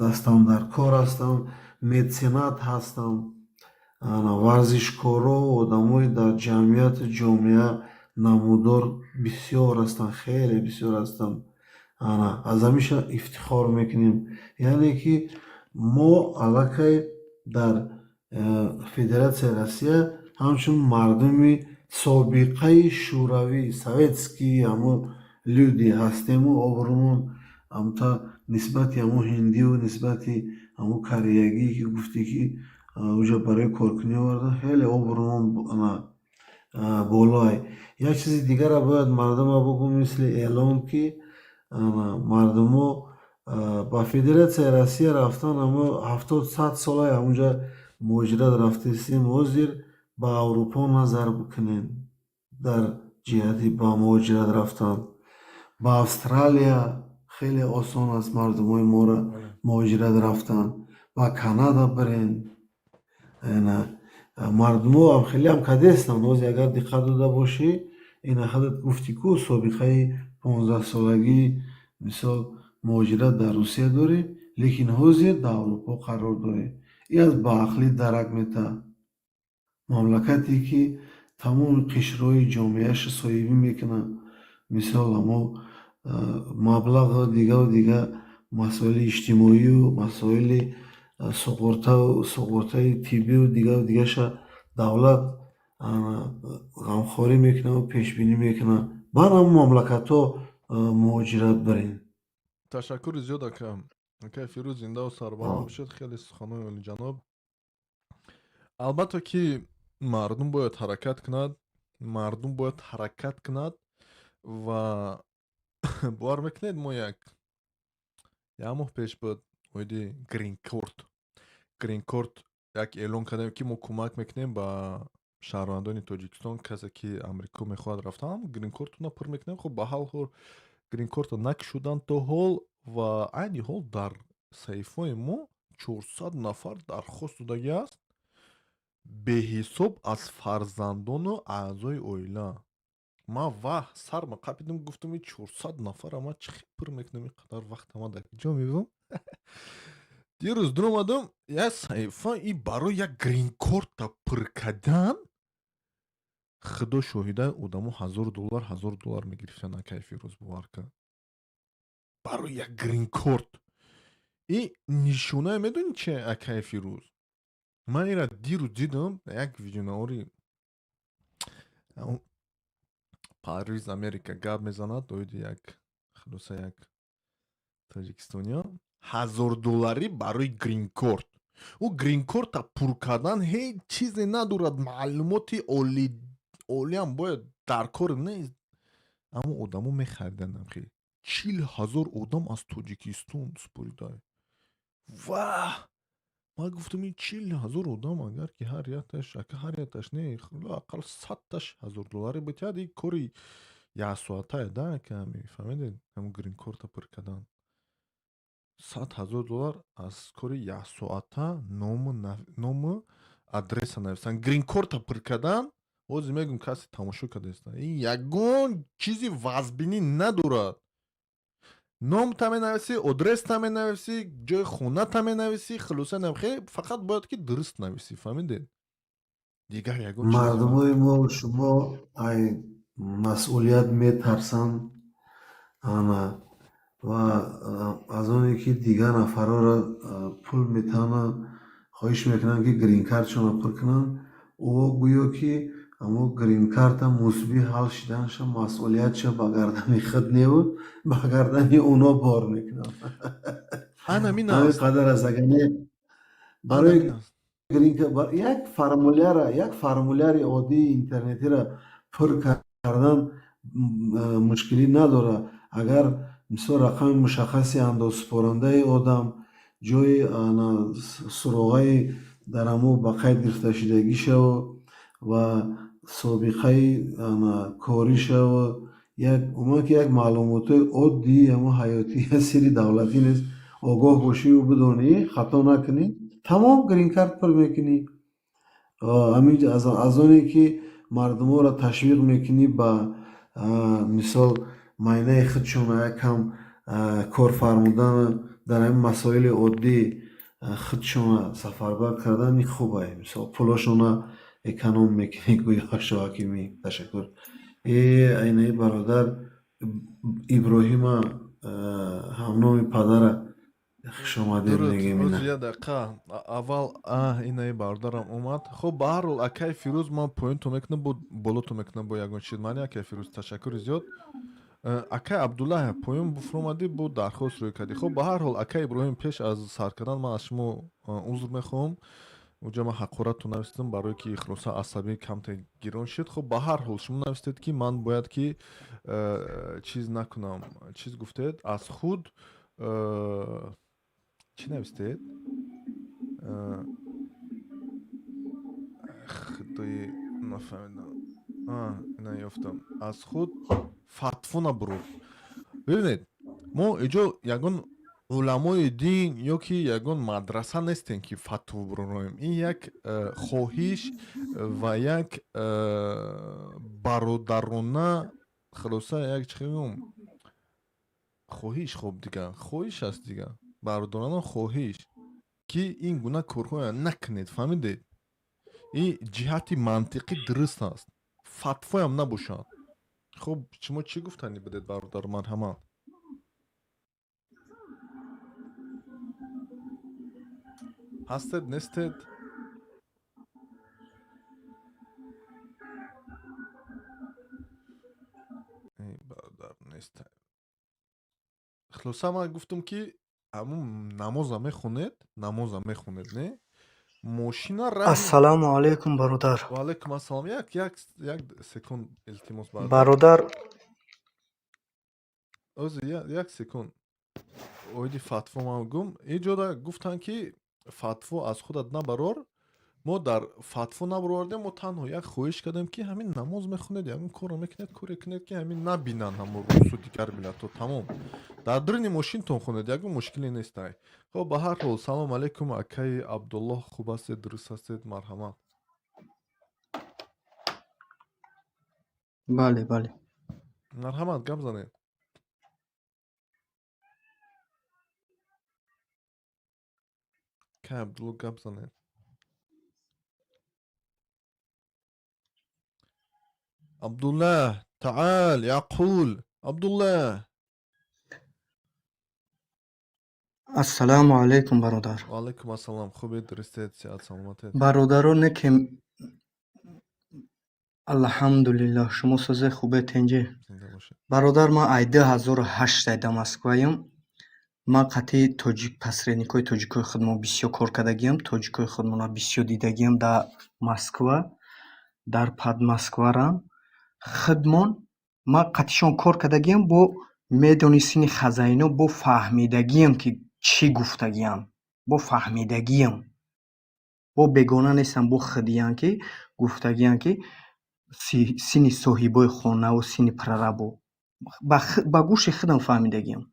дастандаркор ҳастанд, меценат ҳастанд, варзишкоро, одамои дар ҷамъияту ҷомеа намудор бисёр ҳастанд, хеле бисёр ҳастанд. Аз ҳамиша ифтихор мекунем, яъне ки мо аллакай дар Федератсияи Россия ҳамчун мардуми собиқаи шӯравӣ, советский ҳамон люди ҳастему обрӯмон амта нисбати ҳамон ҳиндиву нисбати ҳамон кореягӣ, ки гуфтӣ, ки уҷа барои коркунӣ оварда, хеле обрӯмон болоай. Як чизи дигарро бояд мардума бугӯм, мисли эълон, ки мардумо ба Федератсияи Россия рафтан ҳамо 70-100 солаи ҳамунҷа муҳоҷират рафтаистем. Ҳозир ба Аврупо назар бикунем, дар ҷиҳати ба муҳоҷират рафтан ба Австралия хеле осон аст мардумои моро муҳоҷират рафтан, ба Канада бирен. Мардумо хелеам кадестанд. Ҳозир агар диққат дода бошӣ, ина худат гуфтӣ ку, собиқаи 15-солагӣ, мисол, муҳоҷират дар Русия дорӣ, лекин ҳозир дар Аврупо қарор дорӣ. Ин аз баақлӣ дарак метаҳад. Мамлакате, ки тамоми қишрҳои ҷомеаша соҳибӣ мекунад, мисол, ҳамо маблағу дигаву дига. Масоили иҷтимоию масоили суғуртау суғуртаи тиббию дигару дигараша давлат ғамхорӣ мекунад, пешбинӣ мекунад. Баъд ҳамон мамлакатҳо муҳоҷират барем. Ташаккури зиёд, ака. Акай Фирӯз, зиндаву сарбаланд бошед. Хеле суханҳои олиҷаноб. Албатта, ки мардум бояд ҳаракат кунад, мардум бояд ҳаракат кунад. Ва бовар мекунед, мо як моҳ пеш буд, оиди гринкорт як эълон кардем, ки мо кӯмак мекунем ба шаҳрвандони Тоҷикистон, касе ки Амрико мехоҳад рафтан, гринкортона пур мекунем. Хуб, ба ҳал ҳол гринкорта накушуданд то ҳол. Ва айни ҳол дар саҳифаи мо 400 нафар дархост додагӣ аст, беҳисоб аз фарзандону аъзои оила. Ман ваҳ сарма қапидам, гуфтам: и 400 нафара ман чӣ хел пур мекунам? Ин қадар вақта ман дар куҷо мебинам? Дирӯз дуромадам як саҳифа, и барои як гринкорта пур кардан, худо шоҳида, одамо 1000 доллар, 1000 доллар мегирифтанд. Акай Фирӯз, бовар кун, барои як гринкорт. И нишонае медонӣ чи, акай Фирӯз? Ман ира дирӯз дидам, як видеонавори Парвиз Америка гап мезанад оиди як, хулоса, як тоҷикистониё, ҳазордолларӣ барои гринкорт. Ӯ гринкорта пур кардан ҳеҷ чизе надорад, маълумоти олиам бояд дар кор нест, аммо одамо мехариданд. Хеле 40 000 одам аз Тоҷикистон супорида. Ваҳ, ман гуфтам: ин 40 000 одам, агар ки ҳар якташ, ака, ҳар якташ не, ақал 100таш ҳазордолларӣ битиҳад, ин кори яксоатае да, ака, мефаҳмидед? Ҳамн гринкорта пур кардан 100 000 доллар аз кори яксоата, ному адреса нависан, гринкорта пур кардан. Ҳозир мегӯм, касе тамошо кардаиста, ин ягон чизи вазбинӣ надорад. Номта менависӣ, адреста менависӣ, ҷои хоната менависӣ, хулоса, намхе фақат бояд ки дуруст нависӣ, фаҳмидед? Дигар ягон чизи Мардумои мо, шумо ай масъулият метарсанд ана ва аз оне ки дигар нафарҳоро пул метавонанд, хоҳиш мекунанд, ки гринкартшонро пур кунанд. Ӯ гӯё ки ҳамо гринкарта мусбӣ ҳал шиданаша, масъулиятша ба гардани худ неву ба гардани оно бор мекунанд. Анамин Ҳамин аст. қадар аст. Агар не, барои Анамин аст. як формуляра, як формуляри оддии интернетиро пур кардан мушкилӣ надорад. Агар, мисол, рақами мушаххаси андозсупорандаи одам, ҷои суроғаи дар ҳамо ба қайд гирифташудагишаву ва собиқаи коришаву як, умуман, ки як маълумотҳои оддии ҳамо ҳаётӣ, сири давлатӣ нест, огоҳ бошию бидонӣ, хато накунӣ, тамом, гринкарт пур мекунӣ. Ҳамин аз оне ки мардуморо ташвиқ мекунӣ ба, мисол, майнаи худшона якам кор фармудан, дар ҳамин масоили оддӣ худшона сафарбар кардан, ин хубае. Мисол, пулошона эконом мекунӣ, гӯё Шоҳакимӣ. Ташаккур. Айнаи бародар Иброҳима, ҳамноми падара, хушомадед Дуруд. мегем. Ҳозир Ина як дақиқа аввал инаи бародарам омад. Хуб, ба ҳар ҳол, акай Фирӯз, ман поёнто мекунам, бо болото мекунам, бо ягон чиз мани. Акай Фирӯз, ташаккури зиёд. Акай Абдуллаҳ, поён буфуромадӣ, бо дархост рӯй кардӣ. Хуб, ба ҳар ҳол, акай Иброҳим, пеш аз сар кардан ман аз шумо узр мехоҳам. Уҷа ман ҳақоратто навистам, барое ки, хулоса, асабӣ камте гирон шуд. Хуб, ба ҳар ҳол, шумо навистед, ки ман бояд ки чиз накунам, чиз гуфтед, аз худ чӣ навистед? Худои, нафаҳмидам, ина ёфтам. Аз худ фатво набурор. Бибинед, мо иҷо ягон уламои дин ё ки ягон мадраса нестем, ки фатво буроем. Ин як хоҳиш ва як бародарона, хулоса, як, чӣ мегӯям, хоҳиш. Хуб, дига хоҳиш аст, дига бародарона хоҳиш, ки ин гуна корҳоя накунед, фаҳмидед? Ин ҷиҳати мантиқӣ дуруст аст, фатвоям набошад. Хуб, шумо чӣ гуфтанӣ будед, бародар? Марҳамат. Ҳастед, нестед? Эй, бародар, нест. Хулоса, ман гуфтам, ки ҳамун намоза мехонед, намоза мехонед, не? Мошина раҳи Ассалому алайкум, бародар. Ва алайкум ассалом. Як секунд, илтимос, бародар. Бародар. Ози як секунд. Оиди фатво ман гум. Иҷода гуфтанд, ки фатво аз худат набарор. Мо дар фатво набаровардем, мо танҳо як хоҳиш кардем, ки ҳамин намоз мехонед, ягон корро мекунед, коре кунед, ки ҳамин набинанд ҳамон русу дигар миллатҳо, тамом. Дар даруни мошинтон хонед, ягон мушкиле нестай. Хоб, ба ҳар ҳол, салом алайкум, акаи Абдуллоҳ, хуб ҳастед, дуруст ҳастед? Марҳамат. Бале. Марҳамат, гап занед. Акаи Абдуллоҳ, гап занед. Абдуллаҳ, таал, яқул. Абдуллаҳ. Ассалому алайкум, бародар. Ва алайкум ассалом. Хубед, дурустед, сиҳат, саломатед? Бародароне ки, алҳамдулиллоҳ, шумо созе, хубе, тенҷе? Зинда бошед. Бародар, ман ай 2008 да Москваям. Ман қатъи тоҷик посредникҳои тоҷикои худмон бисёр кор кардагиам, тоҷикои худмонро бисёр дидагиам дар Москва, дар Подмоскварам. Худмон ман қатъишон кор кардагиам, бо медони сини хазайно, бо фаҳмидагиам, ки чӣ гуфтагиам, бо фаҳмидагиам. Бо бегона нестам, бо худиян, ки гуфтагиам, ки сини соҳибои хонаву сини прорабо. Ба гӯши худам фаҳмидагиам,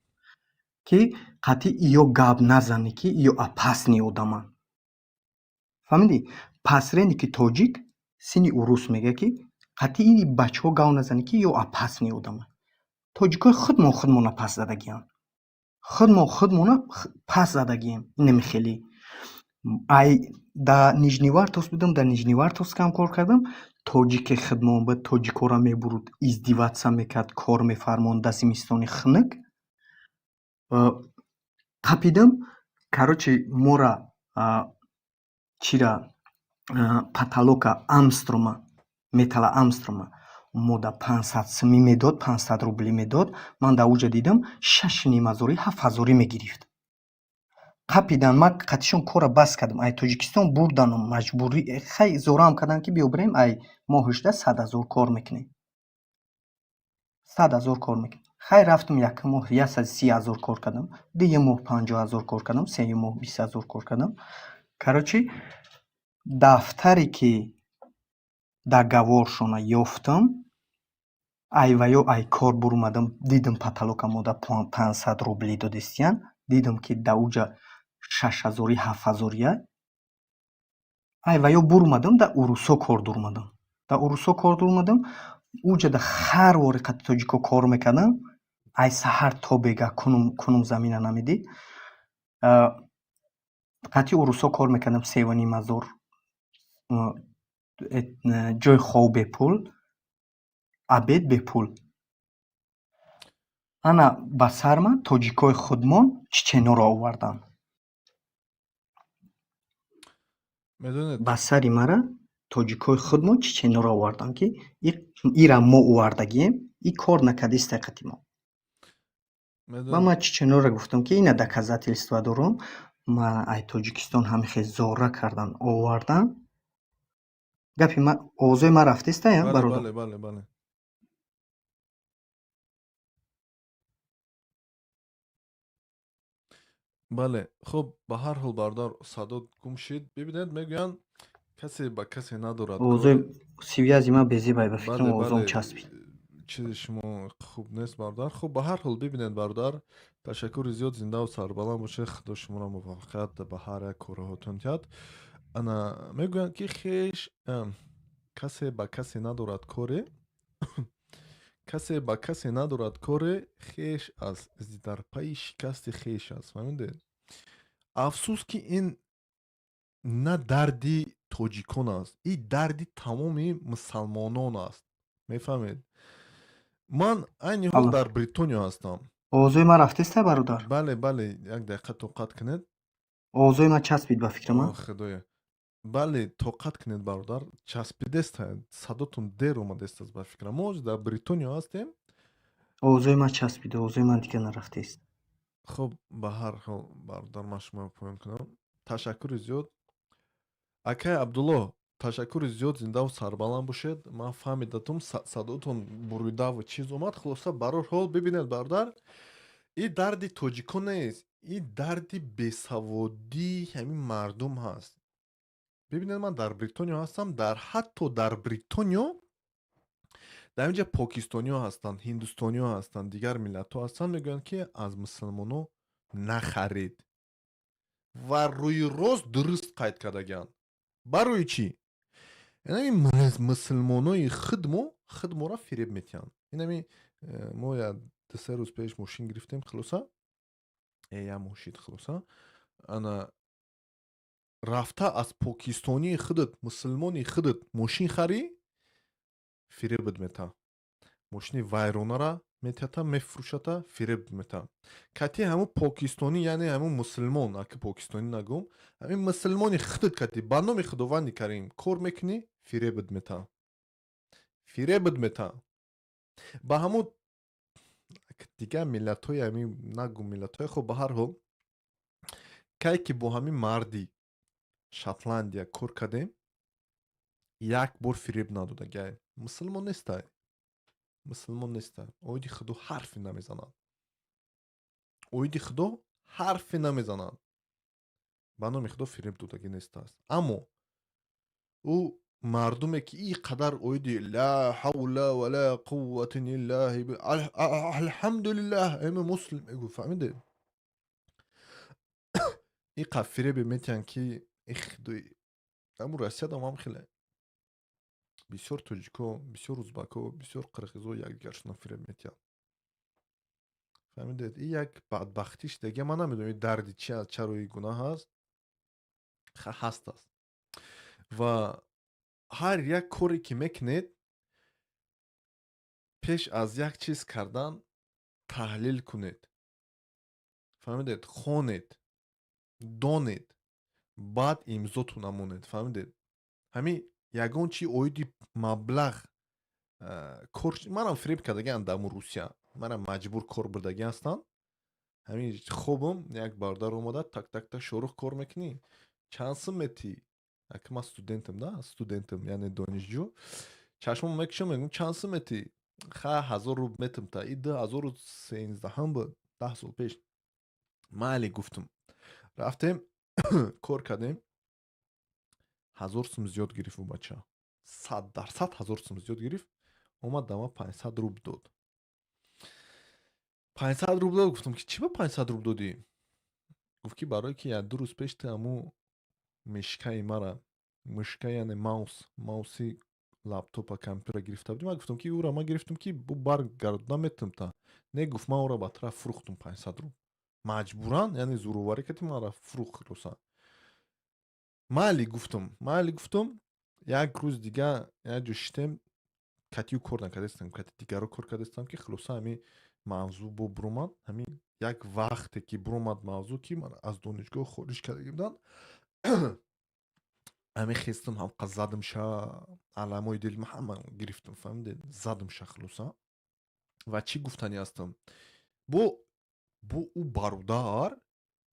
ки қатъи иё гап назанӣ, ки иё опасный одаманд. Фаҳмидӣ? Посредники тоҷик сини урус мегӯяд, ки қатъи ини бачаҳо гап назанӣ, ки иё опасный одаманд. Тоҷикои худмон худмонро пас задагианд. Худмон худмонро пас задагием. Инами хеле. Ай да Нижневартовск будам, дар Нижневартовск ҳам кор кардам. Тоҷике худмон буд, тоҷикоро мебурд, издеваться мекард, кор мефармонд дар зимистони хунук. Қапидам, короче, мора чира потолока Армстронга, металла Армстронга мо да 500 сумӣ медод, 500 рубли медод. Ман дар уҷа дидам, 6,5 ҳазорӣ, 7 ҳазорӣ мегирифт. Қапидан, ман қатишон корро бас кардам. Ай Тоҷикистон бурдану маҷбурӣ, хай, зораам карданд, ки биё бирем, ай моҳишда 100 000 кор мекунем. 100 000 кор мекунем. Хай, рафтам, якум моҳ 130 000 кор кардам, дуюм моҳ 50 000 кор кардам, сеюм моҳ 20 000 кор кардам. Короче, дафтаре ки договоршона ёфтам, ай ва ё ай кор бурумадам, дидам, потолока мода 500 рубли додистиян, дидам, ки дар уҷа 6 ҳазорӣ, 7 ҳазория. Ай ва ё бурумадам, дар урусо кор дурумадам. Дар урусо кор дурумадам, уҷада ҳар вори қати тоҷико кор мекардам, ай саҳар то бега кунум, кунум замина намедид. Қатъи урусо кор мекардам, 3,5 ҳазор, ҷойи хоб бепул, обед бепул. Ана ба сар ман тоҷикои худмон чеченоро оварданд. Медонед, Ба сари мара тоҷикои худмон чеченоро оварданд, ки ира мо овардагием, и кор накардистай қати мо. Ва медонед, ман чеченоро гуфтам, ки ина доказательства дорум, ман ай Тоҷикистон ҳамихе зора кардан овардан. Гапи ман, овозои ман рафтестая, Бале, бародар? Бале. Бале, хуб, ба ҳар ҳол, бародар, садо гум шид. Бибинед, мегӯянд, касе ба касе надорад Овозои коре. связи ман безебай, ба фикрам, Бале, овозом бале, часпид. Чизи шумо хуб нест, бародар. Хуб, ба ҳар ҳол, бибинед, бародар, ташаккури зиёд, зиндаву сарбаланд бошед, Худо шуморо муваффақият ба ҳар як корҳоятон диҳад. Ана мегӯянд, ки хеш касе ба касе надорад коре, касе ба касе надорад коре, хеш аст дар пайи шикасти хеш аст. Фаҳмидед? Афсӯс, ки ин на дарди тоҷикон аст, ин дарди тамоми мусалмонон аст. Мефаҳмед? Ман айни ҳол Алло. дар Бритониё ҳастам. Овозои ман рафтестай, бародар? Бале, бале, як дақиқа тоқат кунед. Овозои ман часпид, ба фикри ман. О, худоя, бале, тоқат кунед, бародар, часпидеста, садотон дер омадест аст, ба фикрам. Мо ҳозир дар Бритониё ҳастем. Овозои ман часпид, овозои ман дига нарафтест. Хуб, ба ҳар ҳол, бародар, ман шуморо поён кунам. Ташаккури зиёд, акай Абдулло, ташаккури зиёд, зиндаву сарбаланд бошед. Ман фаҳмидатум, садотон буридаву чиз омад. Хулоса, барор ҳол, бибинед, бародар, и дарди тоҷикон нест, и дарди бесаводии ҳамин мардум ҳаст. Бибинед, ман дар Бритониё ҳастам, дар ҳатто дар Бритониё дар инҷа покистониҳо ҳастанд, ҳиндустониҳо ҳастанд, дигар миллатҳо ҳастанд, мегӯянд, ки аз мусулмоно нахаред ва рӯи рост дуруст қайд кардагианд. Барои чӣ? Инами мусулмонои худмо худморо фиреб метиҳанд. Инами мо я 2-3 рӯз пеш мошин гирифтем, хулоса, як мошин, хулоса, ана рафта аз покистонии худат, мусулмони худат мошин харӣ, фиребат мета, мошини вайронара метиҳата, мефурӯшата, фиреб мета. Кати ҳамун покистонӣ, яъне ҳамун мусулмон, аки покистонӣ нагӯм, ҳамин мусулмони худат кати ба номи Худованди Карим кор мекунӣ, фиребат мета, фиребат мета. Ба ҳамун дигар миллатҳои, ҳамин нагӯм миллатҳои. Хуб, ба ҳар ҳол, кай ки бо ҳамин марди Шотландия кор кардем, як бор фиреб надодагай. Мусулмон нестай, мусулмон нестай, оиди Худо ҳарфе намезанад, оиди Худо ҳарфе намезанад, ба номи Худо фиреб додагӣ нестааст. Аммо ӯ мардуме ки ин қадар оиди ла ҳавла ва ла қуввата иллаҳи, алҳамдулиллаҳ, эми муслим мегӯ, фаҳмидед, ин қад фиребе метиҳанд, ки худои, аму Россиядам ҳам хеле бисёр тоҷико, бисёр узбако, бисёр қирғизо якдигаршона фиреб метиҳанд, фаҳмидед? Ин як бадбахтиш дега, ман намедонам, ин дарди чи аст, чаро ин гунаҳ аст, ҳаст аст. Ва ҳар як коре ки мекунед, пеш аз як чиз кардан таҳлил кунед, фаҳмидед? Хонед, донед, баъд имзоту намонед, фаҳмидед? Ҳамин ягон чи оиди маблағ кор, манам фиреб кардагиам дар Русия, манам маҷбур кор бурдагӣ ҳастанд. Ҳамин хобам, як бародар омада, так, так, так, шорух, кор мекунӣ, чанд сум метӣ? Аки ман студентам да, студентам, яъне донишҷӯ. Чашмам мекушам, мегӯм: «Чанд сум метӣ?» «Ха, 1000 рубл метам». Та и 2013-ҳам буд, 10 сол пеш. Майли, гуфтум. Рафтем, кор кардем, 1000 сум зиёд гирифт ӯ бача, 100% 1000 сум зиёд гирифт. Омад, да ман 500 рубл дод, 500 рубл дод. Гуфтам, ки чӣ ба 500 рубл додӣ? Гуфт, ки барое ки як ду рӯз пеш ту ҳамун мышкаи мара, мышка, яъне mouse, мауси лаптопа, компютера гирифта будӣ. Ман гуфтам, ки ӯра ман гирифтам, ки бу баргардонда метавонам та. Не, гуфт, ман ӯра ба тараф фурӯхтум 500 рубл. Маҷбуран, яъне зӯроварӣ кардӣ, манра фурӯхт. Хулоса, майли, гуфтум, майли, гуфтум. Як рӯз дига як ҷо шитем, катию кор накардастам, кати дигаро кор кардастам, ки хулоса, ҳамин мавзӯъ бо буромад. Ҳамин як вақте ки буромад мавзӯъ, ки ман аз донишгоҳ хориҷ карда будам, ҳамин хестам, ҳамқа задам ша, аламои дилма ҳама гирифтам, фаҳмидед, задам ша. Хулоса, ва чӣ гуфтанӣ ҳастам? Бо ӯ бародар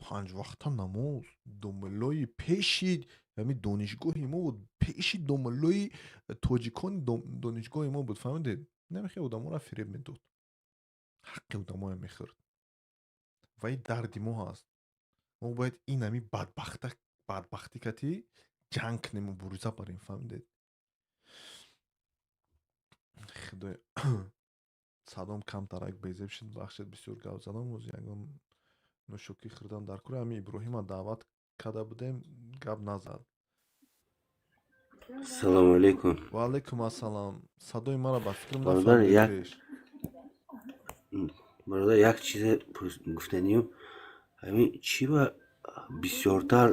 панҷвақта намоз, домуллои пеши ҳамин донишгоҳи мо буд, пеши домуллои тоҷикони донишгоҳи мо буд, фаҳмидед? Намехе одаморо фиреб медод, ҳаққи одамоя мехӯрд. Ва ин дарди мо ҳаст. Мо бояд ин ҳамин бадбахтӣ кати ҷанг кунем, мубориза барем, фаҳмидед? Худоё, садом камтарак безеб шуд, бахшед, бисёр гап задам. Оз ягон нӯшокӣ хӯрдан дар кӯра. Ҳамин Иброҳима даъват карда будем, гап назад. Салому алейкум. Ва алайкум ассалом. Садои маро, ба фикрам, Бародар, нафаҳмидед як пеш. Бародар, як чизе гуфтаниюм. Ҳамин чӣ ба бисёртар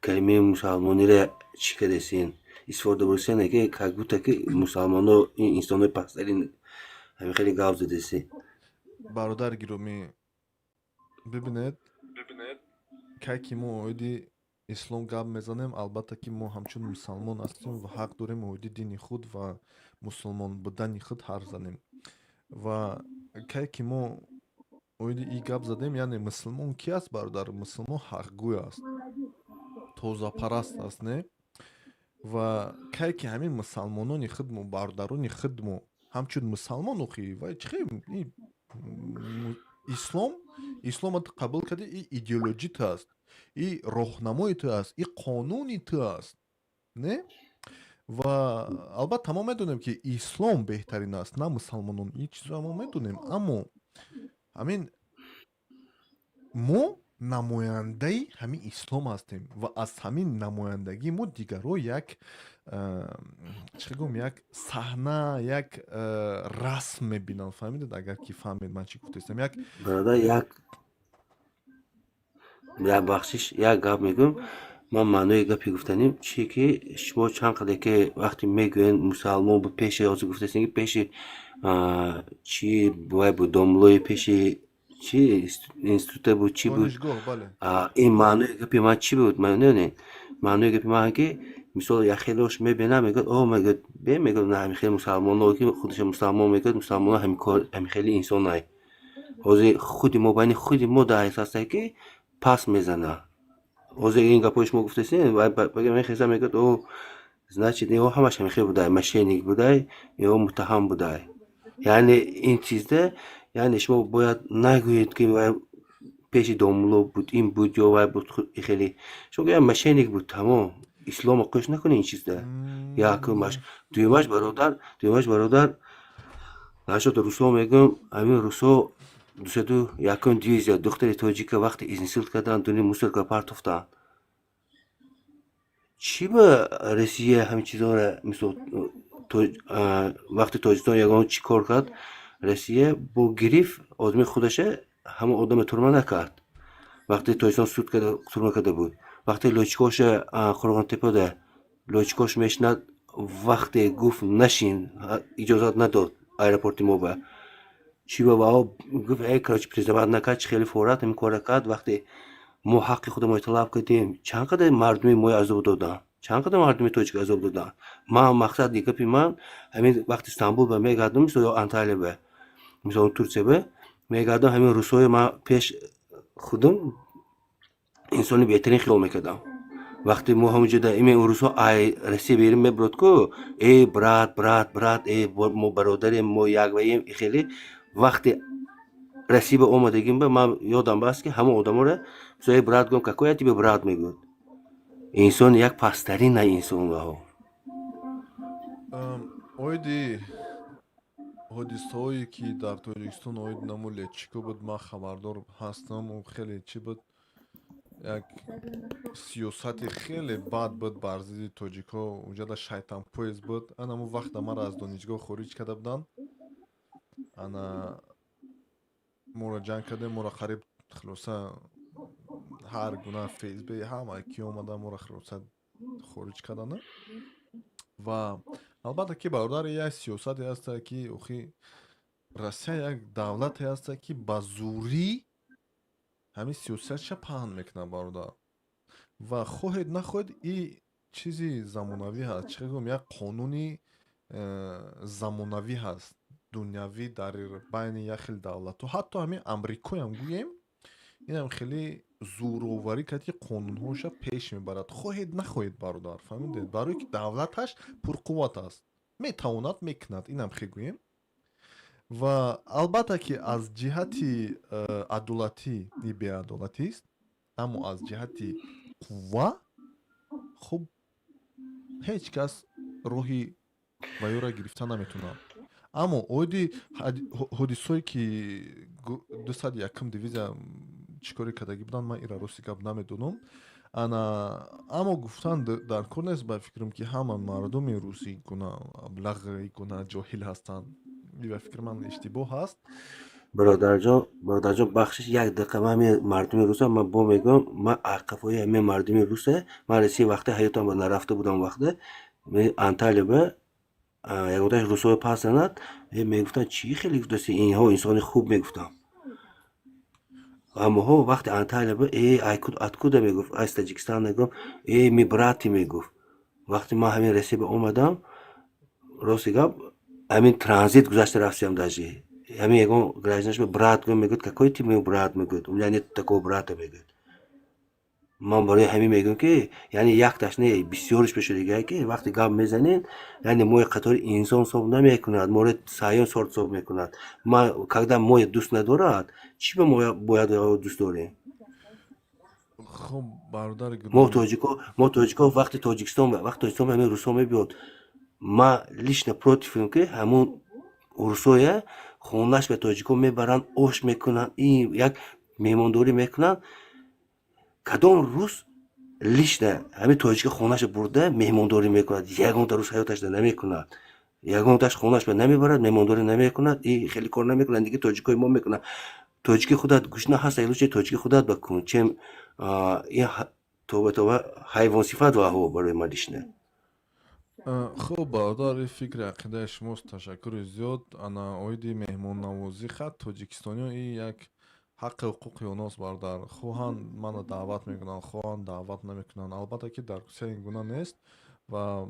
калимаи мусалмониро чӣ кардесин, истифода бурсен, ки как будто ки мусалмоно ин инсонҳои пасттарин, ҳамин хеле гап задеси. Бародар гиромӣ, бибинед. Кай ки мо оиди ислом гап мезанем, албатта ки мо ҳамчун мусалмон ҳастем ва ҳақ дорем оиди дини худ ва мусулмон будани худ ҳарф занем. Ва кай ки мо оиди и гап задем, яъне мусулмон ки аст, бародар? Мусулмон ҳақгӯй аст, тозапараст аст, не? Ва кай ки ҳамин мусалмонони худмо, бародарони худмо, ҳамчун мусалмон, охи вай чӣ, ислом, ислома ту қабул кардӣ, и идеологи ту аст, и роҳнамои ту аст, и қонуни ту аст, не? Ва албатта мо медонем, ки ислом беҳтарин аст, на мусалмонон. Ин чизро мо медонем, аммо ҳамин мо намояндаи ҳамин ислом ҳастем ва аз ҳамин намояндагӣ мо дигарро як, чӣ гӯм, як саҳна, як расм мебинанд. Фаҳмидед, агар ки фаҳмед ман чӣ гуфтаистам, як Бародар, як бахшиш, як гап мегӯм. Ман маънои гапи гуфтаним чие, ки шумо чанд қадар ки вақте мегӯянд, мусалмон буд, пеши, ҳозир гуфтастем, ки пеши чи вай буд, домлои пеши чи института буд, чӣ буд? Донишгоҳ, бале. Ин маънои гапи ман чӣ буд, медонед? Маънои гапи ман ки, мисол, як хелош мебинам, мегӯяд: «О», мегӯяд, бе, мегӯяд, на ҳамин хели мусалмоно, ки худашо мусалмон мегӯяд, мусалмоно ҳамин кор, ҳамин хели инсонай. Ҳозир худи мо, байни худи мо дар ҳастае, ки пас мезана. Ҳозир ин гапҳои шумо гуфтасем, мехеза, мегӯяд: «О, значит, иҳо ҳамаш ҳамин хел будай, мошенник будай, иҳо муттаҳам будай». Яъне ин чизда, яъне шумо бояд нагӯед, ки вай пеши домулло буд, ин буд ё вай буд. Хеле шумо гӯяд, мошенник буд, тамом. Исломо қӯш накунед ин чизда. Якумаш. Дуюмаш, бародар, дуюмаш, бародар, нашуд, русо мегӯям, ҳамин русо 201-ум дивизия духтари тоҷика вақте изнасиловать карданд, дуни мусорка партофтанд. Чӣ ба Россия ҳамин чизҳоро, мисол, вақте Тоҷикистон ягон чӣ кор кард, Россия бо гирифт одами худаша, ҳамон одаме турма накард. Вақте Тоҷикистон суд карда, турма карда буд, вақте лётчикоша Қурғонтепода лётчикош мешинад, вақте гуфт нашин, иҷозат надод аэропорти мо ба чӣ ба вао гуфт, короче, признавать накард, чӣ хеле форат ҳамин кора кард. Вақте мо ҳаққи худамон талаб кардем, чанд қадар мардуми мои азоб доданд, чанд қадар мардуми тоҷик азоб доданд. Ман мақсади гапи ман ҳамин: вақти Стамбул ба мегардам, мисол, ё Анталия ба, мисол, Турсия ба мегардам, ҳамин русҳои ман пеш худам инсони беҳтарин хиёл мекардам. Вақте мо ҳамонҷода име русҳо ай Россия берин мебурад ку: «Э, брат, брат, брат, э, мо бародарем, мо як ваем». Хеле вақте Россия ба омадагим ба ман ёдам баст, ки ҳамон одаморо, мисол, «Э, брат» гӯям, «Какой я тебе брат?» мегӯяд. Инсон як пасттарин на инсон ваҳо. Оиди ҳодисаҳое, ки дар Тоҷикистон оид наму лётчико буд, ман хабардор ҳастам. Ӯ хеле чӣ буд, як сиёсати хеле бад буд бар зидди тоҷикҳо. Унҷада шайтанпоезд буд. Анаму вақта маро аз донишгоҳ хориҷ карда буданд. Ана моро ҷанг кардем, моро қариб, хулоса, ҳар гуна ФСБ, ҳама ки омада, моро, хулоса, хориҷ карданд. Ва албатта ки, бародар, як сиёсате ҳаста, ки охи Россия як давлате ҳаста, ки ба зурӣ ҳамин сиёсатша паҳн мекунад, бародар. Ва хоҳед нахоҳед, и чизи замонавӣ ҳаст, чӣ гӯям, як қонуни замонавӣ ҳаст, дунявӣ, дар байни як хел давлатҳо. Ҳатто ҳамин Амрикоям гӯем, инам хеле зӯроварӣ кард, ки қонунҳоша пеш мебарад, хоҳед нахоҳед, бародар, фаҳмидед? Барое ки давлаташ пурқувват аст, метавонад, мекунад. Инам хе гӯем. Ва албатта ки аз ҷиҳати адолатӣ и беадолатист, аммо аз ҷиҳати қувва, хуб, ҳеҷ кас роҳи ваёра гирифта наметавонад. Аммо оиди ҳодисое, ки 201-ум дивизия чӣ коре кардагӣ буданд, ман ира, рости гап, намедонам. Ана, аммо гуфтан дар кор нест, ба фикрам, ки ҳама мардуми русӣ гуна аблағи, гуна ҷоҳил ҳастанд. Ба фикри ман, иштибоҳ ҳаст. Бародарҷон, бародарҷон, бахшиш, як дақиқа. Ман ҳамин мардуми руса, ман бо мегӯям, ман ақафои ҳамин мардуми руса, ман Россия вақте ҳаётам ба нарафта будам, вақте Анталия ба ягонташ русҳоро пас занад, мегуфтанд: «Чӣ хеле гуфтаси, инҳо инсони хуб», мегуфтам. Ҳамоҳо вақте Анталия бу, э, откуда мегуфт, аз Таҷикистон мегуфт, э, мы братья мегуфт. Вақте ман ҳамин Россия ба омадам, рости гап, ҳамин транзит гузашта рафтиам, даже ҳамин ягон гражданаш брат гӯ мегӯяд, какой ты мой брат, мегӯяд, у меня нет такого брата, мегӯяд. Ман барои ҳамин мегӯям, ки яъне якташ не, бисёриш бешудагиа, ки вақте гап мезанед, яъне мои қатори инсон ҳисоб намекунад, моро саён сорт ҳисоб мекунад. Ма когда моя дӯст надорад, чӣ ба мо бояд дӯст дорем? Хуб, бародари Мо тоҷико, мо тоҷико, вақти Тоҷикистон ҳамин русҳо мебиёд, ма лично противем, ки ҳамун русоя хонаш ба тоҷико мебаранд, ош мекунанд, ин як меҳмондорӣ мекунанд. Кадом рус лично ҳамин тоҷика хонаша бурда меҳмондорӣ мекунад? Ягонта рус ҳаёташда намекунад, ягонташ хонаш ба намебарад, меҳмондорӣ намекунад и хеле кор намекунад. Диги тоҷикои мо мекунад. Тоҷики худат гушна ҳаста, лучше тоҷики худат бакун, чем ин тоба тоба ҳайвонсифат ваҳо барои ма лично. Хуб, бародар, ин фикри ақидаи шумост, ташаккури зиёд. Ана, оиди меҳмоннавозӣ, хат тоҷикистониё ин як ҳаққи ҳуқуқи оност, бародар. Хоҳанд, мана даъват мекунанд, хоҳанд, даъват намекунанд. Албатта ки дар Русия ин гуна нест ва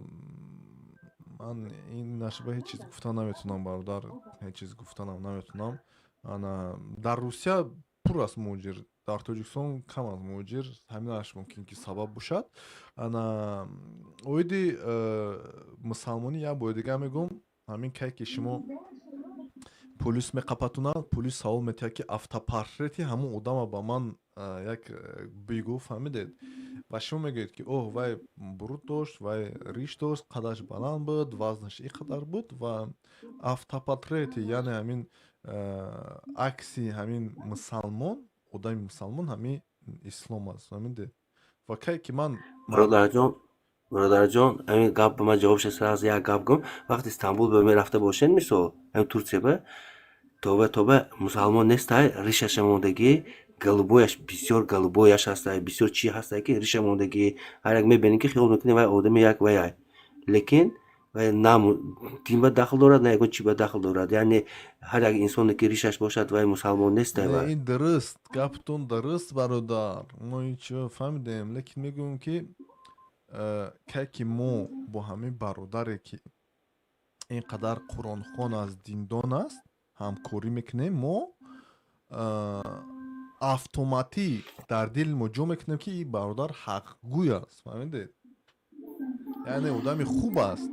ман ин нашба ҳеҷ чиз гуфта наметавонам, бародар, ҳеҷ чиз гуфтанам наметавонам. Ана, дар Русия пур аст муҳоҷир, дар Тоҷикистон кам аст муҳоҷир, ҳаминаш мумкин ки сабаб бошад. Ана, оиди мусалмонӣ як бори дигар мегӯм: ҳамин кай ки шумо полис меқапатонад, полис савол метиҳад, ки автопортрети ҳамон одама ба ман як бигӯ, фаҳмидед? Ва шумо мегӯед, ки оҳ, вай буруд дошт, вай риш дошт, қадаш баланд буд, вазнаш ин қадар буд. Ва автопортрети, яъне ҳамин акси ҳамин мусалмон, одами мусалмон, ҳамин ислом аст, фаҳмидед? Ва кай ки ман Бародарҷон, бародарҷон, ҳамин гап ба ман ҷавоб шад, сразу як гап гум. Вақте Истанбул ба мерафта бошед, мисол, ҳамин Турсия ба, тоба тоба, мусалмон нестай, ришаша мондагӣ, голубояш бисёр, голубояш ҳастай, бисёр чӣ ҳастай, ки риша мондагӣ, ҳар як мебинем, ки хиёл мекунем, вай одами як ваяй, лекин вай на дин ба дахл дорад, на ягон чӣ ба дахл дорад. Яъне ҳар як инсоне ки ришаш бошад, вай мусалмон нестай. Вай Ин дуруст, гаптон дуруст, бародар, мо ин чиро фаҳмидем, лекин мегӯем, ки кай ки мо бо ҳамин бародаре, ки ин қадар қуръонхон аст, диндон аст, ҳамкорӣ мекунем, мо автоматӣ дар дили мо ҷо мекунем, ки ин бародар ҳақгӯй аст, фаҳмидед? Яъне одами хуб аст,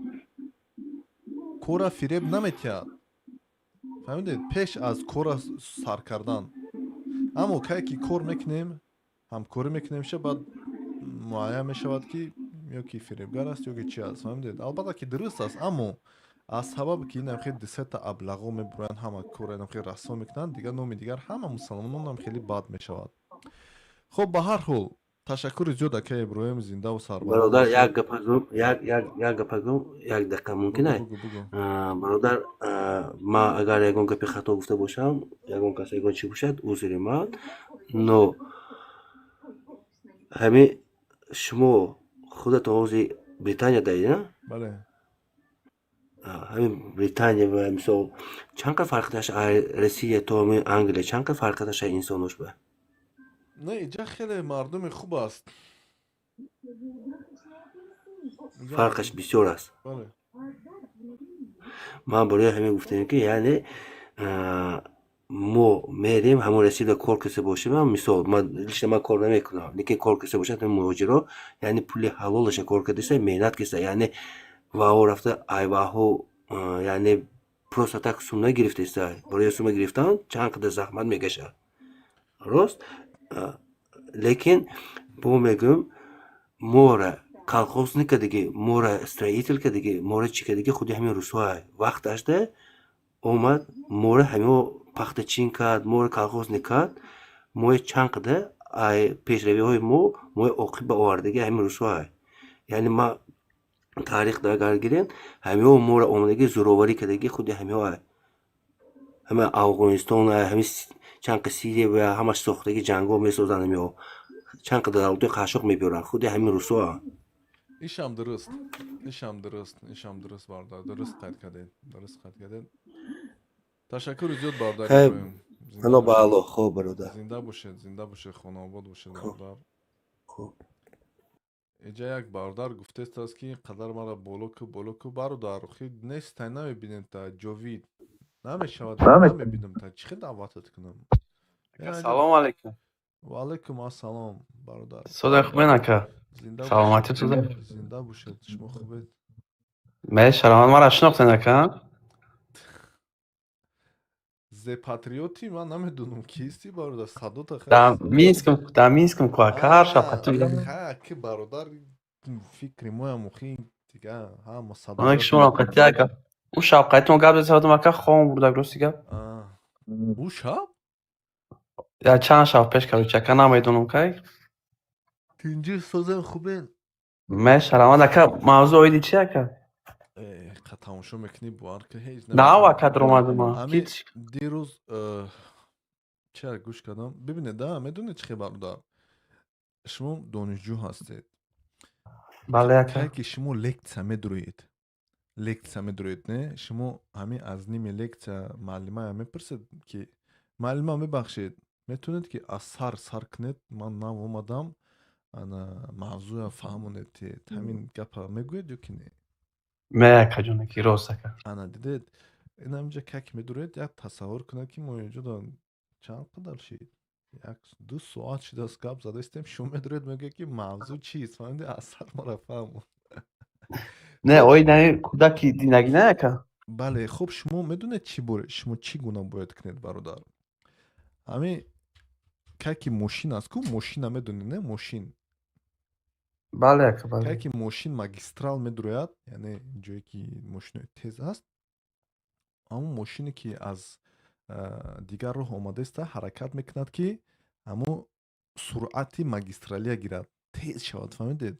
кора фиреб наметиҳад, фаҳмидед? Пеш аз кора сар кардан. Аммо кай ки кор мекунем, ҳамкорӣ мекунем, ша баъд муайян мешавад, ки ё ки фиребгар аст, ё ки чи аст, фаҳмидед? Албатта ки дуруст аст, аммо аз сабабе ки инам хеле дусета аблағо мебуранд, ҳама кора инам хеле расво мекунанд, дигар номи дигар ҳама мусалмононам хеле бад мешавад. Хуб, ба ҳар ҳол, ташаккури зиёд, акай Иброҳим, зиндаву сарбаланд. Бародар, як гапа гӯм, як гапа гӯм, як дақиқа мумкин ай? Бародар, ман агар ягон гапи хато гуфта бошам, ягон кас, ягон чӣ бошад, узри ман. Но ҳамин шумо худатон ҳозир Британия даед, на? Бале. Ҳамин Британия ва, мисол, чанд қад фарқияташ Россия то ҳамин Англия, чанд қад фарқияташ инсонош ба? Не, иҷа хеле мардуми хуб аст. Фарқаш бисёр аст. Бале. Ман барои ҳамин гуфтем, ки яъне мо мерем ҳамон Россияда кор киса бошем, мисол, ман лично ман кор намекунам, лекин кор киса бошад, муҳоҷиро, яъне пули ҳалолаша кор кардиса, меҳнат киса, яъне ваҳо рафта айваҳо, яъне просто так сум нагирифтеста. Барои сума гирифтан чанд қадар заҳмат мекашад, рост? Лекин бо мегӯем, мора колхозник кардагӣ, мора строитель кардагӣ, мора чӣ кардагӣ, худи ҳамин русҳоа вақташда омад, мора ҳамиҳо пахтачин кард, мора колхозник кард. Мои чанд қадар ай пешравиҳои мо, мои оқиб ба овардагӣ ҳамин русҳоа. Яъне ма таърихда агар гирем, ҳамиҳо мора омадагӣ, зӯроварӣ кардагӣ, худи ҳамиҳоа. Ҳама Афғонистон, ҳами чанд қа Сирия ва ҳамаш сохтагӣ, ҷангҳо месозанд ҳамиҳо, чанд қадар давлатҳои қашшоқ мебиёранд, худи ҳамин русҳоа. Ишам дуруст, ишам дуруст, ишам дуруст, бародар, дуруст қайд кардед, дуруст қайд кардед. Ташаккури зиёд, бародар. Хай. Иброҳим. Зинда Паноҳ ба бошед. Аллоҳ. Хоб, бародар. Зинда бошед, зинда бошед, хонаобод бошед, Хоб. бародар. Хоб. Инҷа як бародар гуфтааст, ки ин қадар мара боло ку, боло ку, бародар, охи нестай, намебинем та ҷовид. Намешавад, намебинам та, чӣ хел даъватат кунам? Салом алейкум. Ва алайкум ассалом, бародар. Сода, хубен, ака? Зинда Саломатӣ бошед. туда? Зинда бошед, шумо хубед? Ме шаромат, мара шинохтен, ака? Зе патриоти ман намедонам кисти, бародар, садота. Дар Минскм, дар Минскм ку, ака, ҳар шаб қатӣ. Ха, ки бародар, фикри моям охи дига ҳама садо. Она ки шумо қатӣ, ака. Ӯ шаб қатӣ мо гап задам, ака, хом бурдак, рости гап. Ӯ шаб? Я чанд шаб пеш, короче, ака, намедонам кай. Тинҷи созен, хубен? Ме шаромат, ака, мавзӯъ оиди чи, ака? Қа тамошо мекунӣ, бовар ки ҳеҷ. Нав, ака, даромадам. Ҳами дирӯз ча гӯш кардам, бибинед, да, медонед чӣ хел, бародар, шумо донишҷӯ ҳастед. Бале, ака. Кай ки шумо лекция медурӯед, лекция медурӯед, не, шумо ҳамин аз ними лекция муаллимая мепурсед, ки муаллима, мебахшед, метавонед ки аз сар сар кунед, ман нав омадам, ана мавзӯя фаҳмонед, ҳамин гапа мегӯед ё ки не? Ме, акаҷон, ки рост, ака. Ана дидед, ин ҳаминҷа как медуред, як тасаввур кунед, ки мо инҷо чанд қадар шид, як ду соат шудааст, гап задаистем, шумо медуред, мегӯед, ки мавзӯъ чист, фаҳмиди, аз сар мара фаҳмон. Не, оид наи кӯдаки динагӣ, не, ака? Бале, хуб, шумо медонед чӣ шумо чӣ гуна бояд кунед, бародар? Ҳамин как ки мошин аст ку, мошина медонед, не, мошин? Бале, ака, бале. Как ки мошин магистрал медурояд, яъне ҷое ки мошинои тез аст, ҳамон мошине ки аз дигар роҳ омадаиста, ҳаракат мекунад, ки ҳамон суръати магистралия гирад, тез шавад, фаҳмидед,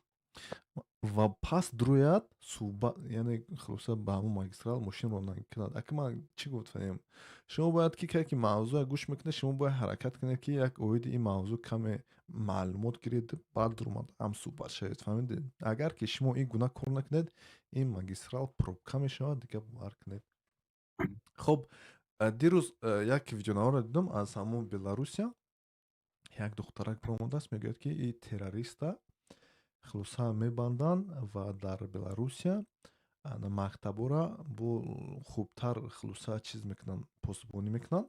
ва пас дурояд, суҳбат, яъне хулоса, ба ҳамон магистрал мошин ронандагӣ кунад. Ака, ман чӣ гуфтаем? Шумо бояд ки кай ки мавзӯъ гӯш мекунед, шумо бояд ҳаракат кунед, ки як оиди ин мавзӯъ каме маълумот гиред, баъд дуромад ҳам суҳбат шавед, фаҳмидед? Агар ки шумо ин гуна кор накунед, ин магистрал пробка мешавад дига, бовар кунед. Хуб, дирӯз як видеонаворо дидам аз ҳамон Беларусия, як духтарак баромадааст, мегӯяд, ки и террориста хулоса мебанданд ва дар Беларусия мактабора бо хубтар хулоса чиз мекунанд, посбонӣ мекунанд.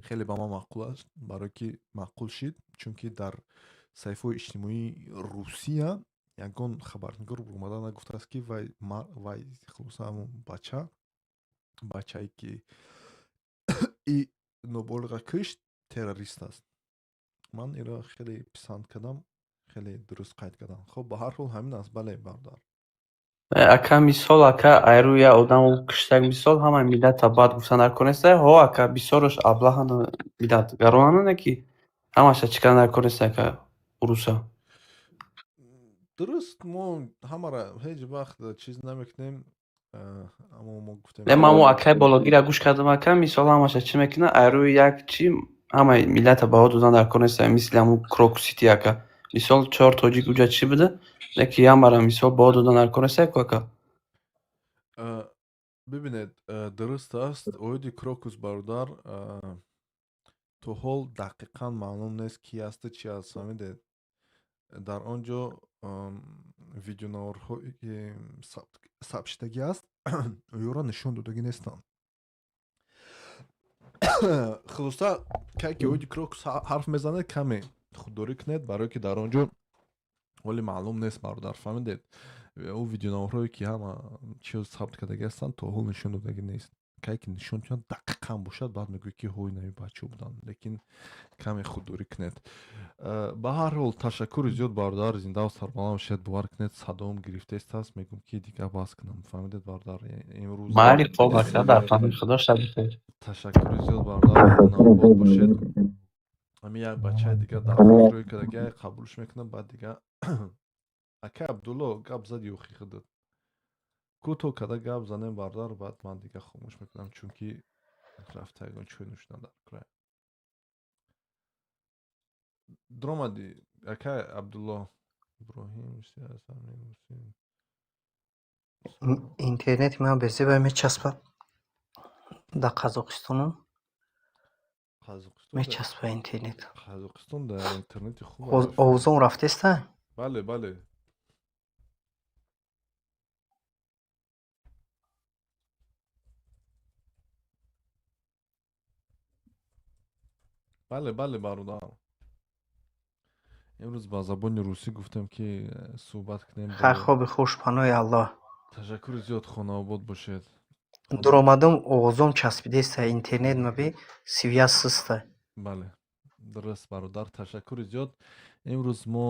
Хеле ба ман маъқул аст, барое ки маъқул шид, чунки дар саҳифаҳои иҷтимоии Русия ягон хабарнигор омада нагуфтааст, ки вай хулоса ҳамон бача, бачае ки и ноболиға кушт, террорист аст. Ман инро хеле писанд кардам, хеле дуруст қайд кардам. Хуб, ба ҳар ҳол ҳамин аст, бале, бародар. Ака, мисол, ака, айрӯ як одам куштак, мисол, ҳамаи миллата бад гуфта накунеста. Ҳо, ака, бисёрош аблаҳану миллатгаронане, ки ҳамаша чӣ карда накунеста, ака, уруса. Дуруст, мо ҳамара ҳеҷ вақт чиз намекунем, аммо мо гуфтем. Не, ман мо акаи бологира гӯш кардам, ака, мисол, ҳамаша чӣ мекуна, айрӯи як чӣ ҳамаи миллата баҳо додан дар кор неста, мисли ҳамун Крокус Сити, ака, мисол, чор тоҷик уҷа чӣ буда, леки ҳамара мисол баҳо додан дар кор неста ку, ака. Бибинед, дуруст аст, оиди Крокус, бародар, то ҳол дақиқан маълум нест, ки асту чи аст, фаҳмидед? Дар он ҷо видеонаворҳое ки сабт шудагӣ аст, ёро нишон додагӣ нестанд. Хулоса, кай ки оиди Крокус ҳарф мезанед, каме худдорӣ кунед, барое ки дар он ҷо ҳоли маълум нест, бародар, фаҳмидед? Ӯ видеонаворҳое ки ҳама чиз сабт кардагӣ ҳастанд, то ҳол нишон додагӣ нест. Кай ки нишон диҳанд, дақиқан бошад, баъд мегӯед, ки ҳои нави бачаҳо буданд, лекин каме худдорӣ кунед. Ба ҳар ҳол, ташаккури зиёд, бародар, зиндаву сарбаланд бошед. Бовар кунед, садоам гирифтаистааст, мегӯм, ки дигар бас кунам, фаҳмидед, бародар, имрӯз. Майли, хоб, ака, дар паноҳи Худо, шаби хейр. Ташаккури зиёд, бародар, хонаобод бошед. Ҳамин як бачаи дигар дархост рӯй кардагӣ, қабулш мекунам, баъд дига ака Абдулло гап зади, охи худат кӯтоҳ карда гап занем, бародар, баъд ман дига хомӯш мекунам, чунки рафта ягон чой нӯшидан дар кора. Дуромадӣ, ака Абдулло Иброҳим? Интернети ман безебай мечаспад, дар Қазоқистонам. Қазоқистон Мечаспа интернет. Қазоқистон дар интернети хуб. Овозон рафтеста? Бале, бале. Бале, бале, бародар. Имрӯз ба забони русӣ гуфтем, ки суҳбат кунем. Хай, хоби хуш, паноҳи Аллоҳ. Ташаккури зиёд, хонаобод бошед. Дуромадам, овозом часпидеста, интернет маби связь суста. Бале, дуруст, бародар, ташаккури зиёд. Имрӯз мо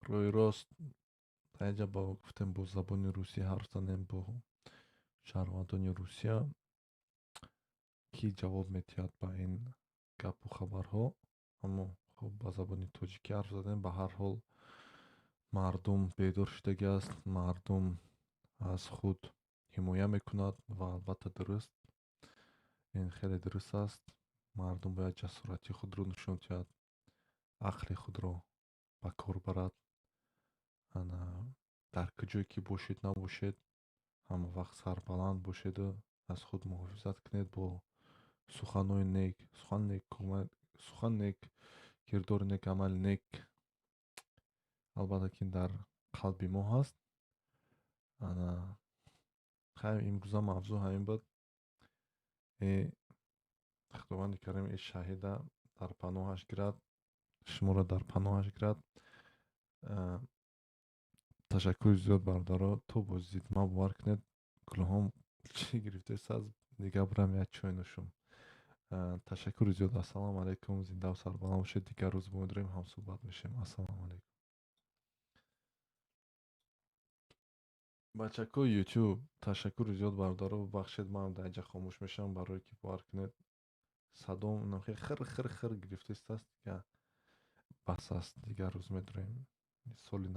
рӯи рост инҷа бо гуфтем, бо забони русӣ ҳарф занем бо шаҳрвандони Русия, кӣ ҷавоб медиҳад ба ин гапу хабарҳо. Аммо хуб, ба забони тоҷикӣ ҳарф задем. Ба ҳар ҳол, мардум бедор шудагӣ аст, мардум аз худ ҳимоя мекунад ва албатта дуруст, ин хеле дуруст аст. Мардум бояд ҷасорати худро нишон диҳад, ақли худро ба кор барад. Ана дар куҷое ки бошед, набошед, ҳама вақт сарбаланд бошеду аз худ муҳофизат кунед бо суханҳои нек. Сухан нек, сухан нек, кирдори нек, амали нек, албатта ки дар қалби мо ҳаст. Ана хай, имрӯза мавзӯъ ҳамин буд. Худованди карим э шаҳида дар паноҳаш гирад, шуморо дар паноҳаш гирад. Ташаккури зиёд, бародаро, то боздид. Ман, бовар кунед, гулҳом чӣ гирифтест, аз дигар бурам як чой нӯшум. Ташаккури зиёд, ассалому алайкум, зиндаву сарбаланд бошед. Дигар рӯз медорем, ҳамсӯҳбат мешем. Ассалому алайкум. Бачакҳои Ютуб, ташаккури зиёд, бародаро, бубахшед, ман дар инҷа хомӯш мешавам, барое ки, бовар кунед, садом хир хир хир гирифтест аст. Дигар бас аст, дигар рӯз медорем, соли.